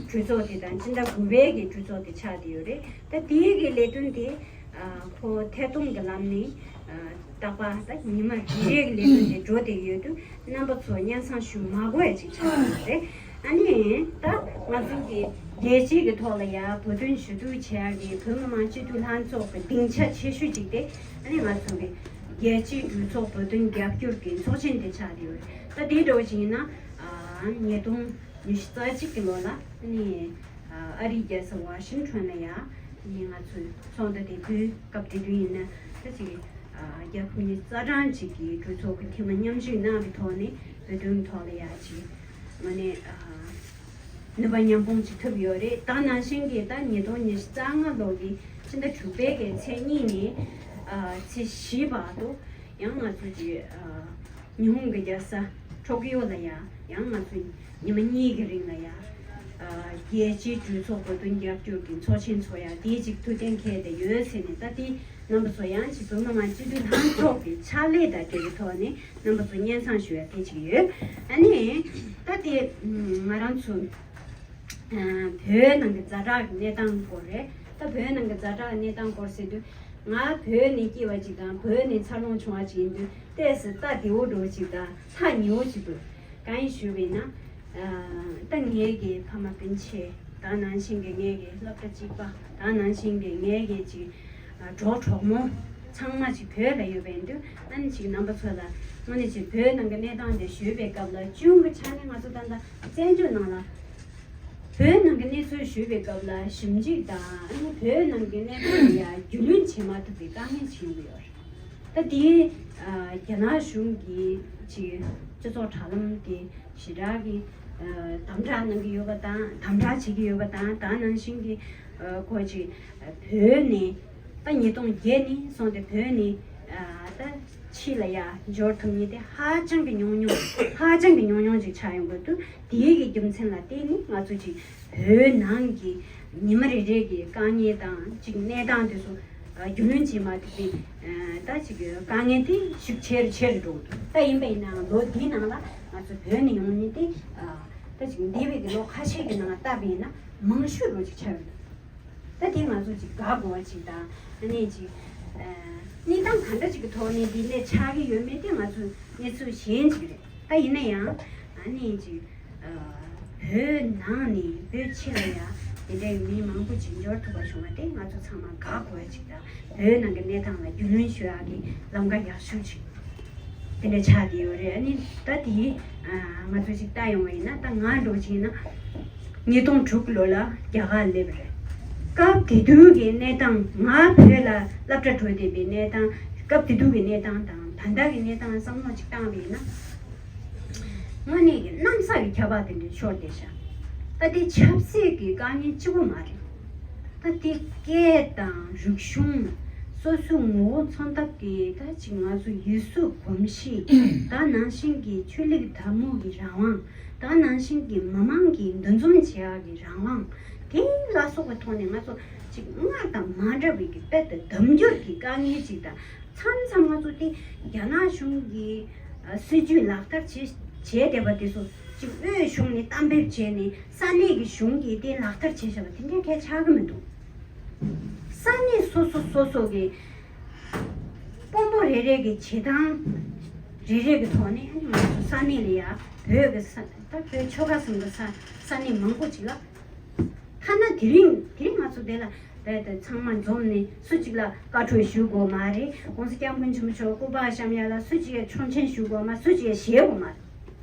གྲོས་ཚོགས་དེ་དང་སྤྱི་ཟླ་དགུ་པའི་གི་གྲོས་ཚོགས་དེ་ཆགས་བསྡད་ཡོད་རེད། ད་དེའི་གི་ལས་དོན་དེ་ཨ་ཁོ་ཐད་གཏོང་གི་ལམ་ནས་ཨ་རྟག་པར་ད་ཉི་མ་རེ་རེ་གི་ལས་དོན་དེ་འགྲོ་བསྡད་ཡོད་དུས། རྣམ་པ་ཚོ་སྙན་སེང་ཞུ་མ་དགོས་ཡ་ཅིག་ཆགས་ཡོད་རེད། ཨ་ནི་ད་ང་ཚོ་གི་ རྒྱལ་སྤྱིའི་གི་ཐོག་ལ་ཡ་བོད་དོན་ཞུ་གཏུག་བྱེད་ཡག་གི་བོད་མི་མང་སྤྱི་འཐུས་ལྷན་ཚོགས་ཀྱི་སྡིངས་ཆ་ཆེ་ཤོས་ཅིག་དེ་ཨ་ནི་ང་ཚོ་གི་རྒྱལ་སྤྱིའི་གྲོས་ཚོགས་བོད་དོན་རྒྱབ་སྐྱོར་གྱི་ཚོགས་ཆེན་དེ་ཆགས་ཡོད་རེད། ད་དེ་འདྲ་བོ་ཅིག་ཡིན་ན་ཨ་ཉིས་སྟོང་ཉི་ཤུ་རྩ་གཅིག་གི་ལོ་ལ་ཨ་ནི་ཨ་རིའི་རྒྱལ་ས་ཝ་ཤིང་ཊོན་ལ་ཡ་ཨ་ནི་ང་ཚོའི་ཚོགས་འདུ་དེ་དུས་སྐབས་དེ་དུས་ཡིན་ན་ད་ཅིག་ཨ་རྒྱལ་ཁབ་ཉི་ཤུ་རྩ་གྲངས་ཅིག་གི་གྲོས་ཚོགས་ཀྱི་འཐུས་མི་མཉམ་ཞུགས་གནང་བའི་ཐོག་ནས་བོད་དོན་ཐོག་ལ་ཡ་ཅིག་ཨ་ནི་ཨ། ནུས་པ་མཉམ་སྤུངས་ཅིག་ཐུབ་ཡོད་རེད། ད་ནང་བཞིན་གྱི་ད་ཉིས་སྟོང་ཉི་ཤུ་རྩ་ལྔ་ལོ་གི་ཕྱི་ཟླ་དྲུག་པའི་གི་ཚེས་གཉིས་ནས་ཨ་ཚེས་བཞི་བར་དུ་ཡང་ང་ཚོ་གི་ཨ་ཉི་ཧོང་གི་རྒྱལ་ས་ཊོ་ཀི་ཡོ་ལ་ཡ་ཡང་ང་ཚོ་ཉི་མ་གཉིས་ཀྱི་རིང་ལ་ཡ་ཨ་རྒྱལ་སྤྱིའི་གྲོས་ཚོགས་བོད་དོན་རྒྱབ་སྐྱོར་གྱི་ཚོགས་ཆེན་ཚོགས་ཡ་དེ་ཅིག་ཐུགས་གཏན་འཁེལ་བསྡད་ཡོད་ཟེར་ནས། ད་དེ་རྣམ་པ་ཚོ་ཡང་ཅིག་བོད་མི་མང་སྤྱི་འཐུས་ལྷན་ཚོགས་ཀྱི་ཕྱག་ལས་དང་འབྲེལ་བའི་ཐོག་ནས་རྣམ་པ་ཚོ་སྙན་སེང་ཞུ་ཡ་དེ་ཅིག་ཡོད། ཨ་ནི་ད་དེ་ང་རང་ཚོ་བོད་ནང་གི་ཛ་དྲག་གི་གནས་སྟངས་སྐོར་རེད། ད་བོད་ནང་གི་ཛ་དྲག་གི་གནས་སྟངས་སྐོར་ཟེར་དུས་ང་བོད་ནས་སྐྱེས་པ་ཅིག་དང་བོད་ནས་འཚར་ལོངས་བྱུང་བ་ཅིག་ཡིན་དུས་ཏོག་ཙམ་ལྟ་བདེ་བོ་འདྲ་བོ་ཅིག་དང་ཐག་ཉེ་བོ་ཅིག་འདུག་གང་ཡིན་ཞུས་པ་ཡིན་ན། ཨ་ད་ངའི་གི་ཕ་མ་སྤུན་མཆེད་དང་ནང་བཞིན་གི་ངའི་གི་སློབ་གྲྭ་གཅིག་པ་དང་ནང་བཞིན་གི་ངའི་གི་ཅིག་ཨ་གྲོགས་གྲོགས་མོ་ཚང་མ་ཅིག་བོད་ལ་ཡོད་པ་ཡིན་དུས་ཨ་ནི་ཅིག་རྣམ་པ་ཚོ་ལ་དངོས་གནས་ཅིག་བོད་ནང་གི་གནས་སྟངས་དེ་ཞུས་པའི་སྐབས་ལ་གཅིག་གི་ཆ་ནས་ང་ཚོ་ད་ལྟ་བཙན་བྱོལ་ནང་ལ་བོད་ནང་གི་གནས་ཚུལ་ཞུས་པའི་སྐབས་ལ་ཞིབ་འཇུག་དང་ཨ་ནི་བོད་ནང་གི་གནས་སྟངས་ལ་ཡ་རྒྱུས་ལོན་བྱེད་མ་ཐུབ་པའི་དཀའ་ངལ་ཅིག་ཡོང་གི་ཡོད་རེད། ད་དེ་ཨ་རྒྱ་ནག་གཞུང་གིས་ཅིག་སྤྱི་ཚོགས་དྲ་ལམ་དེ་ཞེ་དྲག་གི་ཨ་དམ་དྲག་གནང་གི་ཡོད་པ་དང་དམ་དྲག་བྱེད་ཀྱི་ཡོད་པ་དང་ད་ནང་བཞིན་གྱི་ཨ་ཁོ་ཅིག་བོད་ནས་ད་ཉིས་སྟོང་བརྒྱད་ནས་བཟུང་སྟེ་བོད་ནས་ཨ་ད་ཕྱི་ལ་ཡ་འབྱོར་ཐུབ་མཁན་དེ་ཧ་ཅང་གི་ཉུང་ཉུང་ཧ་ཅང་གི་ཉུང་ཉུང་ཅིག་ཆགས་ཡོང་གི་འདུག་དེའི་གི་རྒྱུ་མཚན་ལ་བརྟེན་ནས་ང་ཚོ་ཅིག་བོད་ནང་གི་ཉི་མ་རེ་རེ་གི་དཀའ་ངལ་དང་ཅིག་གནས་སྟངས་དེ་ཚོ་ཨ་རྒྱུས་ལོན་བྱེད་མ་ཐུབ་པའི་ཨ་ད་ཅིག་དཀའ་ངལ་དེ་ཤུགས་ཆེ་རུ་ཆེ་རུ་འགྲོ་གི་འདུག་ད་ཡིན་པ་ཡིན་ནའང་ལོ་འདིའི་ནང་ལ་ང་ཚོ་བོད་ནས་ཡོང་མཁན་དེ་ཨ་ད་ཅིག་འདས་པའི་གི་ལོ་ཁ་ཤས་ཀྱི་ནང་ལ་བལྟས་པ་ཡིན་ན་མང་ཤོས་རུ་ཅིག་ཆགས་ཡོད་འདུག་ད་དེ་ང་ཚོ་ཅིག་དགའ་དགོས་པ་ཅིག་དང་ཨ་ནི་ཅིག་ཨ་གནས་སྟངས་ག་འདྲ་ཅིག་གི་ཐོག་ནས་འདི་འདྲ་ཆགས་ཀྱི་ཡོད་མེད་དེ་ང་ཚོ་གནས་ཚུལ་གཞན་ཅིག་རེད། ད་ཡིན་ན་ཡང་ཨ་ནི་ཅིག་ཨ་བོད་ནང་ནས་བོད་ཕྱི་ལ་ཡང་དེ་འདྲའི་མི་མང་པོ་ཅིག་འབྱོར་ཐུབ་པ་བྱུང་བ་དེ་ང་ཚོ་ཚང་མ་དགའ་དགོས་པ་ཅིག་དང་བོད་ནང་གི་གནས་སྟངས་ལ་རྒྱུས་ལོན་ཞུ་ཡག་གི་ལམ་ཁ་ཡག་ཤོས་ཅིག་དེ་འདྲ་ཆགས་བསྡད་ཡོད་རེད། ཨ་ནི་ད་དེ་ང་ཚོ་ཅིག་ལྟ་ཡོང་བ་ཡིན་ན་ད་ང་འདྲ་བོ་ཅིག་ཡིན་ན་ཉིས་སྟོང་དྲུག་ལོ་ལ་རྒྱ་གར་སླེབས་པ་རེད། སྐབས་དེ་དུས་ཀྱི་གནས་སྟངས་ང་བོད་ལ་སློབ་གྲྭ་འགྲོ་བསྡད་པའི་གནས་སྟངས་སྐབས་དེ་དུས་ཀྱི་གནས་སྟངས་དང་ད་ལྟ་གི་གནས་སྟངས་བསམ་བློ་ཅིག་བཏང་བ་ཡིན་ན་དངོས་གནས་ཀྱི་གནམ་ས་གི་ཁྱད་པར་དེ་འདྲ་ཤོར་བསྡད་ཤག་ད་དེ་ཆབ་སྲིད་ཀྱི་དཀའ་ངལ་གཅིག་པོ་མ་རེད། ད་དེ་སྐད་དང་རིག་གཞུང་སོ་སོའི་ངོ་བོ་མཚོན་ཐབས་ཀྱི་ད་ཅིག་ང་ཚོ་ཡུལ་སྲོལ་གོམས་གཤིས་ད་ནང་བཞིན་གྱི་ཆོས་ལུགས་དད་མོས་ཀྱི་རང་དབང་ད་ནང་བཞིན་གྱི་མི་མང་གི་འདུ་འཛོམས་བྱེད་ཡག་གི་རང་དབང་དེ་ལ་སོགས་པའི་ཐོག་ནས་ང་ཚོ་ཅིག་སྔར་དང་མ་འདྲ་བའི་གི་དཔེ་དང་ལྡབ་འགྱུར་གྱི་དཀའ་ངལ་ཅིག་དང་མཚམས་མཚམས་ང་ཚོ་དེ་རྒྱ་ནག་གཞུང་གི་ཨ་སྲིད་ཇུས་ལག་བསྟར་བྱེད་བྱས་བསྡད་པ་དེ་ཚོ་ཅིག་དབུས་གཞུང་ནས་གཏན་འབེབས་བྱས་ནས་ས་གནས་ཀྱི་གཞུང་གིས་དེ་ལག་བསྟར་བྱས་བཞག་པ་དེ་འདྲའི་གང་ཡང་ཆགས་ཀྱི་མི་འདུག་ས་གནས་སོ་སོ་སོ་སོ་གི་དཔོན་པོ་རེ་རེ་གི་བྱེད་སྟངས་རེ་རེ་གི་ཐོག་ནས་ང་ཚོ་ས་གནས་ལ་ཡ་བོད་ཀྱི་ས་ད་བོད་ཆོལ་ཁ་གསུམ་གྱི་ས་ས་གནས་མང་པོ་ཅིག་ལ། ཐ་ན་དེ་རིང་དེ་རིང་ང་ཚོ་དེ་ལ་རྦད་དེ་ཚང་མ་འཛོམས་ནས་སུ་གཅིག་ལ་བཀའ་འཁྲོལ་ཞུ་དགོས་མ་རེད། ༸གོང་ས་༸སྐྱབས་མགོན་ཆེན་པོ་མཆོག་སྐུ་པར་བཤམས་ཡ་ལ་སུ་གཅིག་ཡ་ཆོག་མཆན་ཞུ་དགོས་མ་སུ་གཅིག་ཡ་ཞེད་དགོས་མ་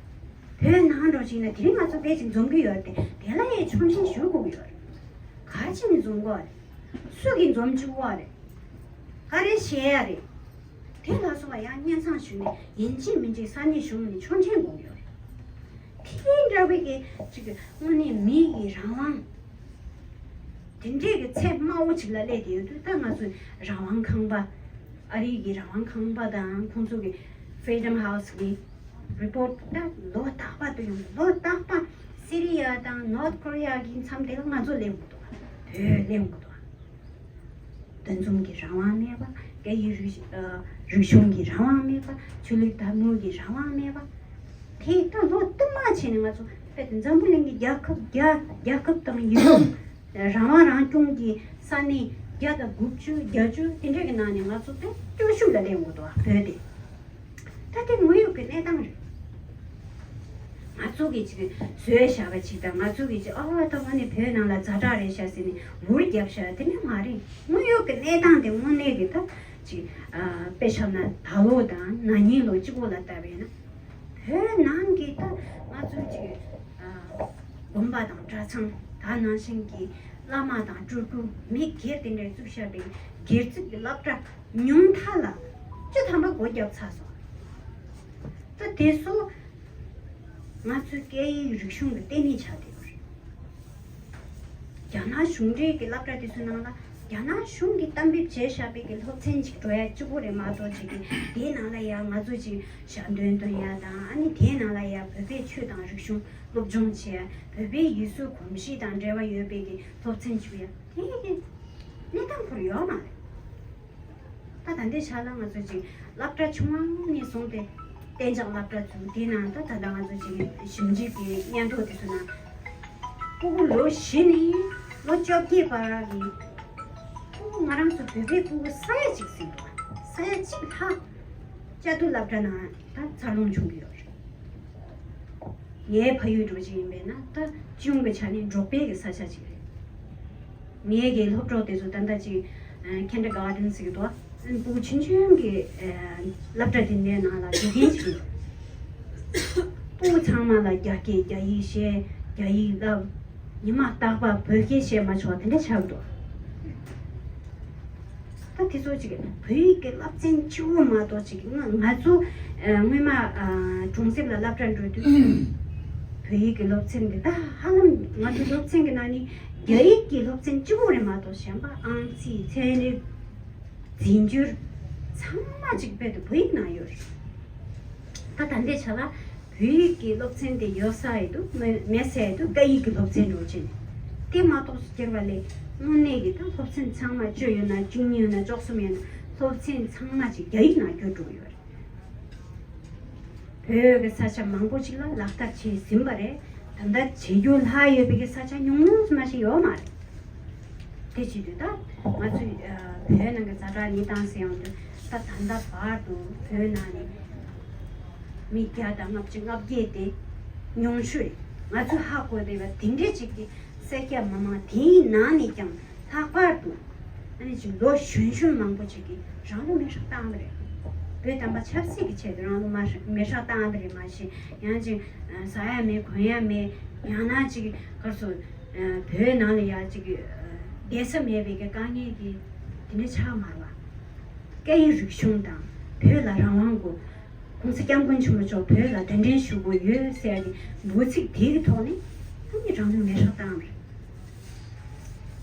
རེད། བོད་ནང་འགྲོ་ཅིག་ན་དེ་རིང་ང་ཚོ་ཕལ་ཆེར་འཛོམས་ཀྱི་ཡོད་རེད་དེ་དེ་ལ་ཡ་ཆོག་མཆན་ཞུ་དགོས་ཀྱི་ཡོད་རེད། ག་ཅི་ནས་འཛོམས་དགོས་རེད། སུ་གིས་འཛོམས་བཅུག་པ་རེད། ག་རེ་བཤད་ཡ་རེད། དེ་ལ་སོགས་པ་ཡང་སྙན་སེང་ཞུས་ནས་ཡིན་གཅིག་མིན་གཅིག་ས་གནས་གཞུང་ནས་ཆོག་མཆན་དགོས་ཀྱི་ཡོད་རེད། དེ་འདྲ་བའི་གི་ཅིག་དངོས་གནས་མི་ཡི་རང་དབང་དེ་འདྲས་ཀྱི་ཚད་དམའ་བོ་ཅིག་ལ་སླེབས་བསྡད་ཡོད་དུས་ད་ང་ཚོས་རང་དབང་ཁང་པ་ཨ་རིའི་གི་རང་དབང་ཁང་པ་དང་ཁོང་ཚོ་གི་Freedom House་གི་report་ད་ལོ་རྟག་པར་དུ་ཡོང་ལོ་རྟག་པར་སི་རི་ཡ་དང་North Korea་གི་མཚམས་དེ་ལ་ང་ཚོ་སླེབས་མི་འདུག་བོད་སླེབས་མི་འདུག་འདུ་འཛོམས་ཀྱི་རང་དབང་མེད་པ། སྐད་ཡིག་རིག་ཨ་རིག་གཞུང་གི་རང་དབང་མེད་པ། ཆོས་ལུགས་དད་མོས་ཀྱི་རང་དབང་མེད་པ། དེ་ད་ལོ་སྟོང་མ་བྱས་ནས་ང་ཚོ་དཔེ་དེ་འཛམ་བུ་གླིང་གི་རྒྱལ་ཁབ་བརྒྱ་རྒྱལ་ཁབ་དང་ཡུལ་ཁམས་རང་དབང་རང་སྐྱོང་གི་ས་གནས་བརྒྱ་དང་དགུ་བཅུ་བརྒྱད་ཅུ་དེ་འདྲ་གི་ནང་ནས་ང་ཚོ་དཔེ་སྐྱོ་ཤུགས་ལ་སླེབས་འགྲོ་འདུག་བ་བོད་དེ། ད་དེ་དངོས་ཡོད་ཀྱི་གནས་སྟངས་རེད། ང་ཚོ་གི་ཅིག་བཟོས་བཞག་པ་ཅིག་དང་། ང་ཚོ་གི་ཅིག་ཨ་ད་ང་ནི་བོད་ནང་ལ་ཛ་དྲག་རེད་ཤག་ཟེར་ནས་འུར་རྒྱབ་བཞག་དེ་ནི་མ་རེད། དངོས་ཡོད་ཀྱི་གནས་སྟངས་དེ་དངོས་གནས་ཀྱི་ད་ཅིག་དཔེ་བཞག་ན་ད་ལོ་དང་ན་ནིང་ལོ་གཅིག་པོ་ལ་ལྟ་བས་ན། བོད་ནང་གི་ད་ང་ཚོའི་ཅིག་དགོན་པ་དང་གྲྭ་ཚང་། ད་ནང་བཞིན་གྱི་བླ་མ་དང་སྤྲུལ་སྐུ་མི་སྒེར་དེ་འདྲས་བཙུགས་བཞག་པའི་སྒེར་བཙུགས་ཀྱི་སློབ་གྲྭ་ཉུང་མཐའ་ལ་བཅུ་ཐམ་པ་སྒོ་བརྒྱབ་ཚར་སོང་། ད་དེ་ཚོ་ང་ཚོའི་སྐད་ཡིག་རིག་གཞུང་གི་ལྟེ་གནས་ཆགས་བསྡད་ཡོད་རེད། རྒྱ་ནག་གཞུང་འབྲེལ་གྱི་སློབ་གྲྭ་དེ་ཚོའི་ནང་ལ་རྒྱ་ནག་གཞུང་གིས་གཏན་འབེབས་བྱས་བཞག་པའི་གི་སློབ་ཚན་ཅིག་འགྲོ་ཡ་གཅིག་པོ་རེད་མ་གཏོགས། ཅིག་གི་དེའི་ནང་ལ་ཡ་ང་ཚོ་ཅིག་ཞལ་འདོན་འདོན་ཡ་དང་། ཨ་ནི་དེའི་ནང་ལ་ཡ་བོད་པའི་ཆོས་དང་རིག་གཞུང་སློབ་སྦྱོང་བྱེད་ཡ། བོད་པའི་ཡུལ་སྲོལ་གོམས་གཤིས་དང་འབྲེལ་བ་ཡོད་པའི་གི་སློབ་ཚན་ཅིག་ཡ་དེ་གི་གནས་སྟངས་ཁོར་ཡོད་མ་རེད། ད་ད་ལྟའི་ཆ་ལ་ང་ཚོ་ཅིག་སློབ་གྲྭ་ཆུང་བ་ནས་བཟུང་སྟེ་གཏན་འཇགས་སློབ་གྲྭ་བཙུགས། དེའི་ནང་ད་ད་ལྟ་ང་ཚོ་ཅིག་ཞིབ་འཇུག་གི་སྙན་ཐོ་དེ་ཚོ་ནང་། ཕྲུ་གུ་ལོ་བཞི་ནས་ལོ་བཅོ་བརྒྱད་བར་གྱི་ཕྲུ་གུ་ང་རང་ཚོ་བོད་པའི་ཕྲུ་གུ་ས་ཡ་གཅིག་ཟིན་འདུག་ས་ཡ་གཅིག་ལྷག་བཅའ་སྡོད་སློབ་གྲྭ་ནང་ད་འཚར་ལོངས་བྱུང་གི་ཡོད་རེད། ངའི་ཕ་ཡུལ་འདྲ་ཅིག་ཡིན་པས་ན་ད་སྤྱི་ཡོངས་ཀྱི་ཆ་ནས་འབྲོག་པའི་གི་ས་ཆ་ཅིག་རེད། ངའི་གི་སློབ་གྲོགས་དེ་ཚོ་ད་ལྟ་ཅིག་ཨ་ཁེན་ཌར་གྷར་ཌེན་ཟེར་གི་འདུག་ཕྲུ་གུ་ཆུང་ཆུང་གི་ཨ་སློབ་གྲྭ་དེ་འདྲའི་ནང་ལ་འགྲོ་མཁན་ཅིག་ཡོད། ཕྲུ་གུ་ཚང་མ་ལ་རྒྱ་སྐད་རྒྱ་ཡིག་བཤད། རྒྱ་ཡིག་བསླབ། ཉི་མ་རྟག་པར་བོད་སྐད་བཤད་མ་ཆོག་དེ་འདྲ་ཆགས་འདུག་ད་དེ་ཚོ་ཅིག་བོད་ཡིག་གི་སློབ་ཚན་གཅིག་པོ་མ་གཏོགས། ཅིག་ང་ང་ཚོ་ཨ་སྔོན་མ་ཨ་གྲོང་གསེབ་ལ་སློབ་གྲྭ་འགྲོ་དུས་བོད་ཡིག་གི་སློབ་ཚན་འདི་ད་ཧ་ལམ་ང་ཚོ་སློབ་ཚན་གྱི་ནང་ནས་རྒྱ་ཡིག་གི་སློབ་ཚན་གཅིག་པོ་རེད་མ་གཏོགས། གཞན་པ་ཨང་རྩིས། ཚན་རིག། རྫས་འགྱུར། ཚང་མ་ཅིག་རྦད་དེ་བོད་ཡིག་ནང་ཡོད་རེད། ད་ད་ལྟའི་ཆ་ལ་བོད་ཡིག་གི་སློབ་ཚན་དེ་ཡོད་ས་ཡོད་དུ་མེད་མེད་ས་ཡོད་དུ་སྐད་ཡིག་གི་སློབ་ཚན་འགྲོ་ཕྱིན། དེ་མ་གཏོགས་སུ་གྱུར་པ་ལས་དངོས་གནས་ཀྱི་ད་སློབ་ཚན་ཚང་མ་བཅུ་ཡོད་ན་བཅུ་གཉིས་ཡོད་ན་བཅུ་གསུམ་ཡོད་ན་སློབ་ཚན་ཚང་མ་ཅིག་རྒྱ་ཡིག་ནང་བསྒྱུར་འགྲོ་གི་ཡོད་རེད། བོད་ཀྱི་ས་ཆ་མང་པོ་ཅིག་ལ་ལག་བསྟར་བྱས་ཟིན་པ་རེད། ད་ལྟ་བྱེད་རྒྱུ་ལྷག་ཡོད་པའི་གི་ས་ཆ་ཉུང་ཉུང་ཙམ་མ་ཞིག་ཡོད་མ་རེད། དེ་བྱེད་དུས་ད་ང་ཚོས་ཨ་བོད་ནང་གི་ཛ་དྲག་གནས་སྟངས་ཟེར་ཡོང་དུས། ད་ད་ལྟ་བར་དུ་བོད་ནང་ནས་མི་བརྒྱ་དང་ལྔ་བཅུ་ང་བརྒྱད་དེ་ཉུང་ཤོས་རེད། ང་ཚོས་ཧ་གོ་བསྡད་པ་དེ་འདྲས་ཅིག་གི་སེར་སྐྱ་མི་མང་དེའི་ནང་ནས་ཀྱང་ལྷག་པར་དུ་ཨ་ནི་ཅིག་ལོ་གཞོན་གཞོན་མང་པོ་ཅིག་གིས་རང་ལུས་མེར་སྲེག་བཏང་བ་རེད། བོད་དམ་པ་ཆབ་སྲིད་ཀྱི་ཆེད་དུ་རང་ལུས་མ་མེར་སྲེག་བཏང་བ་རེད་མ་གཞི། ཡང་ཅིག་ཟ་ཡ་མེད་གོན་ཡ་མེད། ཡང་ན་ཅིག་གར་སོ་བོད་ནང་ལ་ཡ་ཅིག་བསྡད་ས་མེད་པའི་གི་དཀའ་ངལ་གྱི་དེ་འདྲ་ཆགས་མ་རེད་བ། སྐད་ཡིག་རིག་གཞུང་དང་བོད་ལ་རང་དབང་དགོས། ༸གོང་ས་༸སྐྱབས་མགོན་ཆེན་པོ་མཆོག་བོད་ལ་གདན་འདྲེན་ཞུ་དགོས་ཡོད་ཟེར་ཡ་གི་འབོད་ཚིག་དེའི་ཐོག་ནས་ཨ་ནི་རང་ལུས་མེར་སྲེག་བཏང་བ་རེད།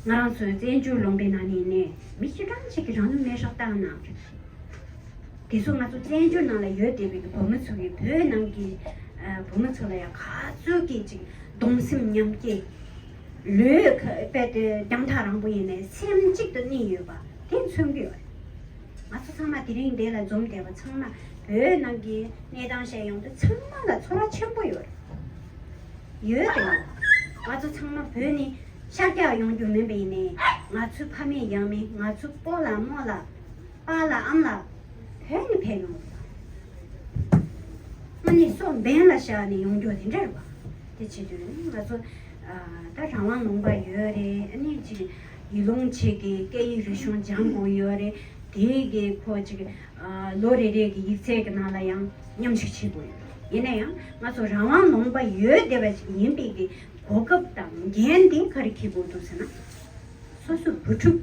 ང་རང་ཚོའི་བཙན་བྱོལ་ལུང་པའི་ནང་ནས་ནས་མི་ཁྱི་གྲངས་ཅིག་གིས་རང་ལུས་མེར་སྲེག་བཏང་གནང་བ་རེད། དེ་ཚོ་ང་ཚོ་བཙན་བྱོལ་ནང་ལ་ཡོད་བསྡད་པའི་བོད་མི་ཚོ་གིས་བོད་ནང་གི་ཨ་བོད་མི་ཚོ་ལ་ཡང་ག་ཚོད་ཀྱི་ཅིག་གདུང་སེམས་མཉམ་སྐྱེད། ལུས་ཁ་རྦད་དེ་རྒྱང་ཐག་རིང་པོ་ཡིན་ནའི་སེམས་གཅིག་ཏུ་གནས་ཡོད་པ་དེ་མཚོན་གྱི་ཡོད་རེད། ང་ཚོ་ཚང་མ་དེ་རིང་འདི་ལ་འཛོམས་བསྡད་པ་ཚང་མ་བོད་ནང་གི་གནས་སྟངས་བཤད་ཡོང་དུས་ཚང་མ་ལ་ཚོར་བ་ཆེན་པོ་ཡོད་རེད། ཡོད་རེད། ང་ཚོ་ཚང་མ་བོད་ནས་ཤར་རྒྱག་ཡོང་རྒྱུ་མིན་པ་ཡིན་ནའི། ང་ཚོའི་ཕ་མེས་ཡང་མེས། ང་ཚོའི་སྤོ་ལགས་རྨོ་ལགས། པཱ་ལགས་ཨམ་ལགས། བོད་ནས་ཕེབས་ཡོང་། དངོས་གནས་སྲོག་འབེན་ལ་བཞག་ནས་ཡོང་རྒྱུ་དེ་འདྲ་རེད་བ། དེ་བྱེད་དུས་ང་ཚོ་ཨ་ད་རང་དབང་ལུང་པ་ཡོད་རེད། ཨ་ནི་ཅིག་ཡུལ་ལུང་ཆེ་གི་སྐད་ཡིག་རིག་གཞུང་སྦྱང་དགོས་ཡོད་རེད། དེ་གི་ཁོ་ཅིག་ཨ་ལོ་རེ་རེ་གི་ཡིག་ཚད་ཀྱི་ནང་ལ་ཡང་མཉམ་ཞུགས་བྱེད་དགོས་ཡོད་རེད། ཡིན་ན་ཡང་ང་ཚོ་རང་དབང་ལུང་པ་ཡོད་བསྡད་པ་ཅིག་ཡིན་པའི་གི་གོ་སྐབས་དང་འགན་དེ་ག་རེ་འཁྱེར་དགོས་འདུག་ཟེར་ན། སོ་སོའི་བུ་ཕྲུག་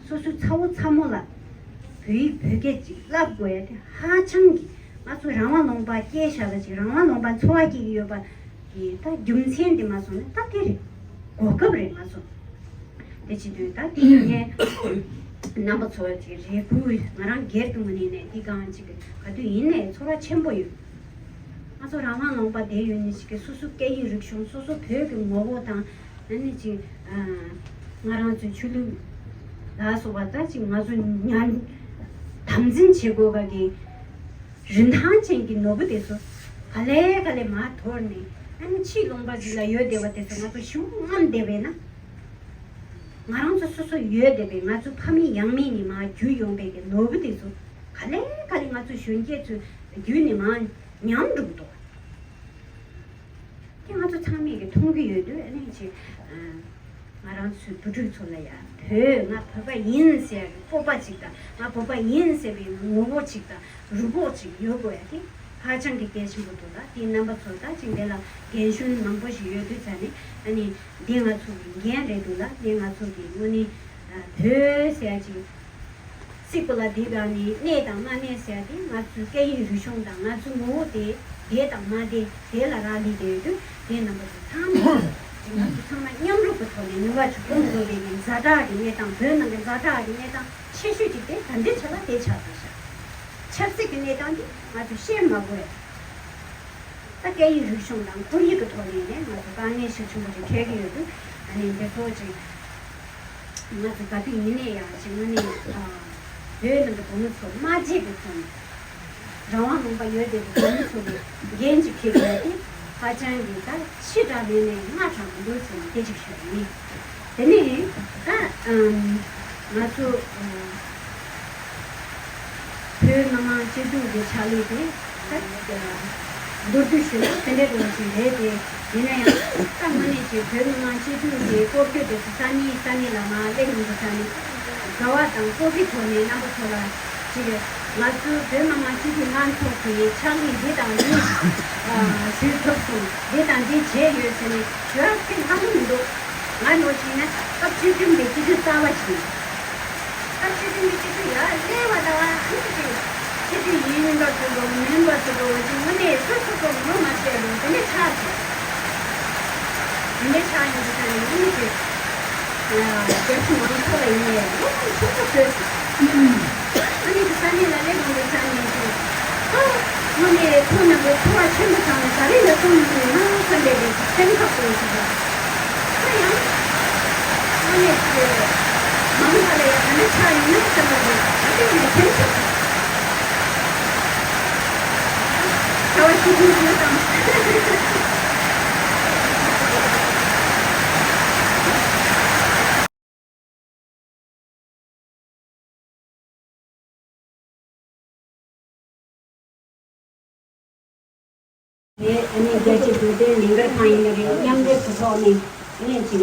སོ་སོའི་ཚ་བོ་ཚ་མོ་ལ་བོད་ཡིག་བོད་སྐད་ཅིག་བསླབ་དགོས་ཡ་དེ་ཧ་ཅང་གི། ང་ཚོ་རང་དབང་ལུང་པ་སྐྱེས་བཞག་ལ་ཅིག་རང་དབང་ལུང་པ་འཚོ་བ་སྐྱེལ་གྱི་ཡོད་པ་གི་ད་རྒྱུ་མཚན་དེ་མ་སོང་ན་ད་དེ་རེད། གོ་སྐབས་རེད་ང་ཚོ། དེ་བྱེད་དུས་ད་དེ་ངས་རྣམ་པ་ཚོ་ཅིག་རེ་སྐུལ། ང་རང་སྒེར་དུ་ངོས་ནས་ནས་འདི་གང་ཅིག་ག་དུས་ཡིན་ནའི་ཚོར་བ་ཆེན་པོ་ཡོད། ང་ཚོ་རང་དབང་ལུང་པ་བསྡད་ཡོད་ནི་ཞིག་གིས་སོ་སོ་སྐད་ཡིག་རིག་གཞུང་སོ་སོ་བོད་ཀྱི་ངོ་བོ་དང་། ཨ་ནི་ཅིག་ཨ་ང་རང་ཚོའི་ཆོས་ལུགས་ལ་སོགས་པ་ད་ཅིག་ང་ཚོ་ཉར་དམ་འཛིན་བྱེད་དགོས་པ་གི་རིན་ཐང་ཅན་གྱི་ནོར་བུ་དེ་ཚོ་ག་ལེ་ག་ལེ་མར་དོར་ནས། ཨ་ནི་ཕྱིའི་ལུང་པ་ཞིག་ལ་ཡོད་བསྡད་པ་དེ་ཚོ་ང་ཚོ་ཤུགས་རྔམ་བསྡད་པས་ན། ང་རང་ཚོ་སོ་སོ་ཡོད་བསྡད་པའི་ང་ཚོ་ཕ་མེས་ཡང་མེས་ནས་མར་བརྒྱུད་ཡོང་བའི་གི་ནོར་བུ་དེ་ཚོ་ག་ལེ་ག་ལེ་ང་ཚོ་གཞོན་སྐྱེས་ཚོའི་བརྒྱུད་ནས་མར་ཉམས་འགྲོ་གི་འདུག་ང་ཚོ་ཚང་མས་ཀྱི་མཐོང་གི་ཡོད་དུས། ཨ་ནི་ཅིག་ང་རང་ཚོའི་བུ་ཕྲུག་ཚོ་ལ་ཡང་བོད་ང་བོད་པ་ཡིན་ཟེར་བའི་སྤོབས་པ་ཅིག་དང་། ང་བོད་པ་ཡིན་ཟེར་བའི་ངོ་བོ་ཅིག་དང་རུས་ཁོག་ཅིག་ཡོད་དགོས་ཡ་དེ་ཧ་ཅང་གི་གལ་ཆེན་པོ་འདུག་ལ། དེ་རྣམ་པ་ཚོ་ད་ཅིག་འདི་ལ་རྒན་གཞོན་མང་པོ་ཞིག་ཡོད་དུས་ཙང་ནས། ཨ་ནི་འདི་ང་ཚོ་གི་འགན་རེད་འདུག་ལ། འདི་ང་ཚོ་གི་དངོས་གནས་བོད་ཟེར་ཡ་ཅིག་སྲིད་པ་ལ་འདི་ག་ནི་གནས་དང་མ་གནས་ཟེར་ཏེ། ང་ཚོའི་སྐད་ཡིག་རིག་གཞུང་དང་ང་ཚོའི་ངོ་བོ་དེ་བདེ་དང་མ་བདེ་དེ་ལ་རག་ལས་བསྡད་ཡོད་དུས། དེ་རྣམ་པ་ཚོ་ཚང་མ་ང་ཚོ་ཚང་མ་མཉམ་རུབ་ཀྱི་ཐོག་ནས་ནུས་པ་ཅིག་སྤུངས་དགོས་པའི་ཛ་དྲག་གི་གནས་སྟངས། བོད་ནང་གི་ཛ་དྲག་གི་གནས་སྟངས་ཆེ་ཤོས་ཅིག་དེ་ད་ལྟའི་ཆ་ལ་དེ་ཆགས་ཚར་ཤག་ཆབ་སྲིད་ཀྱི་གནས་སྟངས་དེ་ང་ཚོས་བཤད་མ་དགོས། ད་སྐད་ཡིག་རིག་གཞུང་དང་ཁོར་ཡུག་གི་ཐོག་ནས་ནས་ང་ཚོ་དཀའ་ངལ་ཤུགས་ཆེན་པོ་ཅིག་འཕྲད་ཀྱི་ཡོད་དུས། ཨ་ནི་དེ་ཚོ་ཅིག་ང་ཚོ་ག་དུས་ཡིན་ནའི་ཡང་ཅིག་དངོས་གནས་ཨ་བོད་ནང་གི་བུ་མོ་ཚོ་མ་བརྗེད་པའི་ཐོག་ནས། རང་དབང་ལུང་པ་ཡོད་བསྡད་པའི་བུ་མོ་ཚོ་གི་འགན་ཅིག་འཁྱེར་དགོས་ཡ་དེ་ཧ་ཅང་གི་ད་ཕྱི་དྲགས་མེད་ནས་སྔ་དྲགས་མི་འདུག་ཟེར་ནས་དེ་ཅིག་ཞུ་ཡ་ཡིན། དེ་ནས་ད་ཨམ་ང་ཚོ་ཨམ་བོད་མི་མང་སྤྱི་འཐུས་ཀྱི་ཕྱག་ལས་དེ་ད་མདོར་བསྡུས་ཞུས་ན་དེ་འདྲ་འདྲ་བོ་ཞིག་རེད་དེ། ཡིན་ན་ཡང་ད་དངོས་གནས་ཀྱི་བོད་མི་མང་སྤྱི་འཐུས་ཀྱི་སྐོར་སྐྱོད་དེ་ཚོ་ས་གནས་ས་གནས་ལ་མར་སླེབས་ཡོང་དུས་ཙང་ནས། དགའ་བ་དང་སྤོབས་པའི་ཐོག་ནས་རྣམ་པ་ཚོ་ལ་ཅིག་ང་ཚོའི་བོད་མི་མང་སྤྱི་འཐུས་ལྷན་ཚོགས་ཀྱི་ཕྱག་ལས་འདི་དང་འདི་ཞུས་ཐུབ་སོང་། འདི་དང་འདི་བྱས་ཡོད་ཟེར་ནས་ཞུ་ཡག་ཚིག་ལྷག་མོ་མི་འདུག་ང་འདྲ་བོ་ཞིག་ན་སྐབས་བཅུ་བདུན་པའི་སྤྱི་འཐུས་གསར་པ་ཞིག་ཡིན། སྐབས་བཅུ་བདུན་པའི་སྤྱི་འཐུས་ཡར་སླེབས་པ་དང་ཨ་ནི་ཅིག་སྤྱི་འཐུས་ཡིན་པ་ཚོ་དང་མིན་པ་ཚོ་དང་ཅིག་དངོས་གནས་སོ་སོ་སོ་ངོ་མ་ཤེས་རུང་དེ་འདྲ་ཆགས་སོང་། དེ་འདྲ་ཆགས་ཡོང་དུས་ཙང་ནས་ཨ་ནི་ཅིག་རྒྱལ་སྤྱི་མང་ཚོགས་ལ་ཡིན་ནའི་དངོས་གནས་ཕྱུག་པོ་བཟོས་སོང་། ཨ་ནི་ཅིག་ས་གནས་ལ་སླེབས་ཡོང་དུས་ཙང་ནས་ཅིག་ཨ་དངོས་གནས་ཁོང་རྣམ་པའི་ཚོར་བ་ཆེན་པོ་བྱུང་ནས་ག་རེ་ལ་གསུངས་ཡོད་ན་བསམ་པའི་རེད། སེམས་ཁ་སྐྱོ་ཞིག་རེད། ཁོ་ཡང་དངོས་གནས་ཀྱི་མང་ཚོགས་ལ་ཡང་ག་འདྲ་ཆགས་ཡོད་ན་བསམ་པ་རེད། ད་དེ་ཡང་སེམས་ཁ་ཁ་བ་ཞིག་ཐུག་ཡོད་དམ། དེ་ཨ་ནི་རྒྱལ་སྤྱིའི་བོད་དོན་ལས་འགུལ་ཁང་ཡིན་ན་རེད། མཉམ་འབྲེལ་གྱི་ཐོག་ནས་ཨ་ནི་ཅིག་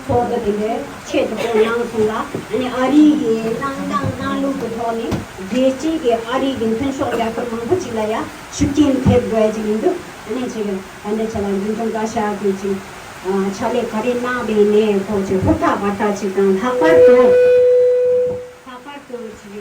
ཚོགས་འདུ་དེ་འདྲའི་ཆེད་དུ་བསྐོང་གནང་སོང་ལ། ཨ་ནི་ཨ་རི་གི་གནང་སྟངས་གནང་ལུགས་ཀྱི་ཐོག་ནས་རྒྱལ་སྤྱིའི་གི་ཨ་རི་གི་མཐུན་ཕྱོགས་རྒྱལ་ཁབ་མང་པོ་ཅིག་ལ་ཡང་ཤུགས་རྐྱེན་ཐེབས་དགོས་ཡ་ཅིག་ཡིན་འདུག་ཨ་ནི་ཅིག་ད་ལྟའི་ཆ་ལ་འཛིན་སྐྱོང་བཀའ་ཤག་གིས་ཅིག་ཕྱག་ལས་ག་རེ་གནང་བའི་ནས་ཁོ་ཅིག་ཧུར་ཐག་བར་ཐག་ཅིག་དང་། ལྷག་པར་དུ་ལྷག་པར་དུ་ཅིག་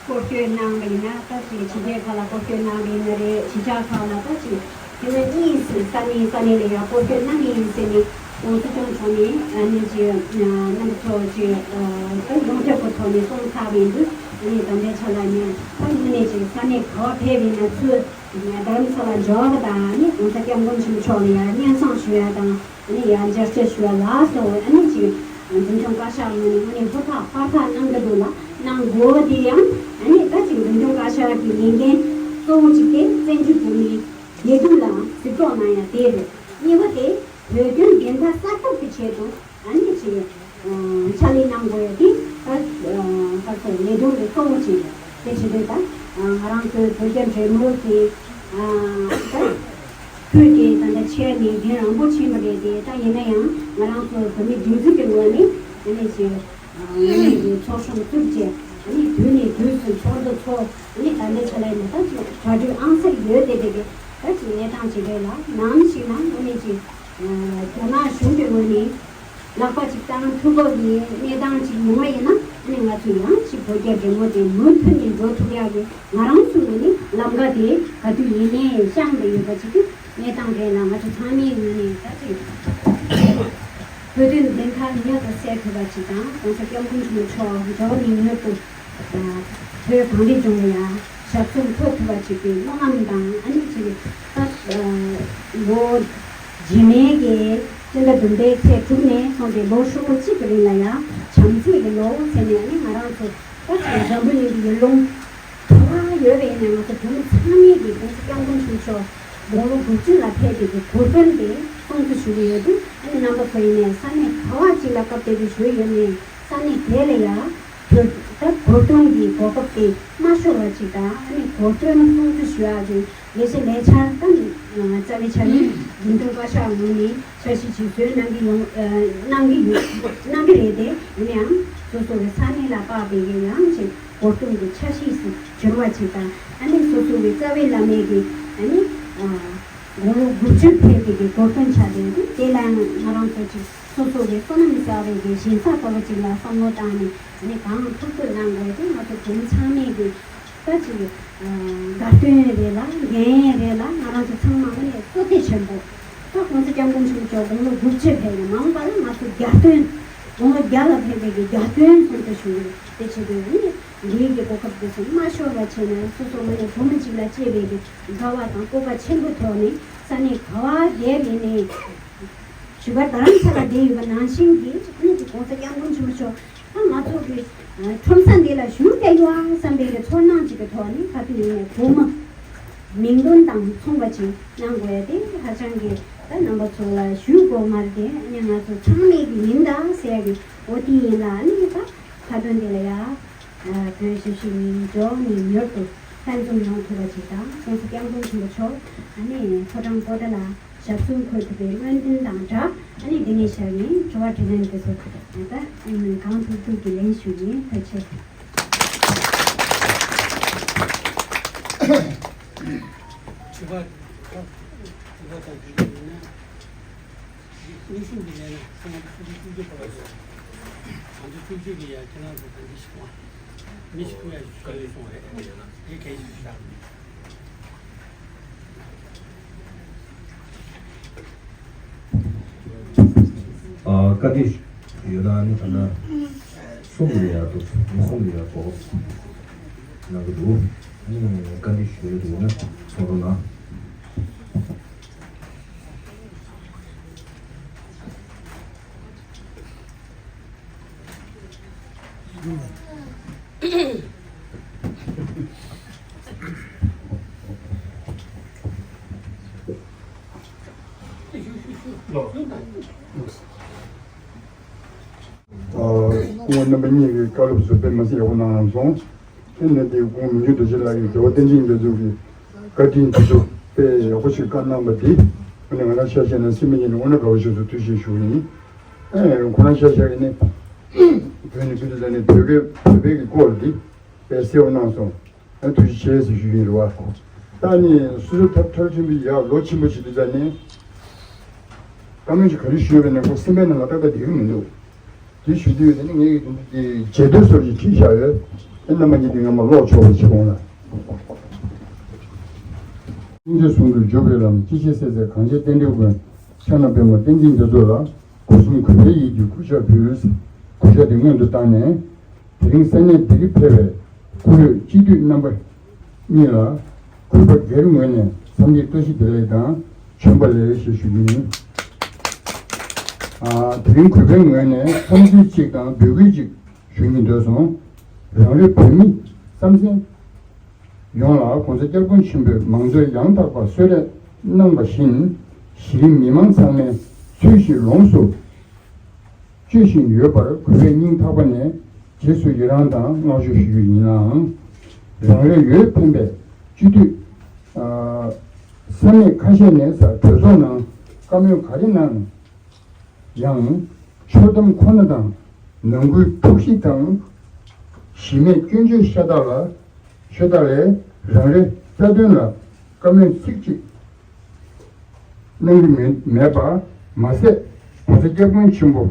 སྐོར་སྐྱོད་གནང་བ་ཡིན་ན། ད་ཅིག་ཕྱི་རྒྱལ་ཁག་ལ་སྐོར་སྐྱོད་གནང་བ་ཡིན་ན་རེད། གཞིས་ཆགས་ཁག་ལ་ད་ཅིག་དེ་ནས་གཉིས་སུ་ས་གནས་ས་གནས་ལ་ཡང་སྐོར་སྐྱོད་གནང་གི་ཡིན་ཟེར་ནས་ྋགོང་ས་མཆོག་མཆོག་ནས་ཨ་ནི་ཅིག་རྣམ་པ་ཚོ་ཅིག་ད་ཡོངས་ཁྱབ་ཀྱི་ཐོག་ནས་གསུངས་ཚར་བ་ཡིན་དུས། ཨ་ནི་ད་ལྟའི་ཆ་ལ་ནས་ད་དངོས་གནས་ཅིག་ས་གནས་ག་པར་ཕེབས་ཡིན་ན་ཚུར་རྡ་རམ་ས་ལ་འབྱོར་བ་དང་། ཨ་ནི་ྋགོང་ས་ྋསྐྱབས་མགོན་ཆེན་པོ་མཆོག་ལ་ཡང་སྙན་སེང་ཞུ་ཡ་དང་། ཨ་ནི་ཡང་མཇལ་བསྐྱལ་ཞུ་བ་ལ་སོགས། ཨ་ནི་ཅིག་འཛིན་སྐྱོང་བཀའ་ཤག་ངོས་ནས་དངོས་གནས་ཧུར་ཐག་པར་ཐག་གནང་གི་འདུག་ལ། གནང་དགོས་དེ་ཡང་ཨ་ནི་ད་ཅིག་འཛིན་སྐྱོང་བཀའ་ཤག་གི་ལས་འགན་གཙོ་བོ་གཅིག་དེ་བཙན་བྱོལ་བོད་མིའི་བདེ་སྡུག་ལ་གཟིགས་རྟོག་གནང་ཡ་དེ་རེད། གཉིས་པ་དེ་བོད་དོན་བདེན་མཐའ་གསལ་ཐབས་ཀྱི་ཆེད་དུ་ཨ་ནི་ཅིག་ཕྱག་ལས་གནང་དགོས་ཡ་དེ་ད་ད་ཚོ་ལས་དོན་གྱི་གཙོ་བོ་གཅིག་རེད། དེ་བྱེད་དུས་ད་ང་རང་ཚོའི་བོད་རྒྱ་འབྲེལ་མོལ་གྱི་ད། ཁུལ་དེ་ད་ལྟ་ཆེས་ནས་རྒྱུན་རིང་པོ་ཕྱིན་པ་རེད་དེ། ད་ཡིན་ན་ཡང་ང་རང་ཚོ་བོད་མི་སྒྲིག་འཛུགས་ཀྱི་ངོས་ནས་ཨ་ནི་ཅིག་ངོས་ནས་ཀྱི་ཚོགས་ཆུང་བཙུགས་བྱས། ཨ་ནི་དུས་ནས་དུས་སུ་ཚོགས་འདུ་ཚོགས། ཨ་ནི་ད་ལྟའི་ཆ་ལ་ཡིན་ན་ད་ཅིག་གྲ་སྒྲིག་ཨང་གསར་ཡོད་དེ་དེ་དེ་ད་ཅིག་གནས་སྟངས་ཅིག་རེད་ལ། ནམ་ཞིག་ན་ཨ་ནི་ཅིག་རྒྱ་ནག་གཞུང་གི་ངོས་ནས་ལག་པ་ཅིག་བཏང་ཐུབ་པ་གི་གནས་སྟངས་ཅིག་ཡོང་བ་ཡིན་ན། ཨ་ནི་ང་ཚོ་ཡང་ཅིག་བོད་རྒྱ་འབྲེལ་མོལ་དེ་མུ་མཐུད་ནས་འགྲོ་ཐུབ་ཡག་གི་ང་རང་ཚོའི་ངོས་ནས་ལམ་ཁ་དེ་ག་དུས་ཡིན་ནའི་བཤངས་བསྡད་ཡོད་པ་ཅིག་གི་གནས་སྟངས་རེད་ལ། ང་ཚོ་ཚང་མའི་ངོས་ནས་ད་ཅིག་བོད་དོན་བདེན་མཐའ་མྱུར་དུ་གསལ་ཐུབ་པ་ཅིག་དང་། ྋགོང་ས་ྋསྐྱབས་མགོན་ཆེན་པོ་མཆོག་འབྱོར་ནས་མྱུར་དུ་བོད་གངས་རི་ལྗོངས་ལ་ཡང་ཞབས་སོར་འཚོ་ཐུབ་པ་ཅིག་གི་སྨོན་ལམ་དང་། ཨ་ནི་ཅིག་ད་ལོ་རྗེས་མའི་གི་སྤྱི་ཟླ་བདུན་པའི་ཚེས་དྲུག་ནས་བཟུང་སྟེ་ལོ་ཧྲིལ་པོ་གཅིག་གི་རིང་ལ་ཡང་བྱམས་བརྩེ་གི་ལོ་ཟེར་ནས། ཨ་ནི་ང་རང་ཚོ་ད་ཅིག་འཛམ་བུ་གླིང་གི་ཡུལ་ལུང་ག་པར་ཡོད་པ་ཡིན་ནའི་ང་ཚོ་བོད་མི་ཚང་མས་ཀྱིས་ྋགོང་ས་ྋསྐྱབས་མགོན་ཆེན་པོ་མཆོག་དགུང་ལོ་དགུ་བཅུ་ལ་ཕེབས་པའི་གི་གོ་སྐོན་དེ་སྲུང་བརྩི་ཞུ་གི་ཡོད་དུས། ཨ་ནི་རྣམ་པ་ཚོ་ཡིན་ནའི་ས་གནས་ག་པར་ཅིག་ལ་སྐབས་དེ་དུས་བཞུགས་ཡོད་ནའི་ས་གནས་དེ་ལ་ཡང་། ད་གོ་སྟོན་གྱི་གོ་སྐབས་དེ་མ་ཤོར་བ་ཅིག་དང་། ཨ་ནི་གོ་སྟོན་སྲུང་བརྩི་ཞུ་ཡག་གི་ལས་བྱེད་ལས་འཆར་དང་། རྩ་བའི་ཆ་ནས་འཛིན་སྐྱོང་བཀའ་ཤག་ངོས་ནས་འཆར་གཞི་ཅིག་བཟོས་གནང་གི་ཡོང་། གནང་གི་ཡོད། གནང་གི་རེད་དེ། ཡིན་ནའང་སོ་སོ་གི་ས་གནས་ལ་དཔག་པའི་གི་ཡང་ཅིག་གོ་སྟོན་གྱི་འཆར་གཞི་ཞིག་འབྱོར་བ་ཅིག་དང་། ཨ་ནི་སོ་སོ་གི་རྩ་བའི་བླ་མའི་གི་ཨ་ནི་དགུང་ལོ་དགུ་བཅུ་ཕེབས་པའི་གི་གོ་སྟོན་ཆགས་བསྡད་འདུག་དེ་ལའང་ང་རང་ཚོ་ཅིག་སོ་སོ་གི་བསོད་ནམས་བསགས་པའི་གི་ཞིང་ས་ལྟ་བུ་ཅིག་ལ་བསམ་བློ་བཏང་ནས། ཨ་ནི་གང་ཐུབ་ཐུབ་གནང་དགོས་དེ་ང་ཚོ་བོད་མི་ཚང་མས་གི་ད་ཅིག་དགའ་སྟོན་རེད་ལ། འགན་རེད་ལ། ང་རང་ཚོ་ཚང་མ་ཨ་ནི་བསོད་བདེ་ཆེན་པོ། ད་༸གོང་ས་༸སྐྱབས་མགོན་ཆེན་པོ་མཆོག་དགུང་ལོ་དགུ་བཅུ་ཕེབས་ནས་མ་འོངས་པ་ལ་ང་ཚོ་རྒྱལ་སྟོན། དགུང་ལོ་བརྒྱ་ལ་ཕེབས་པའི་གི་རྒྱལ་སྟོན་སྲུང་བརྩི་ཞུ་གི་རེད། དེ་བྱེད་དུས་ཨ་ནི་འདིའི་གི་གོ་སྐབས་དེ་ཚོ་མ་ཤོར་བ་བྱས་ནས། སོ་སོ་ཨ་ནི་བོད་མི་གཅིག་ལ་གཅེས་པའི་གི་དགའ་བ་དང་སྤོབས་པ་ཆེན་པོའི་ཐོག་ནས་ས་གནས་ག་བ་བསྡད་ཡིན་ནའི། བཞུགས་སྒར་རྡ་རམ་ས་ལ་བསྡད་ཡོད་པ་ནང་བཞིན་གྱི་ཨ་ནི་༸གོང་ས་༸སྐྱབས་མགོན་ཆེན་པོ་མཆོག་ད་ང་ཚོ་གི་ཁྲོམ་ས་འདི་ལ་བཞུགས་བསྡད་ཡོད་ཨང་བསམ་པའི་གི་ཚོར་སྣང་ཅིག་གི་ཐོག་ནས། ག་དུས་ཡིན་ནའི་བོད་མི་མིང་དོན་དང་མཚུངས་པ་ཅིག་གནང་དགོས་ཡ་དེ་ཧ་ཅང་གི་ད་རྣམ་པ་ཚོ་ལ་ཞུ་དགོས་མ་རེད་དེ། ཨ་ནི་ང་ཚོ་ཚང་མས་གི་ཡིན་ད་ཟེར་ཡ་གི་འོ་དེ་ཡིན་ལ། ཨ་ནི་ད་ཁ་འདོན་འདི་ལ་ཡ་བོད་ཞབས་ཞུ་གཉིས་མགྱོགས་ནས་མྱུར་དུ་ལྷན་འཛོམས་ཡོང་ཐུབ་པ་ཅིག་དང་། ༸གོང་ས་༸སྐྱབས་མགོན་ཆེན་པོ་མཆོག་ཨ་ནི་ཕོ་བྲང་པོ་ཏཱ་ལ་ཞབས་སོར་འཁོད་ཐུབ་པའི་སྨོན་འདུན་དང་སྦྲགས། ཨ་ནི་འདི་ནས་བཞག་ནས་དྲི་བ་དྲིས་ལན་དེ་ཚོ་ད་གང་ཐུབ་ཐུབ་ཀྱིས་ལན་ཞུ་གི་ཡིན། ཐུགས་རྗེ་ཆེ། དྲི་བ། དྲི་བ་དང་དྲིས་ལན་ཡིན་ན། ཉི་ཤུ་གི་ལན་ན་ཚང་མ་ཐུགས་རྗེ་ཆེ་ཕུལ་བ་ཞིག་ང་ཚོ་ཐུགས་རྗེ་གི་ཡ་ཁྱེད་རང་ཚོ་གང་ཅི་ཞིག་བ། མི་ཞིག་ཐུག་ཡ་ཞིག་ཞུ་སོང་རེད། དེ་གལ་ཞིག་བཞག་ཨ། བཀའ་དྲིན་ཡོད་ན་ནི་ད་ལྟ་གསུམ་ལ་ཡ་འདུག་མི་གསུམ་ལ་ཡ་གོ་སྐབས་གནང་གི་འདུག་ཨ་ནི་བཀའ་དྲིན་ཞུ་ཡ་འདུག་ན་གསུང་རོགས་གནང་། སྐུ་ངོ་རྣམ་པ་གཉིས་ཀྱི་བཀའ་སློབ་ཚོ་དཔེ་མི་སྲིད་ཡག་པོ་གནང་གནང་སོང་། དེ་ནས་དེ་སྐུ་ངོ་མི་འགྱུར་རྡོ་རྗེ་ལགས་ཀྱིས་རྒྱལ་བ་བསྟན་ཆེན་རྒྱ་མཚོ་གི་བཀའ་དྲིན་དེ་ཚོ་དཔེ་ཡག་པོ་ཞིག་བཀའ་གནང་པ་འདི། ཨ་ནི་ང་རང་ཆ་བཞག་ན་སེམས་ནང་ནས་དངོས་གནས་དགའ་པོ་ཞིག་འདུག་ཐུགས་རྗེ་ཆེ་ཞུ་ཡིན། ཨེ། ཁོ་རང་ཆ་བཞག་ཡིན་ནི་བོད་ནས་ཕུལ་དུ་བྱུང་ནས་བོད་སྐད་བོད་པའི་གི་སྐོར་འདི་དཔེ་གསལ་པོ་གནང་སོང་། ཨ། ཐུགས་རྗེ་ཆེ་ཟེར་ཞུ་ཡིན་རེད་བ། ད་ནི་སོ་སོ་ཐབས་མཐར་ཕྱིན་པའི་ཡར་ལོ་ཆེན་པོ་ཞིག་འདུག་ཙང་ནས། བཀའ་མོལ་ཅིག་ག་རེ་ཞུས་པ་ཡིན་ན་ཁོ་སེམས་པའི་ནང་ལ་ཏག་ཏག་བསྡད་ཀྱི་མི་འདུག་དེ་ཞུ་དུས་དེ་ནི་ངས་ཀྱི་དེ་འདྲ་དེ་རྗེས་ཟློས་སོགས་ཀྱི་བྲིས་བཞག་ཡོད། དེ་རྣམ་པ་གཉིས་དེ་ངས་མར་ཀློག་ཆོག་པ་བྱེད་དགོངས་ལ། སྙིང་རྗེ་ཟུང་དུ་འཇུག་པའི་ལམ། སྐྱེ་ཤི་སྲེག་ཟད་གངས་ཅན་བསྟན་འགྲོའི་མགོན། ཕྱག་ན་པདྨོ་བསྟན་འཛིན་རྒྱ་མཚོ་ལ། སྒོ་གསུམ་གུས་པས་ཡིད་ཀྱིས་གུས་ཕྱག་ཕུལ། གུས་ཕྱག་དེ་སྔོན་དུ་བཏང་ནས། དེ་རིང་ས་གནས་ལྡི་ལི་ཕེབས་པའི་སྐུ་ཞབས་སྤྱི་འཐུས་རྣམ་པ་གཉིས་ལ་གུས་པ་སྒེར་ངོས་ནས་འཚམས་འདྲི་བཀྲ་ཤིས་བདེ་ལེགས་དང་བྱོན་པ་ལེགས་ཞེས་ཞུ་རྒྱུ་ཡིན། ཨ། དེ་རིང་གུས་པའི་ངོས་ནས་འཚམས་འདྲི་གཅིག་དང་འབོད་སྐུལ་གཅིག་ཞུ་སྙིང་འདོད་སོང་། རང་རེ་བོད་མི་རྩམ་ཟན་ཡོངས་ལ་༸གོང་ས་༸སྐྱབས་མགོན་ཆེན་པོས་མང་གཙོའི་ཡང་དག་པ་གསོལ་རས་གནང་བ་བཞིན། གཞི་རིམ་མི་མང་ཚང་མས་ཚུལ་བཞིན་ལོངས་སུ་སྤྱོད་བཞིན་ཡོད་པར་གུས་པས་སྙིང་ཐག་པ་ནས་རྗེས་སུ་ཡི་རང་དང་བསྔགས་བརྗོད་ཞུ་རྒྱུ་ཡིན་ནའང་། རང་རེ་འོས་འཕེན་པའི་སྤྱི་འཐུས་ས་གནས་ཁ་ཤས་ནས་གྲོས་ཚོགས་ནང་བཀའ་མོལ་ག་རེ་གནང་ཡང་། ཆོག་གཏམ་ཁོ་ན་དང་ནང་ཁུལ་འཁྲུག་གཞི་དང་གཞི་མེད་སྐྱོན་བརྗོད་ཤ་སྟག་ལ་ཤོད་སྟངས་ལས་རང་རེའི་རྩ་དོན་ལ་བཀའ་མོལ་ཚིག་གཅིག་གནང་གི་མེད་མེད་པ་མ་ཟད།༸གོང་ས་༸སྐྱབས་མགོན་ཆེན་པོ་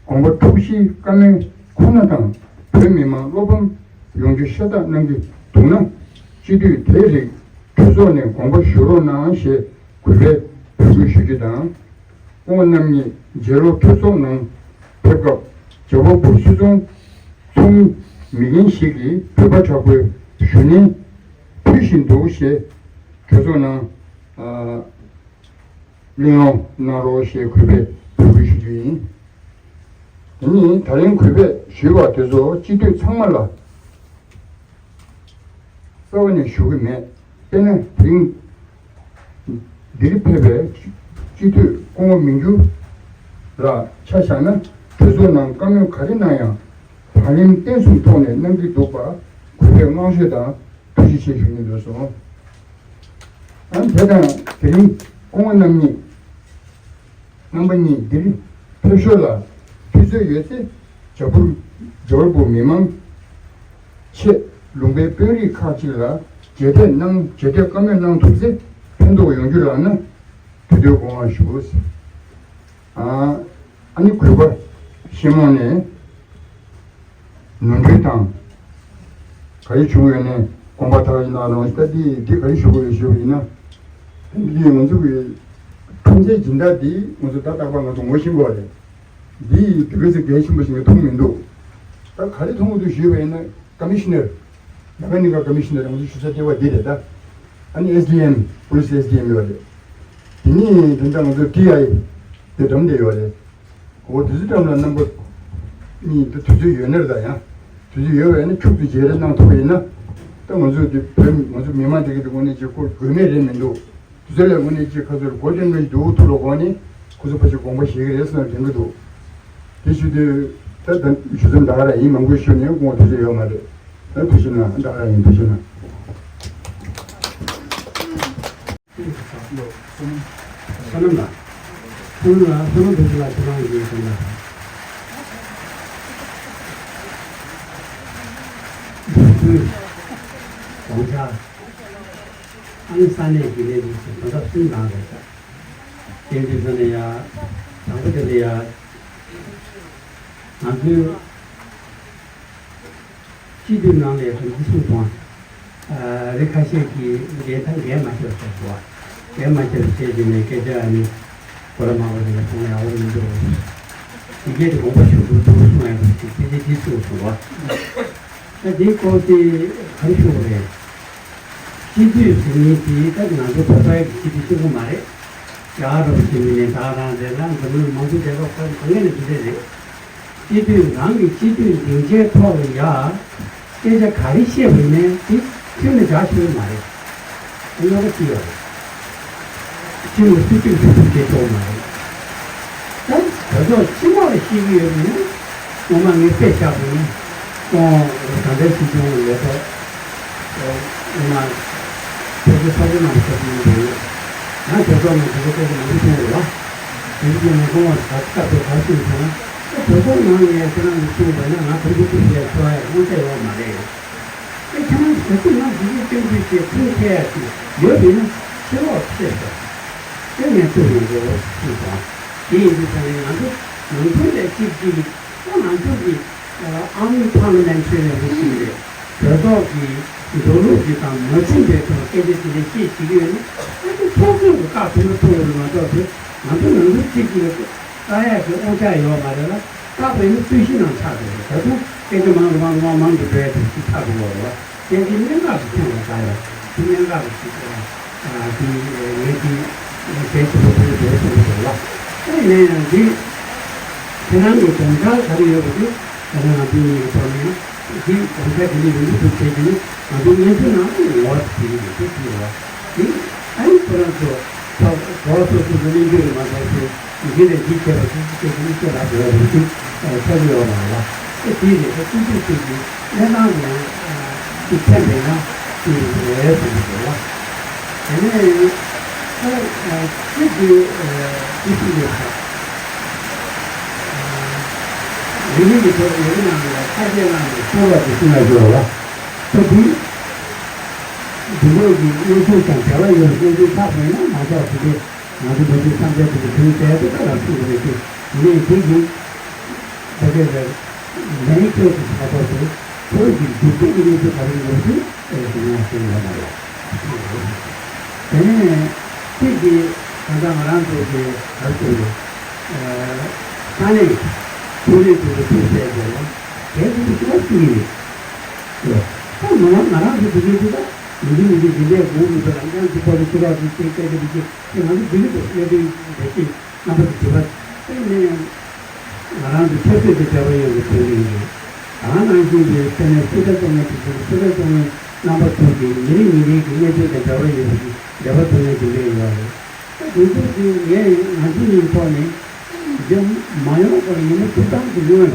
དགོངས་པ་འཁྲུག་གཞིའི་བཀའ་མོལ་ཁོ་ན་དང་བོད་མི་མང་བློ་ཕམ་ཡོང་རྒྱུ་ཤ་སྟག་གནང་གི་འདུག་ན། སྤྱི་འཐུས་དེའི་རིགས་གྲོས་ཚོགས་ནས་དགོངས་པ་ཞུ་རོགས་གནང་ཞེས་གུས་པས་འབོད་སྐུལ་ཞུ་རྒྱུ་དང་། སྐུ་ངོ་རྣམ་གཉིས་རྗེས་ལོ་གྲོས་ཚོགས་ནང་ཕེབས་སྐབས་རྒྱལ་བ་འབུམ་སྲིད་ཚོགས་ཚོགས་མི་རྒན་ཞིག་གིས་འབོད་པ་དྲག་པོས་ཞུ་ནན་ཕུལ་བཞིན་འདུག་ཞེས་གྲོས་ཚོགས་ནང་གླེང་སློང་གནང་རོགས་ཞེས་གུས་པས་འབོད་སྐུལ་ཞུ་རྒྱུ་ཡིན། དེ་ནི་ད་རིང་གུས་པས་ཞུས་པ་དེ་ཚོ་སྤྱི་འཐུས་ཚང་མ་ལ་རྩ་བ་ནས་ཞུ་གི་མེད། དཔེར་ན་དེ་རིང་འདིར་ཕེབས་པའི་སྤྱི་འཐུས་སྐུ་ངོ་མི་འགྱུར་ལ་ཆ་བཞག་ན། གྲོས་ཚོགས་ནང་བཀའ་མོལ་ག་རེ་གནང་ཡང་ དང་ལེན་བརྟན་གསུམ་ཐོག་ནས་གནང་གི་འདུག་པ་གུས་པས་བསྔགས་བརྗོད་དང་ཐུགས་རྗེ་ཆེ་ཞུ་སྙིང་འདོད་སོང་། ཨ་དེ་དང་དེ་རིང་སྐུ་ངོ་རྣམ་གཉིས། རྣམ་པ་གཉིས་འདིར་ཕེབས་ཞོར་ལ་དུས་ཚོད་ཡོད་ཚེ་ཇོ་བོ་ཇོ་བོ་མི་མང་ཆེད་ལུང་པའི་དཔོན་རིགས་ཁག་ཅིག་ལ་རྗེས་འདེད་གནང་རྗེས་འདེད་བཀའ་མོལ་གནང་ཐུབ་ཚེ་ཕན་ཐོགས་ཡོང་རྒྱུ་ལགས་ན་དུས་དོན་དགོངས་བཞེས་ཞུ། ཨ་ནི་གུས་པ་ཤེས་མོང་ནས། ནོར་འཁྲུལ་དང་། ག་རེ་བྱུང་ཡོད་ནས་དགོངས་པ་དག་ཡིན་ན་རང་ལྟ་འདི་འདི་ག་རེ་ཞུ་དགོས་ཡོད་ཞུ་བ་ཡིན་ན། འདི་ང་ཚོ་གི་ཐོན་རྫས་སྦྱིན་བདག་འདི་ང་ཚོ་ད་རྟག་པར་ང་ཚོ་ངོ་ཤེས་དགོས་རེད། འདི་དེ་ག་ཚོད་གལ་ཆེན་པོ་ཞིག་ངས་མཐོང་མི་འདུག་ད་ག་རེ་མཐོང་གི་འདུག་ཞུས་པ་ཡིན་ན་ཀ་མི་ཤི་ནར། ནང་པའི་གནས་སྐབས་ཀ་མི་ཤི་ནར་ང་ཚོ་ཞུ་ས་ལྟེ་བ་འདི་རེད་ད། ཨ་ནི་ཨེས་ཌི་ཨེམ་པུ་ལི་སི་ཨེས་ཌི་ཨེམ་ཡོད་རེད། དེ་ནས་དེ་འདྲ་ང་ཚོ་ཊི་ཨའི་དེ་འགྲམ་དེ་ཡོད་རེད། འོ་དེ་ཚོ་འགྲམ་ལ་རྣམ་པ་གཉིས་དེ་དུས་ཚོད་ཡོད་ནར་ད་ཡང་། དུས་ཚོད་ཡོད་པ་ཡིན་ན་ཁྱུག་ཏུ་མཇལ་རེ་གནང་ཐུབ་པ་ཡིན་ན། ད་ང་ཚོ་དེ་བོད་ང་ཚོ་མི་མང་དེ་གི་དེ་དངོས་གནས་ཅིག་ཁོ་དགོས་མེད་རེད་མི་འདུག་དུས་ཚོད་ལ་དངོས་གནས་ཅིག་ཁ་ཚོར་གོ་དོན་མེད་འདུག་ཐུག་ལ་གོ་ནི་ཁོ་ཚོ་ཕ་ཞིག་དགོངས་པ་བཞེས་ཀྱི་རེད་བསམ་དྲན་གི་འདུག་དེ་ཞུ་དུས་ད་ད་ཞུ་མཚམས་ད་ག་རང་ཡིན། མང་པོ་ཞུ་ནས་དགོངས་དུས་ཚོད་ཡོད་མ་རེད། ད་དུ་ཞུ་ན་ད་ག་རང་ཡིན་དུ་ཞུ་ན། བསོད་ནམས་ལགས། བསོད་ནམས་ལགས། བསོད་ནམས་བུ་ལགས་ཁྱེད་རང་གིས་དེ་ལ། འབྲུག་སྒོའི་དགོངས་འཆར། ཨ་ནི་ས་གནས་ཀྱི་གནས་ཚུལ་སོགས་དོན་དག་གསུམ་དང་རེད་ཤག་དེ་འདྲ་ཟེར་ན་ཡ། དང་པོ་དེ་ལ་ཡ། ང་ཚོའི་སྤྱི་འཐུས་ནང་ལ་ཡ་ཁོང་ཚོ་གསུངས་སོང་། ཨ། རིགས་ཁ་ཤས་ཀྱིས་འགན་ཐག་འགན་མ་བཞེས་པ་བྱས་སོང་བ། འགན་མ་བཞེས་པ་བྱས་རྗེས་ནས་སྐད་ཆ་ཨ་ནི་གོ་ལ་མང་པོ་ཞིག་ལ་གསུང་ཡག་པོ་མི་འདུག་དེ་སྐད་དེ་དགོངས་པ་ཞུ་དགོས་འདུག་གསུང་ཡག་པོ་ཞིག་དེ་དེ་དེ་གསུངས་སོང་བ། ད་དེའི་སྐོར་དེ་ག་རེ་ཞུ་དགོས་རེད། སྤྱི་འཐུས་ཟེར་མཁན་དེ་ད་ང་ཚོ་བོད་པའི་སྤྱི་འཐུས་གཅིག་པུ་མ་རེད། རྒྱ་གར་རུ་ཕྱིན་ནས་ད་རང་རེད་ན་འཛམ་གླིང་མང་གཙོའི་རྒྱལ་ཁབ་ཁག་གང་ཡིན་ན་དེ་འདྲ་རེད། སྤྱི་འཐུས་རང་གི་སྤྱི་འཐུས་སྡིངས་ཆའི་ཐོག་ལ་ཡ། སྐད་ཆ་ག་རེ་བཤད་པ་ཡིན་ནའི་དེ་ཁྱོན་ནས་རྒྱ་ཆེ་བོ་མ་རེད། དེ་རྣམ་པ་ཅི་ཡོད་རེད། སྤྱི་ནོར་སྲིད་སྤྱི་ཐུབ་ཐུབ་བྱེད་ཆོག་མ་རེད། ད་བོད་ཐོག་སྤྱི་དམངས་ལ་བཤད་ཀྱི་ཡོད་པ་ཡིན་ན། སྔོན་མ་ངས་དཔེ་བཞག་པ་ཡིན། ཁོང་ད་ལྟའི་སྲིད་སྐྱོང་ལས་ཐོག་སྔོན་མ་བོད་ཀྱི་ཚོགས་གཙོ་རྣམ་པ་ཞབས་ཞུ་གནང་གི་ཡོད། ཡང་དེ་ཚོགས་ནང་དེ་ཚོ་སྐད་ཆ་མང་པོ་གསུངས་ཡོད་ལ། དེ་ཚོ་ནས་ཁོང་ལ་ད་སྐབས་དེ་ག་རེ་གསུངས་སོང་ན། ད་བོད་ཐོག་ནང་ནས་ཁྱེད་རང་གིས་གསུངས་པ་ཡིན་ན་ང་བོད་ཀྱི་སྐད་ཆ་ཤོར་ཡ་དབང་ཆ་ཡོད་མ་རེད། ཨེ་ཁྱེད་རང་གི་ཟེར་དུས་ང་ཞིག་གིས་སྟོན་དུས་ཞེས་ཁུངས་འཁྱེར་ཡ་ཞིག་ཡོད་པས་ན་ཕྱིར་ལོག་ཕེབས་ཤོག་དེ་ངས་ཐུགས་ཡོང་དགོས་ཞུས་སོང་། དེ་ཡིན་དུས་ཙང་ནས་ང་ཚོ་ནང་ཁུལ་ལས་གཅིག་གཅིག་གིས་ད་ང་ཚོ་གི་ཨང་ཕར་ལི་མེན་ཊི་རི་ལ་ཞིག་རེད། བོད་ཐོག་གི་འགྲོ་ལུགས་ཀྱི་དང་མ་མཐུན་པའི་ཐོག་སྐད་ཆ་དེ་འདྲ་བཤད་བྱེད་ཀྱི་ཡོད་ན་ང་ཚོ་ཚོགས་གཙོས་ཀྱི་བཀའ་ཐུབ་ན་ཐུབ་ཡོད་མ་གཏོགས་དེ་ང་ཚོ་ནང་ཁུལ་གཅིག་གིས་བཀག་ཡག་གི་དབང་ཆ་ཡོད་མ་རེད་ལ། བཀག་པ་ཡིན་ན་རྩོད་གཞི་ནང་ཆགས་འགྲོ་རེད། ད་དུང་སྐད་ཆ་མང་རུ་མང་རུ་མང་མང་དུ་འགྲོ་ཡ་དེ་ཅིག་ཆགས་འགྲོ་གི་རེད་བ། དེ་འདི་གནད་འགག་ཏུ་ཐོན་པ་ད་ཡོད། འདི་གནད་འགག་ཏུ་ཅིག་ཨ་འདི་ངས་འདི་གལ་ཆེན་པོ་ཐོན་འགྲོ་གསུངས་འདུག་ལ། ཨེ་ཡིན་ན་ཡང་འདི་ཁྱེད་རང་གི་དགོངས་འཆར་ག་རེ་ཡོད་པ་དེ་ད་ནི་ང་ཚོ་གཉིས་ཀྱི་ཐོག་ནས་འདི་དགོངས་འཆར་དེ་ནི་ཡོང་གི་འདུག་བྱས་ཀྱི་ནི་ང་ཚོའི་སྙན་ཐོའི་ནང་ལ་ངོ་བོ་དེ་ཡིན་འདུག་ཅེས་ལ། དེ་ཨ་ནི་ཁོ་རང་ཚོ་ཐོག་གོ་སོ་སོ་སོ་གླེང་རྒྱུ་རེད་མ་གཏོགས་ཚེ། འདི་ནས་འདི་བྱས་པ་ཅིག་ཅིག་ཅིག་ནི་ཤོད་ལ་འགྲོ་བ་རེད་ཅིག་ཆགས་ཀྱི་ཡོད་མ་རེད་ལ། ཨེ་དེའི་རེད་ད་ཅིག་ཅིག་ཅིག་གི་གནས་སྟངས་ཀྱི་ཡང་ཅིག་ཕན་པས་ན་ཅིག་རེད་བསམ་གྱི་འདུག་ལ། དེ་ནས་ཨ་ཅིག་གི་ཅིག་ཅིག་ཡོད་ས་རིག་གནས་ཀྱི་ཐོག་ཡོད་ནའང་ལ་ཁ་ཤས་ནང་ནས་གསུང་རོགས་ཀྱི་གསུང་ཡ་ཡོད་ལ། ད་འདི་འདི་འདྲས་ཀྱི་གནས་ཚུལ་དང་འབྲེལ་བ་ཡོད་པའི་གནས་ཚུལ་ཆགས་པས་ན་མ་གཏོགས་དེ་འདྲས། ང་ཚོ་མི་ཚེ་སངས་རྒྱས་དེ་ཚོ་དུས་ཡུན་གསལ་དུ་ལ་ཐུག་ཡོད་པའི་ངས་འདི་ཡིན། ད་ག་ལ་ལན་སྤྲོད་ཀྱི་ཆ་ཐོག་ཏུ་ཁོ་བོ་གི་འཇིག་རྟེན་གྱི་གནས་ཚུལ་ག་རེ་ཡོད་ཚུལ་ཨེ་ཞུ་ཡང་ཞུ་ཡོད་མ་རེད། དེ་ནས་ཁྱེད་ཀྱིས་ད་ལྟ་ང་རང་ཚོ་གི་ག་རེ་ཟེར་དགོས། ས་གནས་ཐོན་ལས་དེ་ཚོ་ཐུག་བསྡད་དགོས་ལ་གལ་ཆེན་པོ་ཞིག་ལ་བརྩི་གི་ཡོད། ད་ང་རང་ང་རང་ཚོ་དེ་གའི་དུས་ད་མི་འདི་མི་འདི་འདི་འདྲས་དགོངས་མི་འདུག་ལ་ཡང་དེ་པར་དུ་ཆུ་རགས་དེ་སྐད་སྐད་ཆ་འདི་སྐད་དེ་ང་ཚོ་འདི་གི་དུ་གནད་དོན་རེ་ཞིག་རྣམ་པ་དེ་དྲི་བ་དེ་ནས་ང་རང་ཚོ་ཆབ་སྲིད་དེ་འབྲེལ་བ་ཡོད་པའི་དོན་རེད། ད་ནང་བཞིན་གྱི་དེ་ནས་སྲིད་གྲྭ་གཙོ་བོ་དེ་ཚོ་སྲིད་གྲྭ་གཙོ་བོ་རྣམ་པ་ཚོ་གིས་མི་རིགས་མི་རིགས་ཀྱི་གནད་དོན་དང་འབྲེལ་བ་ཡོད་པའི་འབྲེལ་བ་གཏོང་མཁན་དེ་འདྲས་ཡོད་རེད། ད་དེ་ཚོ་དེ་ངས་ང་ཚོ་གཉིས་ཐོག་ནས་རྒྱ་མ་ཡོང་བར་ཉིན་མོ་དུས་ཐང་དུ་ཡོང་ཡོད།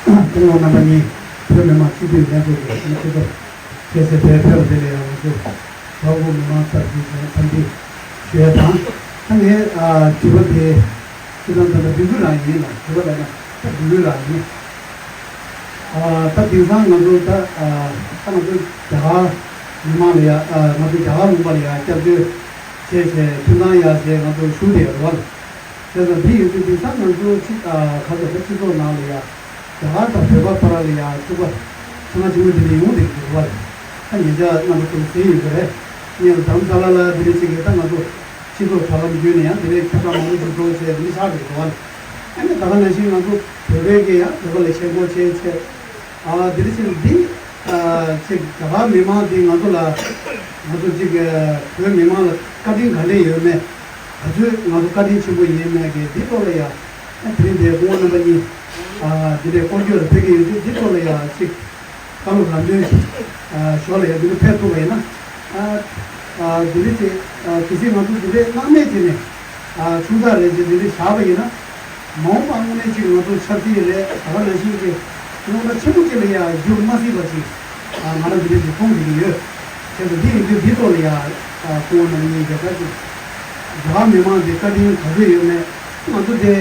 སྐུ་ངོ་རྣམ་པ་གཉིས་བོད་མི་མང་སྤྱི་འཐུས་ལྷན་ཚོགས་ཀྱི་སྤྱི་ཚོགས་ཁྱེད་ཚོ་བོད་ཕེབས་པ་དེ་ལ་ཡང་ང་ཚོ་གྲོགས་པོ་མི་མང་ཚབ་ཀྱིས་ཀྱང་འཚམས་འདྲི་ཞུ་ཡ་དང་། ད་ངས་དྲི་བ་དེ་སྤྱི་བཏང་ད་ལྟ་བདུན་ཅུ་རང་ཡིན་ལ་དྲི་བ་ལ་ཡང་ད་བདུན་ཅུ་རང་ཡིན། ད་དེང་སང་ང་ཚོ་ད་ད་ང་ཚོ་རྒྱ་གར་མི་མང་ལ་ཡ་ང་ཚོ་རྒྱ་གར་ལུང་པ་ལ་ཡ་སྐྱབས་བཅོལ་བྱས་བྱས་ཐོན་ཐང་ཡ་བྱས་ང་ཚོ་ཞུ་བསྡད་ཡོད་རེད་བ། བྱས་ཙང་དེ་ཡིན་དུས་དེང་སང་ང་ཚོ་ཅིག་ཁ་ཚ་ད་སྤྱི་ཚོགས་ནང་ལ་ཡ་རྒྱ་གར་དང་བོད་པ་བར་ལ་ཡ་འཁྲུག་པ་ཆུང་ང་ཆུང་ངུ་དེ་འདྲ་ཡོང་བསྡད་ཀྱི་འདུག་བ། ད་ཉེ་ཆར་རྣམ་པ་ཚོས་གཟིགས་ཡོད་ཀྱི་རེད། ངས་རྡ་རམ་ས་ལ་ལ་དེ་འདྲ་ཅིག་གིས་ད་ང་ཚོ་སྤྱི་ཚོགས་དྲ་ལམ་བརྒྱུད་ནས་ཡང་དེ་འདྲའི་ཁྱབ་བསྒྲགས་མང་པོ་ཞིག་འགྲོ་བྱས་དེ་འདྲ་ཆགས་ཀྱི་འདུག་བ། ཨ་ནི་ད་ག་ནང་བཞིན་ང་ཚོ་བོད་པའི་གི་ཡང་བོད་པ་ལ་ཞེན་ཁོག་བྱས་བྱས་ཨ་དེ་འདྲ་ཅིག་འདི་ཅིག་རྒྱ་གར་མི་མང་འདི་ང་ཚོ་ལ་ང་ཚོ་ཅིག་བོད་མི་མང་ལ་བཀའ་དྲིན་ག་འདྲས་ཡོད་མེད། ག་ཚོད་ང་ཚོ་བཀའ་དྲིན་ཆེན་པོ་ཡིན་མེད་ཀྱི་འདི་ཐོག་ལ་ཡ། དེ་རིང་འདིར་སྐུ་ངོ་རྣམ་པ་གཉིས་འདི་འདྲའི་སྐོར་སྐྱོད་ལ་ཕེབས་ཀྱི་ཡོད་དུས་འདི་ཐོག་ལ་ཡ་ཅིག་བཀའ་སློབ་ལམ་སྟོན་ཞུ་ཞོར་ལ་ཡ་འདི་འདྲ་ཕེབས་ཐུབ་པ་ཡིན་ན། འདི་འདྲ་ཅིག་གལ་སྲིད་ང་ཚོ་འདི་འདྲའི་སྣང་མེད་བྱས་ནས་ཆུང་ཙག་རེད་ཅེས་འདི་འདྲ་བཞག་པ་ཡིན་ན། མ་འོངས་པ་དངོས་གནས་ཅིག་ང་ཚོ་ཆབ་སྲིད་རེད་ད་ག་ནང་བཞིན་གྱི་རྙོག་དྲ་ཆེན་པོ་ཅིག་ལ་ཡ་འགྱུར་མ་སྲིད་པ་ཅིག་ང་རང་འདི་འདྲ་ཅིག་མཐོང་བསྡད་ཀྱི་ཡོད། བྱས་ཙང་འདི་ཡིན་དུས་འདི་ཐོག་ལ་ཡ་སྐུ་ངོ་རྣམ་གཉིས་ཀྱིས་ད་ཅིག་རྒྱ་གར་མི་མང་འདི་བཀའ་དྲིན་ག་ཚོད་ཡོད་མེད། ང་ཚོ་འདི་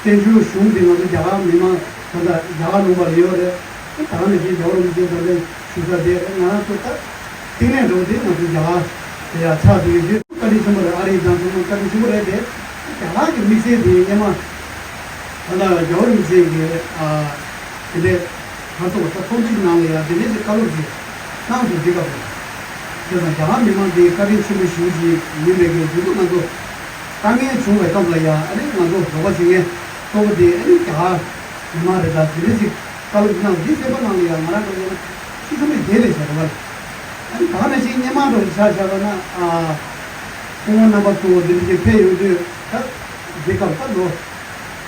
བཙན་བྱོལ་གཞུང་འདི་ང་ཚོ་རྒྱ་གར་མི་མང་ད་ལྟ་རྒྱ་གར་ལུང་པ་ལ་ཡོད་རེད། ད་ག་ནང་བཞིན་རྒྱལ་བ་རིན་པོ་ཆེ་དང་ལས་ཞུ་ས་དེ་ང་རང་ཚོ་ད་རྟིང་ནས་འགྲོ་དེ་ང་ཚོ་རྒྱ་གར་དེ་ཡ་ཆགས་དེ་ཡོད་དུས་བཀའ་དྲིན་ཆེན་པོ་རེད། ཨ་རི་དང་ཚང་མ་བཀའ་དྲིན་ཆེན་པོ་རེད་དེ། རྒྱ་གར་གྱི་དམིགས་བསལ་དེ་སྔོན་མ་ད་ལྟ་རྒྱལ་བ་རིན་པོ་ཆེ་གི་དེ་འདྲའི་ང་ཚོ་ད་ཚོགས་འདུ་ནང་ལ་ཡ་དེ་འདྲའི་ཅིག་བཀའ་སློབ་ཅིག་གནང་སོང་དེ་སྐབས་རེད། དེ་དང་རྒྱ་གར་མི་མང་དེ་བཀའ་དྲིན་ཆེན་པོ་ཞེ་པོ་ཅིག་ཡིན་པའི་གི་དུས་ཚོད་ང་ཚོ་དཀའ་ངལ་བྱུང་བའི་སྐབས་ལ་ཡ་ཨ་ནི་ང་ཚོ་རོགས་པ་བྱེད་མཁན་གཙོ་བོ་དེ་ཨ་ནི་རྒྱ་གར་མི་མང་རེད། ད་དེ་འདྲ་ཅིག་བཀའ་སློབ་གནང་འདི་བྱས་པ་ནང་ལ་ཡང་ང་རང་ཚོ་ཡིན་ན་ཤི་ཤུ་མི་དགེ་ལས་བྱ་རེད་བ། ཨ་ནི་ད་ག་ནང་བཞིན་སྔོན་མ་འདྲ་བོ་ཆ་བཞག་པ་ན་ཨ་སྐུ་ངོ་རྣམ་པ་ཚོ་འདི་འདྲ་ཅིག་ཕེབས་ཡོང་དུས་ ད་འདི་སྐབས་ད་ལོ་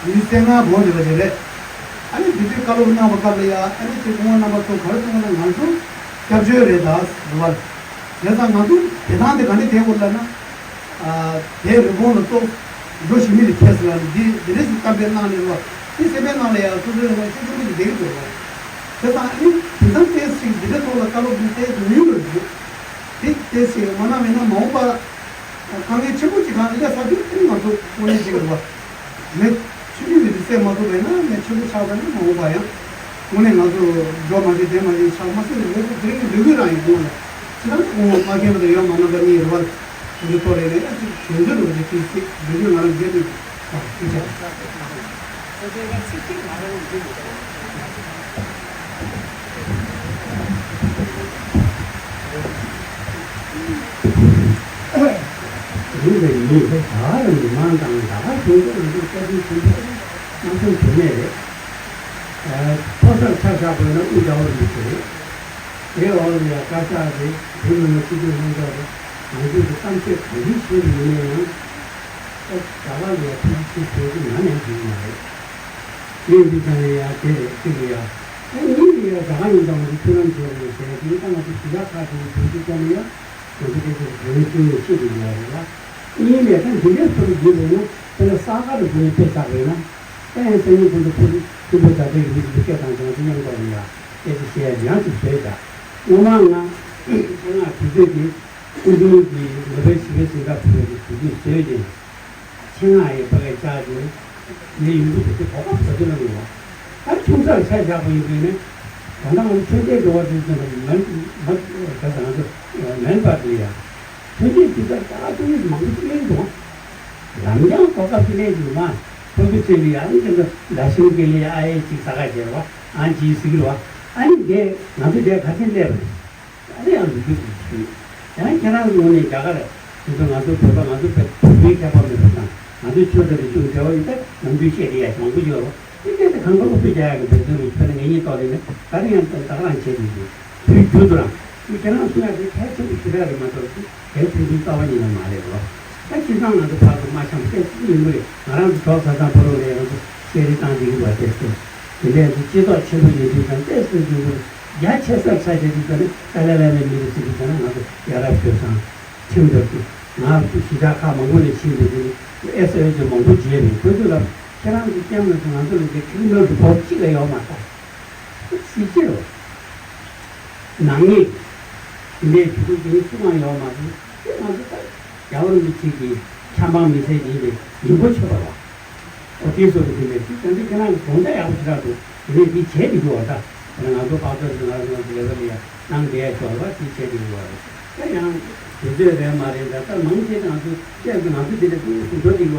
ཉི་ཤུ་རྩ་ལྔ་འགོར་འདུག་པ་དེ་རེད། ཨ་ནི་འདི་དུས་བཀའ་སློབ་གནང་བ་སྐབས་ལ་ཡ་ཨ་ནི་དེ་སྐུ་ངོ་རྣམ་པ་ཚོ་ག་རེ་གསུངས་ན་ང་ཚོ་སྐྱབས་བཅོལ་རེད་ད་རེད་བ། བྱས་ཙང་ང་ཚོ་དེ་དང་དེ་ག་ནས་དེ་བོར་ལ་ན། དེའི་རི་བོང་ལ་གཏོགས་འགྲོ་ཞིག་མི་ལ་ཁྱེར་སོང་ལ་འདི་འདི་འདྲ་ཞིག་གཏམ་དཔེ་གནང་ནས་རེད་བ། དེ་སེམས་པའི་ནང་ལ་ཡ་སོ་སོའི་ངོ་ཤེས་ཀྱི་མི་ཞིག་བསྡད་ཀྱི་འདུག་རེད་བ། བྱས་ཙང་ཨ་ནི་དེང་སང་ཏོག་ཙམ་ཞིག་འདི་འདྲ་ཐོག་ལ་བཀའ་སློབ་འདི་ཏོག་ཙམ་ཉུང་རུ་འགྲོ། དེ་ཏོག་ཙམ་མ་གནང་མེད་ན་མ་འོངས་པ། དཀའ་ངལ་ཆེན་པོ་ཅིག་གང་སླེབས་ས་དེ་ཨ་ནི་ང་ཚོ་དངོས་གནས་ཅིག་རེད་བ། མེ་ཆུང་ཆུང་ཞིག་དེ་བསད་མ་ཐུབ་པས་ན་མེ་ཆེན་པོ་ཆགས་པས་ན་མ་འོངས་པ་ཡང་། དངོས་གནས་ང་ཚོ་འགྲོ་མ་བྱེད་བསྡད་མ་བྱེད་ཆགས་མ་སོང་ནས་ལས་ཀ་དེ་རིང་གི་ལས་འགུལ་རང་ཡིན་དགོངས་ལ། ཁྱེད་རང་ཚོ་དགོངས་པ་མ་མཁྱེན་པ་དང་ཡོད་མ་རྣམ་པ་གཉིས་རེད་བ། དེ་ཚོ་ཐོག་ལས་ནས་ཨ་ཅིག་དོན་ཚོད་རེད་བ། དེ་ཚིག་ཚིག་ལས་འགུལ་ང་རང་བརྒྱད་དུ་ཨ་ཅིག་ཆགས། རིང་བའི་ཉིན་དེ་ད་རུང་མི་མང་དང་ད་ག་བྱུང་ཚེ་ང་ཚོས་བཀའ་དྲིན་ཆེན་པོ་མ་མཚོན་དོན་མེད་རེད། ཕོ་གསར་ཆ་བཞག་དགོས་ན་དབུ་རྒྱ་བོ་རིགས་ཚོ་རེད། དེའི་འོག་ལ་ཡ་བཀའ་ཤག་རེད། དེ་མིན་ན་སྲིད་སྐྱོང་ལྷན་ཚོགས་རེད། ང་ཚོས་ཀྱི་གཏམ་བཤད་ག་འདྲ་བྱས་པ་ཡིན་ན་ཡང་། ཨ་རྒྱ་གར་ལ་ཡ་ཐུགས་རྗེ་ཆེ་ཞུ་རྒྱུ་ནམ་ཡང་ཞུ་གི་མ་རེད། དེ་ཡིན་དུས་ཙང་ནས་ཡ་དེ་རེད་ཅིག་རེད་ཡ། ཨ་ནི་ཡ་རྒྱ་གར་ཡིན་ཙང་ང་ཚོ་མཐུན་ལམ་བྱས་པ་རེད་ཟེར་ཡ་དེ་ཡིན་ཙང་ང་ཚོ་གཞིས་ཆགས་ཁག་ཅིག་ལ་བོད་ཀྱི་ཐོག་ནས་ཡ། ང་ཚོ་དེ་ཚོ་དོན་ལ་བསྟུན་ནས་བཤད་དགོས་ཡོད་རེད་ལ། གཉིས་ལས་ཀ་འདི་འདྲའི་ཚོ་རེ་ཡིན་དགོས་ན་དཔེར་ན་ས་ག་རུ་འགྲོ་ནས་དཔེ་བཞག་དགོས་ན། ད་ཡང་སང་ཉིན་ཁོང་ཚོ་ཕུ་ཕུ་བོ་ཛ་དྲག་གི་མི་ཚོ་སྐད་བཏང་ཙང་ཚོ་མཉམ་འགྲོ་ཡིན་ལ་སྐད་ཆ་བཤད་ཡ་ཡང་ཅིག་བཟོས་བཞག་སྔོན་མ་ང་ཆེད་མངགས་དུས་ཚོད་ཀྱི་སྐུ་མདུན་གྱི་ནོ་བེལ་ཞི་བའི་གཟེངས་རྟགས་ཕུལ་བའི་དུས་ཚོད་བཟོས་ཏེ། ཆེད་མངགས་ཡི་ཕ་གིར་བཅར་ཏེ་ངའི་ཡོང་རྒྱུ་དེ་ཚོ་གོ་སྐབས་བཟོ་དུས་ལ་ཡོང་བ། ད་ཆུང་ཙག་ཆ་བཞག་པ་ཡིན་དུས་ནི། ད་ལྟ་ང་ཚོ་ཆོས་མཇལ་འགྲོ་བ་དེ་ཚོ་ནི་མན་མ་ད་ང་ཚོ་མན་པར་ལ་ཡ། ཆོས་མཇལ་དུས་ད་ད་ཏུ་རི་སི་མང་པོ་ཅིག་སླེབས་འདུག་ལམ་རྐྱང་གོ་སྐབས་ཅིག་སླེབས་འདུག་མ། ཁོ་ཚོ་ཚེ་ལ་ཡ་ཨ་ནི་དེ་ཚོ་ལ་ཤིང་གི་ལ་ཡ་ཨ་ཡེ་ཅིག་ས་ག་བྱེད་རོགས་ཨ་ཅིག་ཟིག་རོགས་ཨ་ནི་དེ་ང་ཚོ་དེ་ག་ཚོད་སླེབས་རེད། ད་ཡང་ལུས་རྒྱུ་ཞིག་ཞུས། ཡང་ཁྱེད་རང་ངོས་ནས་རྒྱ་གར་དེ་ཚོ་ང་ཚོ་བོད་པ་ང་ཚོ་བོད་པའི་ཁྱད་པར་མེད་པ་དང་ང་ཚོའི་ཆོས་དང་རིག་གཞུང་འབྲེལ་བ་ཡོད་པའི་ནམ་རྒྱུན་བཤད་བསྡད་ཡ་མང་པོ་ཡོད་རེད། དེ་གལ་ཏེ་གང་ག་ལོ་དཔེ་རྒྱག་ཡག་གི་འབད་བརྩོན་རེད། དཔེར་ན་ངེད་གཉིས་ཐོག་ལས་ནས་ད་རེས་ཡང་ད་ག་རང་བྱས་ཡོད་ཀྱི་དུས་རྒྱུན་དུ་རང་དེ་ཁྱེད་རང་གསུང་ཡག་དེ་གལ་ཆེན་པོ་ཞེ་དྲག་རེད་མ་གཏོགས་དེ་གལ་ཆུང་ཆུང་རྩ་བ་ཉིད་ནས་མ་རེད་རོ། ད་སྤྱིར་བཏང་ང་ཚོ་ཕར་ཚུར་མ་འཆམ་སྐད་ཅིག་ཡིན་གྱི་རེད། ང་རང་ཚོ་གྲོགས་ས་ཚང་ཕོ་རོག་ལས་ང་ཚོ་སྐད་རིགས་བཏང་བསྡད་ཀྱི་བ་དེ་ཚོ་དེ་འདྲས་ཚོ་སྤྱི་ཚོགས་ཆེན་པོ་ཡིན་དུས་ཙང་ཏོག་ཙམ་ཡིན་གྱི་རེད། རྒྱ་ཆེ་སར་ཆ་བཞག་དུས་ཙང་ནི་ཏཱ་ལའི་བླ་མའི་མི་རེད་ཟེར་དུས་ཙང་ནི་ང་ཚོ་ཡ་རབས་སྤྱོད་བཟང་། ཁྲིམས་འདྲ་ཅིག་ང་གཞིས་ཆགས་ཁག་མང་པོ་ནས་ཕྱིན་འདུག་དེ་ནི་ཨེ་སི་ཨེ་ཅིག་མང་པོ་བརྗེས་རེད། ཁོ་ཚོས་ལབ་ཁྱེད་རང་ཚོ་སྐྱབས་མེད་དུ་ང་ཚོ་ལ་འདི་ཁྲིམས་ལོ་རི་བོག་གཅིག་ལ་ཡོད་མ་རེད། སྲིད་སྤྱི་རོ། ནག་ཉེས། དེ་འདྲའི་ཞུ་གཏུག་དེ་ནི་སུ་གང་ཡོད་མ་རེད། དེ་ང་ཚོ་ད་རྒྱལ་བ་རིན་པོ་ཆེ་གི་ཆབ་འབངས་མི་སེར་ཡིན་པའི་ཡིན་པོ་ཆོད་པ་རོ། ཨོ་དེ་སོགས་ཀྱི་དེ་འདྲ་ཞིག་ད་འདི་ཁྱེད་རང་གི་དགོངས་འཆར་ཡག་པོ་ཞེ་དྲག་འདུག་དེ་ནས་འདི་བྱས་ཀྱི་འདུག་བ། ད་དེ་ནས་ང་ཚོ་པགས་ཚོད་ཀྱི་ང་ཚོ་ལས་ཀ་ལ་ཡ་གནང་བསྡད་ཡ་ཞོར་བ་དེ་བྱས་ཀྱི་འདུག་བ། ད་ཡང་དུས་ཚོད་རེད་མ་རེད། ད་ལྟ་མང་ཆེ་ང་ཚོ་བཤད་ཀྱི་ང་ཚོ་དེ་འདྲ་ཏུ་སུ་འགྲོ་གི་འདུག་བ།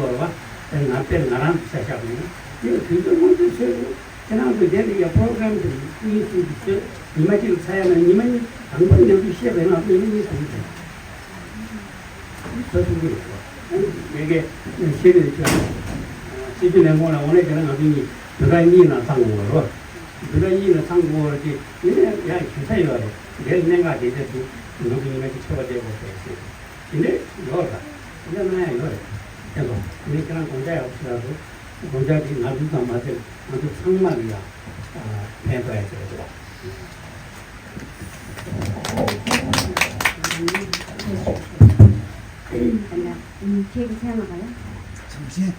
ད་ང་དཔེར་ང་རང་ཆ་བཞག་པ་ཡིན་ན་དེ་དུས་ཚོད་མང་ཆེ་ཆོད་ཀྱི་ཁྱེད་རང་ཚོ་དེ་ལ་ཡ་པོ་རོ་གྷ་རམ་དེ་གཉིས་གསུམ་གྱི་ཚོད་ཉི་མ་གཅིག་ལ་ཚར་ཡ་ན་ཉི་མ་གཉིས་དང་པོ་ཉམས་ཞིབ་བཤད་པ་ཡིན་ན་ཉི་མ་གཉིས་གསུམ་ཚར་ཡ། ཚོད་ཐུང་གི་ཡོད་རེད། ངས་ཀྱི་ཤེས་རིག་ཆོས་སྲིད་ཇུས་ལས་ཁུངས་ལ་འོ་ན་ཁྱེད་རང་ང་ཚོ་གཉིས་བདུན་ཕྲག་གཉིས་ནང་ཚང་དགོས་རེད། བདུན་ཕྲག་གཉིས་ནང་ཚང་དགོས་རེད་དེ་ཡིན་ན་ཡང་ཞུ་ས་ཡོད་རེད། འདིར་གནད་འགག་དེ་འདྲ་འདུག་ནང་དུ་ཉི་མ་གཅིག་ཆོ་ག་བསྡད་དགོས་རེད་ཟེར། དེ་འདྲ་ཡོད་རེད། དེ་འདྲ་གནང་ཡ་ཡོད་རེད། དེ་ཚོ་དེ་ནས་ཁྱེད་རང་དགོངས་འཆར་ཡག་པོ་ཞིག་རག་འདུག་དགོངས་འཆར་དེ་ང་ཚོ་ཙམ་མ་ཟད་ང་ཚོ་ཚང་མ་ལ་ཡང་ཕན་ཐོགས་ཡ་ཞིག་རེད་འདུག་ཁྱེད་ཀྱི་མཚན་ལ་ག་རེ། བྱམས་ཆེན།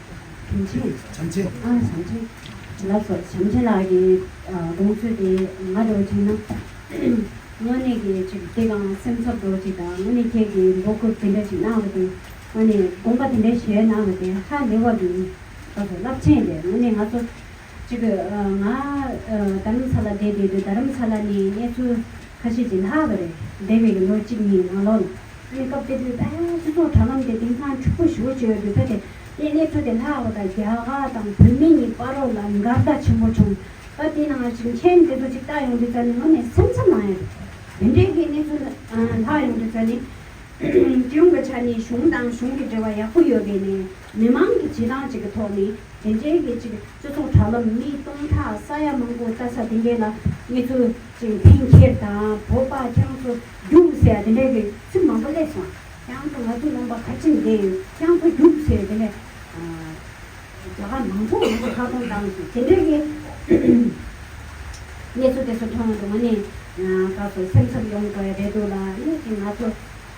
བྱམས་ཆེན། བྱམས་ཆེན། ཨ་བྱམས་ཆེན། ལགས་སོ། བྱམས་ཆེན་ལགས་ཀྱི་དགོངས་ཚུལ་དེ་ང་འདྲ་བོ་བྱས་ན། དངོས་གནས་ཀྱི་ཅིག་དེ་གང་སེམས་འཚབ་འདྲ་བོ་ཅིག་དང་དངོས་གནས་ཁྱེད་ཀྱིས་འབོད་སྐུལ་དེ་འདྲ་ཅིག་གནང་བ་དེ་དངོས་གནས་དགོངས་པ་དེ་འདྲ་བཞེས་གནང་བ་དེ་ཧ་ལས་པ་འདུག་ལགས་སོ། རླབས་ཆེན་རེད། དངོས་གནས་ང་ཚོ་ཅིག་ང་རྡ་རམ་ས་ལ་བསྡད་བསྡད་དུས་རྡ་རམ་ས་ལ་ནས་གནས་ཚུལ་ཁ་ཤས་ཅིག་ལྷག་པ་རེད། འདས་པའི་ལོ་གཅིག་གཉིས་ནང་ལོགས་ལ། ཨ་ནི་སྐབས་དེ་དུས་ཕལ་སྤྱི་ཚོགས་དྲ་ལམ་དེ་དེང་སང་འཁྲུག་པོ་ཞེ་པོ་ཅིག་ཡོད་དུས་ཕལ་ཆེར་དེ་གནས་ཚུལ་དེ་ལྷག་པ་དང་རྒྱ་གར་དང་བོད་མི་གཉིས་བར་རོགས་ལ་འགལ་ཟླ་ཆེན་པོ་བྱུང་། ད་དེ་ནང་ཅིག་མཁྱེན་དེ་ཚོ་ཅིག་ལྟ་ཡོང་དུས་ཙ་ནི་ངོ་ནས་སེམས་འཚབ་ལངས་ཡ་རེད། དེ་འདྲའི་གི་གནས་ཚུལ་ལྷག་ཡོང་དུས་ཙ་ནི། སྤྱི་ཡོངས་ཀྱི་ཆ་ནས་གཞུང་དང་གཞུང་གི་འབྲེལ་བ་ཡག་པོ་ཡོད་པའི་ནས་མི་མང་གི་བྱེད་སྟངས་ཅིག་གི་ཐོག་ནས་དེ་འདྲའི་གི་ཅིག་སྤྱི་ཚོགས་དྲ་ལམ་མི་སྟོང་ཕྲག་ས་ཡ་མང་པོ་ལྟ་ས་དེ་འདྲའི་ལ་གནས་ཚུལ་ཅིག་འཐེན་འཁྱེར་དང་བོད་པ་ཁྱེད་རང་ཚོ་རྒྱུགས་ཟེར་ཡ་དེ་འདྲའི་གི་ཚུལ་མང་པོ་སླེབས་སོང་། ཁྱེད་རང་ཚོ་ང་ཚོའི་ལུང་པ་ག་ཕྱིན་བསྡད་ཡོད། ཁྱེད་རང་ཚོ་རྒྱུགས་ཟེར་ཡ་དེ་འདྲའི་ རྒྱ་གར་མང་པོ་མང་པོ་ཁ་སྐོང་བཏང་ཞིང་དེ་འདྲའི་གི་གནས་ཚུལ་དེ་ཚོ་མཐོང་བ་དང་ནི་ག་སོ་སེམས་འཚབ་ཡོང་དགོས་ཡ་རེད་འདུག་ལ། ནི་ཅིག་ང་ཚོ་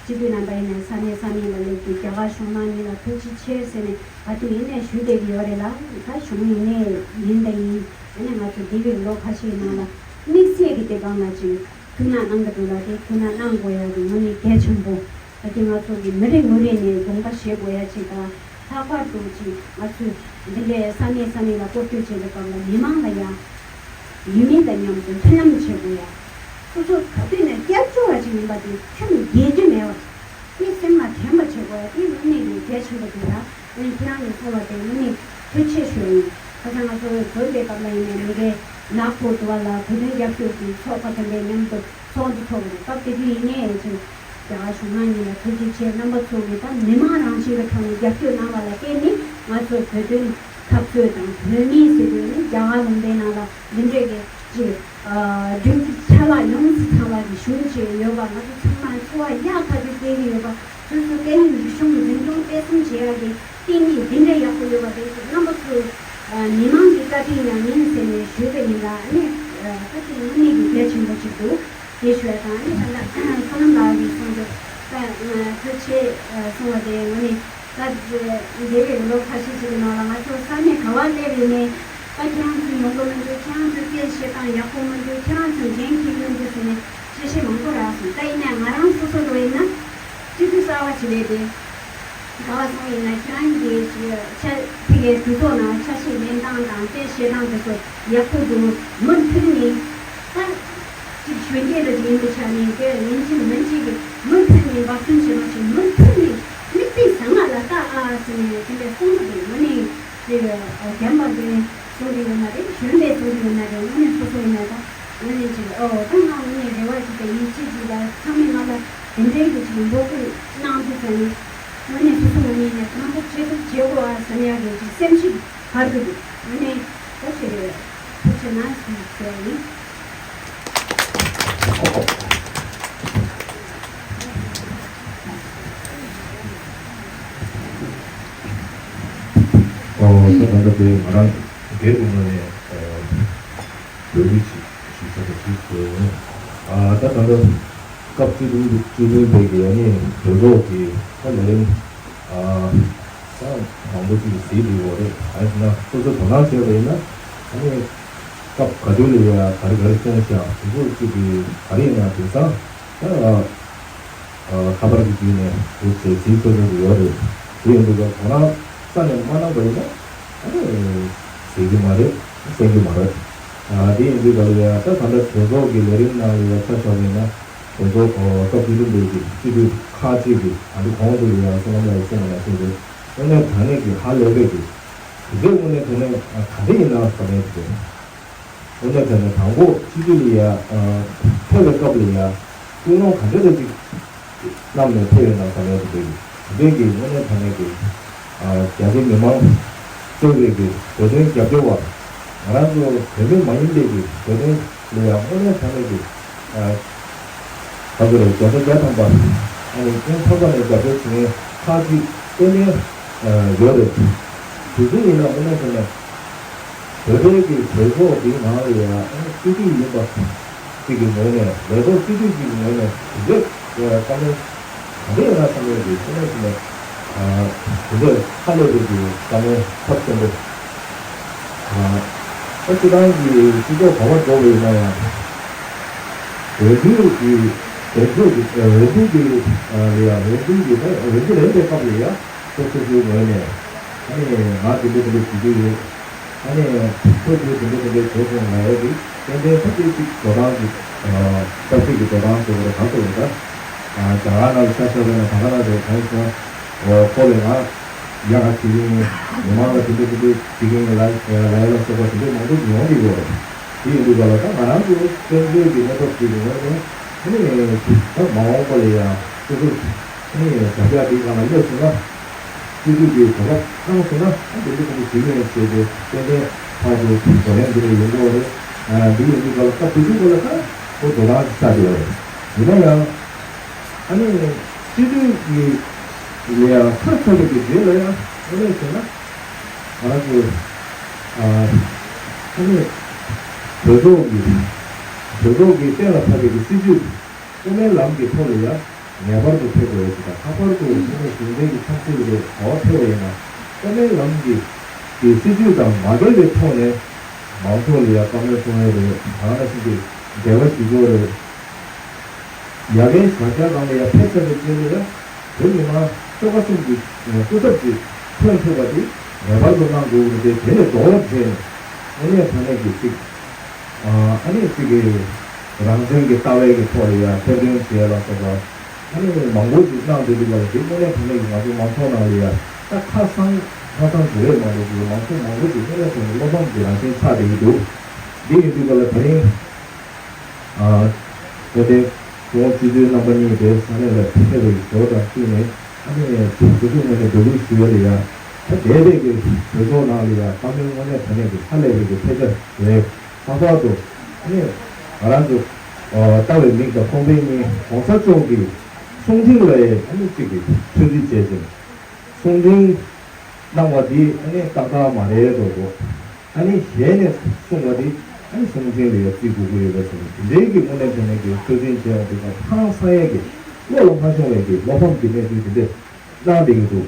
སྤྱི་འཐུས་རྣམ་པ་ཡིན་ནའི་ས་གནས་ས་གནས་ལ་སླེབས་ཏེ་རྒྱ་གར་གཞུང་མང་གཉིས་ལ་ཐུགས་རྗེ་ཆེ་ཟེར་ནས་ག་དུས་ཡིན་ནའི་ཞུ་བསྡད་ཀྱི་ཡོད་རེད་ལ། ད་གཞུང་ཡིན་ནའི་ཡིན་དང་ཡིན། ཨ་ནི་ང་ཚོ་འདས་པའི་ལོ་ཁ་ཤས་ནང་ལ་དམིགས་བསལ་གྱི་དེ་སྒང་ལ་ཅིག་ཐུགས་སྣང་གནང་གི་འདུག་ལ། དེ་ཐུགས་སྣང་གནང་དགོས་ཡ་དེ་དངོས་གནས་གལ་ཆེན་པོ། ད་དེ་ང་ཚོ་གི་མི་རེ་ངོ་རེ་ནས་དགོངས་པ་བཞེས་དགོས་ཡ་ཅིག་དང་། ལྷག་པར་དུ་ཅིག་ང་ཚོས་འདི་འདྲའི་ས་གནས་ས་གནས་ལ་སྐོར་སྐྱོད་བྱེད་པའི་སྐབས་ལ་མི་མང་ལ་ཡང་ཡུལ་མི་དང་མཉམ་དུ་མཐུན་ལམ་བྱེད་དགོས་ཡ། སོ་སོ་ག་དུས་ནས་སྐྱབས་བཅོལ་བ་ཅིག་ཡིན་པ་དེ་ཁྱོན་ནས་བརྗེད་རྒྱུ་མེད་པ། དེ་སེམས་ལ་དྲན་པ་བྱེད་དགོས་ཡ་དེ་དངོས་གནས་ཀྱི་གལ་ཆེན་པོ་དེ་ར། ཨ་ནི་ཁྱེད་རང་གིས་གསུངས་པ་དེ་དངོས་གནས་ཐུགས་རྗེ་ཆེ་ཞུ་ཡ་ཡིན། ཁ་སང་ང་ཚོ་འཛོམས་པའི་སྐབས་ལ་ཡིན་ནའི་མི་འགའི་ནག་པོ་དུ་བ་ལ་བོད་དོན་རྒྱབ་སྐྱོར་གྱི་ཚོགས་པ་དེ་འདྲའི་མཉམ་དུ་ཚོགས་འདུ་ཚོགས་པ་རེད། སྐབས་དེ་དུས་ཡིན་ནའི་ཅིག་རྒྱ་གར་གཞུང་མང་གཉིས་ལ་ཐུགས་རྗེ་ཆེ། རྣམ་པ་ཚོ་གིས་ད་མི་མང་རང་བཞིན་གྱི་ཐོག་ནས་རྒྱབ་སྐྱོར་གནང་བ་ལ་བརྟེན་ནས་ང་ཚོ་བོད་དོན་འཐབ་རྩོད་དང་བོད་མི་ཟེར་དུས་ནི་རྒྱ་གར་ལུང་པའི་ནང་ལ་འདི་འདྲའི་གི་ཅིག་ཨ་སྒྲིག་འཛུགས་ཆ་ལག་ཡོངས་སུ་ཚང་བ་གི་གཞུང་ཅིག་ཡོད་པ། ང་ཚོ་ཚང་མ་འཚོ་བ་ཡག་ཐག་ཆོད་སྐྱེལ་གྱི་ཡོད་པ། སོ་སོ་སྐད་ཡིག་རིག་གཞུང་འཛིན་སྐྱོང་སྤེལ་གསུམ་བྱེད་ཡག་གི་བརྟེན་ནས་འདི་འདྲ་ཡག་པོ་ཡོད་པ་དེ་ཚོ་རྣམ་པ་ཚོའི་ཨ་མི་མང་གི་བཀའ་དྲིན་ཡང་ཡིན་ཟེར་ནས་ཞུས་པ་ཡིན་ལ། ཨ་ནི་ཨ་ད་དེ་དངོས་གནས་ཀྱི་གལ་ཆེན་པོ་ཅིག་འདུག་དེ་ཞུ་ཡ་དང་། ཨ་ནི་ད་ལྟ་བསོད་ནམས་ལགས་ཀྱིས་གསུངས་འདུག་ད་ཐུགས་རྗེ་ཆེ་གསུངས་པ་དེ་དངོས་གནས་ད་འདས་པའི་ལོ་ཁ་ཤས་ཤིག་གི་ནང་ལ་ང་ཚོ་ས་གནས་ག་བ་སླེབས་ཡོད་ནའི། ད་ཁྱེད་རང་ཚོ་ཡོང་གི་མི་འདུག་ཁྱེད་རང་ཚོའི་སྐད་བཤད་སྟངས་ཡག་པོ་མི་འདུག་ཁྱེད་རང་ཚོ་འགན་འཁྱེར་གི་མི་འདུག་ཟེར་ནས་བཤད་བཤད་མང་པོ་རག་སོང་། ད་ཡིན་ནའི་ང་རང་སོ་སོ་ལ་ཡིན་ན་སྤྱི་འཐུས་གསར་བ་ཞིག་རེད་དེ། ག་བ་སོང་ཡིན་ན་ཁྱེད་རང་གི་ཆ་ཕ་གིའི་གྲོས་ཚོགས་ནང་ཆ་ཤས་ལེན་སྟངས་དང་སྐད་བཤད་སྟངས་དེ་ཚོ་ཡག་པོ་འདུག་མུ་མཐུད་ནས་ད་ཅིག་གཞོན་སྐྱེས་འདྲ་ཅིག་ཡིན་པའི་ཆ་ནས་དེ་ཡིན་གཅིག་མིན་གཅིག་གི་མུ་མཐུད་ནས་འབད་བརྩོན་བྱེད་རོགས་བྱེད། མུ་མཐུད་ནས་མིག་དཔེ་བཟང་ང་ལ་ལྟ་ཨ་ཟེར་ནས་དེ་འདྲའི་གསུང་གི་འདུག་དངོས་གནས་ཅིག་རྒན་པ་གི་གསུང་གི་ཡོད་ན་རེད། གཞོན་པའི་གསུང་གི་ཡོད་ན་རེད། དངོས་གནས་སོ་སོ་ཡིན་ན་ད་དངོས་གནས་ཅིག་ཨོ་ད་ང་དངོས་གནས་རེ་བ་ཅིག་དང་ཡིད་ཆེས་ཅིག་ལ་ཚང་མས་ང་ལ་དེ་འདྲའི་གི་ཅིག་འབོད་སྐུལ་གནང་འདུག་ཟེར་ནས་དངོས་གནས་སོ་སོ་ངོས་ནས་ཡང་གང་ཐུབ་ཅི་ཐུབ་བྱེད་དགོས་ཨ་ཟེར་ནས་ཡང་གི་ཅིག་སེམས་ཤུགས་འཕར་གི་འདུག་དངོས་གནས་ད་ཅིག་ཐུགས་རྗེ་གནང་ཞེས་ཞུ་བ་ཡིན། ཨོ་ད་ད་ལྟ་དེ་ང་རང་སྒེར་གྱི་ངོས་ནས་འབོད་སྐུལ་ཞིག་ཞུ་ཆོག་པ་ཞིག་བཟོས་ཡོད། ཨ་ད་ད་ལྟ་སྐབས་བཅུ་བདུན་བཅུ་བདུན་པའི་གི་ཨ་ནི་གྲོས་ཚོགས་ཀྱི་ད་ལས་རིམ་ཨ་ད་མང་པོ་ཅིག་གཟིགས་བསྡད་ཡོད་རེད། གང་ཡིན་ཟེར་ན་སོ་སོ་དོ་སྣང་བྱས་པ་ཡིན་ན་ཨ་ནི་སྐབས་ག་དུས་ལ་ཡ་ག་རེ་ག་རེ་གསུངས་ཤག་དེ་ཚོ་ཅིག་གི་ག་རེ་ཡིན་ན་དེང་སང་ད། ཁ་པར་གྱི་བརྒྱུད་ནས་འདུག་ཟེར་གཟིགས་ཐུབ་ཐུབ་ཀྱི་ཡོད་རེད། དེ་ཡིན་དུས་ད་དོ་སྣང་རྩ་ནས་མ་གནང་པ་ཡིན་ན་ཨ་ནི་གཟིགས་ཀྱི་མ་རེད། གསན་གྱི་མ་རེད། ཨ་དེ་ཡིན་དུས་ད་ལ་ཡ་ད་ད་ལྟ་གྲོས་ཚོགས་ཀྱི་ལས་རིམ་ནང་ལ་ཡ་ཆ་བཞག་པ་ཡིན་ན་གྲོས་ཚོགས་སྐབས་བཅུ་བདུན་པའི་གི་སྤྱི་འཐུས་ཁག་ཅིག་གིས་ད་ལྟ་གོང་དུ་ལ་ཡ་བསོད་ནམས་ལགས་ཀྱིས་གསུངས་པ་ནང་བཞིན་རེད། དངོས་གནས་དྲང་གནས་ཀྱི་ཧ་ལས་པའི་གི་དེ་ཚོའི་དངོས་གནས་དྲང་གནས་ག་འདྲ་ཡིན་ན་བསམ་ཡས་དེ་རེད། དངོས་གནས་དྲང་གནས་དང་པོ་སྤྱི་འཐུས་ལ་ཡ་ཕེབས་པའི་སྐབས་ལ་ཡ་ཀུན་སློང་ག་འདྲ་རེ་ཅིག་བསྣམས་ནས་ཕེབས་ཡོད་ན་བསམ་ཡས་དེ་འདྲའི་དེ་འདྲའི་གི་དངོས་གནས་དྲང་གནས་ཀྱི་རྒྱ་ཆེ་མི་མང་གཙོས་པའི་གི་བོད་དོན་རྒྱབ་སྐྱོར་བ་ང་རང་ཚོ་བོད་མི་མ་ཡིན་པའི་གི་བོད་དོན་ལ་ཡང་དངོས་གནས་དྲང་གནས་ཀྱི་ཨ་ད་ཚོ་རེ་བརྒྱ་ཆ་བརྒྱ་ཐམ་པ་ཨ་ནི་སྙིང་ཐག་པ་ནས་རྒྱབ་སྐྱོར་བྱེད་མཁན་ཁག་ཅིག་ཏན་ཏན་ཡོད་རེད། དེ་ཚོ་ཡིན་ན་དངོས་གནས་དྲང་གནས་བོད་པའི་གི་གྲོས་ཚོགས་འདིའི་ནང་ལ་ཡང་སྤྱི་འཐུས་ཡིན་པ་གཅིག་གི་ངོས་ནས་ལས་ཐོག་སྤྱི་འཐུས་གཅིག་གི་ངོས་ནས་དེ་འདྲའི་བཀའ་མོལ་ག་འདྲ་ཡོད་ན་བསམ་ཡས་ཀྱི་དངོས་གནས་དྲང་གནས་དེ་འདྲའི་ཧ་ལས་པའི་གི་བཀའ་མོལ་ཚབས་ཆེན་པོ། ད་སྤྱི་བཏང་གི་སྤྱི་ཚོགས་ག་བར་འགྲོ་བ་ཡིན་ན་ཡང་འོས་བསྡུ་གི་འོས་ཚོགས་ཀྱི་འོས་བསྡུ་གི་ལ་ཡང་འོས་བསྡུ་གི་ད་འོས་བསྡུ་ལེན་པའི་སྐབས་ལ་ཡང་སོ་སོ་སོའི་ངོས་ནས་ཨ་ནི་ང་དེ་འདྲ་དེ་འདྲ་བྱེད་ཀྱི་ཡོད། ཨ་ནི་ཁོས་དེ་དེ་འདྲ་དེ་འདྲ་བྱས་སོང་ལབ་ཡ་དེ་ཏན་ཏན་ཐུགས་རྗེ་གཅིག་འགྲོ་སྟངས་ཀྱི་ཆབ་སྲིད་ཀྱི་འགྲོ་སྟངས་ཟེར་བ་རེད། ག་ཚོད་རེད་ད། རྒྱ་གར་ནང་ལ་ཆ་བཞག་པ་ཡིན་ན་ད་ག་ནང་རེད། གང་ཡིན་ཟེར་ན་ཁོ་ལས་ང་ཡག་ག་བྱེད་ཀྱི་ཡིན། མི་མང་ལ་དེ་འདྲ་དེ་འདྲ་བྱེད་ཀྱི་ཡིན་ལབ་ལབ་ཡ་ལ་སོགས་པ་དེ་འདྲ་མང་པོ་ཡོང་གི་ཡོད་རེད། དེ་ཡིན་དུས་ག་ལ་ད་ང་རང་ཚོ་བཙན་བྱོལ་གྱི་གནས་བབ་ཅིག་གི་ངོས་ནས་ཨ་ནི་ད་མ་འོངས་པ་ལ་ཡང་སོ་སོ་ནི་དྲ་རྒྱ་དེའི་སྒང་ལ་སླེབས་སོང་ན། སྤྱི་འཐུས་ཀྱི་གོ་སྐབས་བཏང་སོང་ན་ཨ་འདི་འདྲ་ཁོ་ཚོ་བྱེད་ཀྱི་ཡོད་ཟེར་ཏེ་ཏན་ཏན་ཕར་ཚུར་བགྲོ་གླེང་འདི་འདྲ་ཡོང་གི་ཡོད་རེད། ཨ་འདི་ཡིན་དུས་ག་ལ་སྐབས་དེ་དུས་ག་ལ་ད་ཁོ་འགྲོ་སྟངས་ཆགས་ཀྱི་ཡོད་རེད། ཡིན་ན་ཡང་ཨ་ནི་སྤྱི་འཐུས་ཀྱི་ལ་ཡང་ཁ་ཚ་བའི་གི་རྗེས་ལ་ཡང་དངོས་གནས་བྱས་ན། ང་རང་ཚོ་ཨ་ཨ་ནི་གྲོས་ཚོགས་ཀྱི་གྲོས་ཚོགས་ཀྱི་གཏན་ལ་ཕབ་པའི་གི་སྲིད་ཇུས་དབུ་མའི་ལམ་གྱི་ཐོག་ལ་ཡང་ངེས་པར་དུ་ཕེབས་དགོས་ཡོད་ཅེས་དང་། ལྷག་པར་དུ་དངོས་གནས་གཞུང་འབྲེལ་གྱི་ཆབ་སྲིད་ཀྱི་ཐོག་ཕེབས་པ་ཡིན་ན། དབུ་མའི་ལམ་གྱི་གི་སྲིད་ཇུས་དང་མ་འགལ་བའི་ཐོག་ནས་མང་ཚོགས་ལ་ཡང་བཀའ་མོལ་གསུང་ཡས་རེད། ད་ག་ནང་བཞིན་གྱི་འབྲེལ་བ་ཞུ་རྒྱུ་རེད། ཡ་གིའི་བྱ་བྱ་རང་ལ་ཡང་ཕེབས་ཚར་བའི་རྗེས་ལ་ཡང་བོད་མི་མང་ཆོལ་ཁ་གསུམ་གྱི་སྐུ་ཚབ་ཅིག་ཐོན་ཐུབ་པ་དེ་ངེས་པར་དུ་གནང་དགོས་ཀྱི་རེད། དེ་ལས་ལྡོག་ལ་བྱས་ནས་དངོས་གནས་དྲང་གནས་ཀྱི་ཅིག་ཨ་ནི་ཅིག་གི་རང་བཙན་གྱི་ལྟ་བའི་གི་ཐོག་ལ་ཡང་ཐེར་འདོན་བྱས་ལ་སོགས་པ་ཨ་ནི་མང་པོ་ཅིག་གནང་བསྡད་འདུག་པ་ལ། དེ་དངོས་གནས་དྲང་གནས་ཀྱི་ང་ཚོ་མང་ཚོགས་ནང་ལ་ཡང་ད་ཁ་སང་ཁ་སང་ཟེར་བས་མ་གཏོགས་ཀྱི་མང་ཚོགས་མང་པོ་ཅིག་དངོས་གནས་དྲང་གནས་བློ་ཕམ་གྱི་རང་བཞིན་ཆགས་བསྡད་ཀྱི་འདུག་འདི་ཡིན་དུས་ག་ལ་ད་རིང་ཨ་དེ་དེ་ཁོང་སྤྱི་འཐུས་རྣམ་པ་གཉིས་དེ་ས་གནས་ལ་ཕེབས་པའི་ཞོར་དང་བསྟུན་ནས་ཨ་ནི་སོ་སོའི་ངོས་ནས་འབོད་སྐུལ་ཞུ་ཡ་ལ་ཡ་ད་འདས་པའི་གི་གྲོས་ཚོགས་ནང་ལ་ཡ་བཀའ་མོལ་དངོས་གནས་དྲང་གནས་ཀྱི་ཧ་ལས་པའི་གི་ཕལ་ཆེར་རེད། ལྷག་པར་དུ་ཨ་ནི་ང་རང་ཚོ་ལྟ་བའི་མིག་དང་ཁོང་པའི་གཉིས་གོང་ས་མཆོག་གི་གསུང་འཕྲིན་ལ་ཡ་ཨ་ནི་གཅིག་གི་ཚོད་རྩིས་བྱས་ཙང་། གསུང་འཕྲིན་གནང་བ་འདི་ཨ་ནི་ཏག་ཏག་མ་རེད་འགྲོ་འགྲོ། ཨ་ནི་གཞན་ནས་གསུངས་པ་འདི་ཨ་ནི་གསུང་འཕྲིན་ལ་ཡ་བརྩི་དགོས་ཀྱི་ཡོད་པའི་བཟོ་འདྲ་དེ་འདྲའི་གི་དངོས་གནས་དྲང་གནས་ཀྱི་ཚོད་འཛིན་བྱས་ཡོང་དུས་ཙང་ཧང་སང་ཡས་ཀྱི་བློ་ལ་མ་ཤོང་བའི་གི་བློ་ཕམ་གྱི་གནས་ཚུལ་དེ་འདྲས་གནང་བསྡད་ཀྱི་འདུག་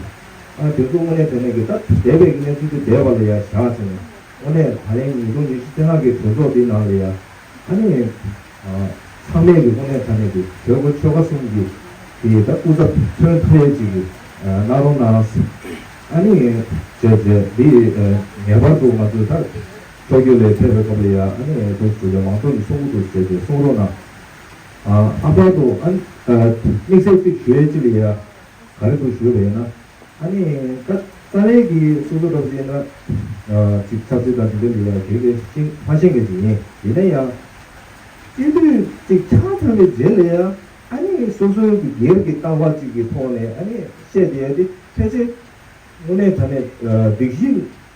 ཨ་དེ་ཚོ་དངོས་གནས་དྲང་གནས་ཀྱི་ད་འདས་པའི་གི་གནས་ཚུལ་དེ་འདས་པ་ལ་ཡ་བཞག་ཟིན་ནས་དངོས་གནས་ད་རིང་ཉིས་སྟོང་ཉི་ཤུ་རྩ་ལྔ་གི་གྲོས་ཚོགས་འདི་ནང་ལ་ཡ་ཨ་ནི། ཚང་མས་ཀྱི་དངོས་གནས་དྲང་གནས་ཀྱི་བོད་ཀྱི་ཆོལ་ཁ་གསུམ་གྱི་གི་ད་སྐུ་ཚབ་མཚོན་ཐུབ་ཡས་ཅིག་གི་གནང་རོགས་གནང་། ཨ་ནི་བྱས་བྱས་འདི་ངེས་པར་དུ་ང་ཚོས་ད་ཕྱོགས་བསྐྱོད་ལས་ཕེབས་པའི་སྐབས་ལ་ཡ་ཨ་ནི་འདུག་ཟེར་ཏེ་མང་ཚོགས་ཀྱི་གསུང་གི་འདུག་ཟེར་ཏེ་གསུང་རོགས་གནང་། ཨ་ལྷག་པར་དུ་ཨ་དམིགས་བསལ་ཅིག་ཞུ་ཡས་ཅིག་ལ་ཡ་ག་རེ་འདུག་ཞུས་པ་ཡིན་ན། ཨ་ནི་ད་རྩ་བའི་གི་སོ་སོ་འདྲ་བོ་ཡིན་ན་ཅིག་ཆབ་སྲིད་དང་དེ་འདྲ་ལ་ཡ་དེ་གའི་ཤེས་མ་ཤེས་མཁན་ཅིག་ཡིན། ཡིན་ན་ཡང་སྤྱི་འཐུས་ཅིག་ཆགས་ཚར་བའི་རྗེས་ལ་ཡ་ཨ་ནི་སོ་སོའི་གི་སྒེར་གྱི་ལྟ་བ་ཅིག་གི་ཐོག་ནས་ཨ་ནི་བཤད་བསྡད་ཡ་དེ་ཕལ་ཆེར་དངོས་གནས་དྲང་གནས་སྒྲིག་གཞི་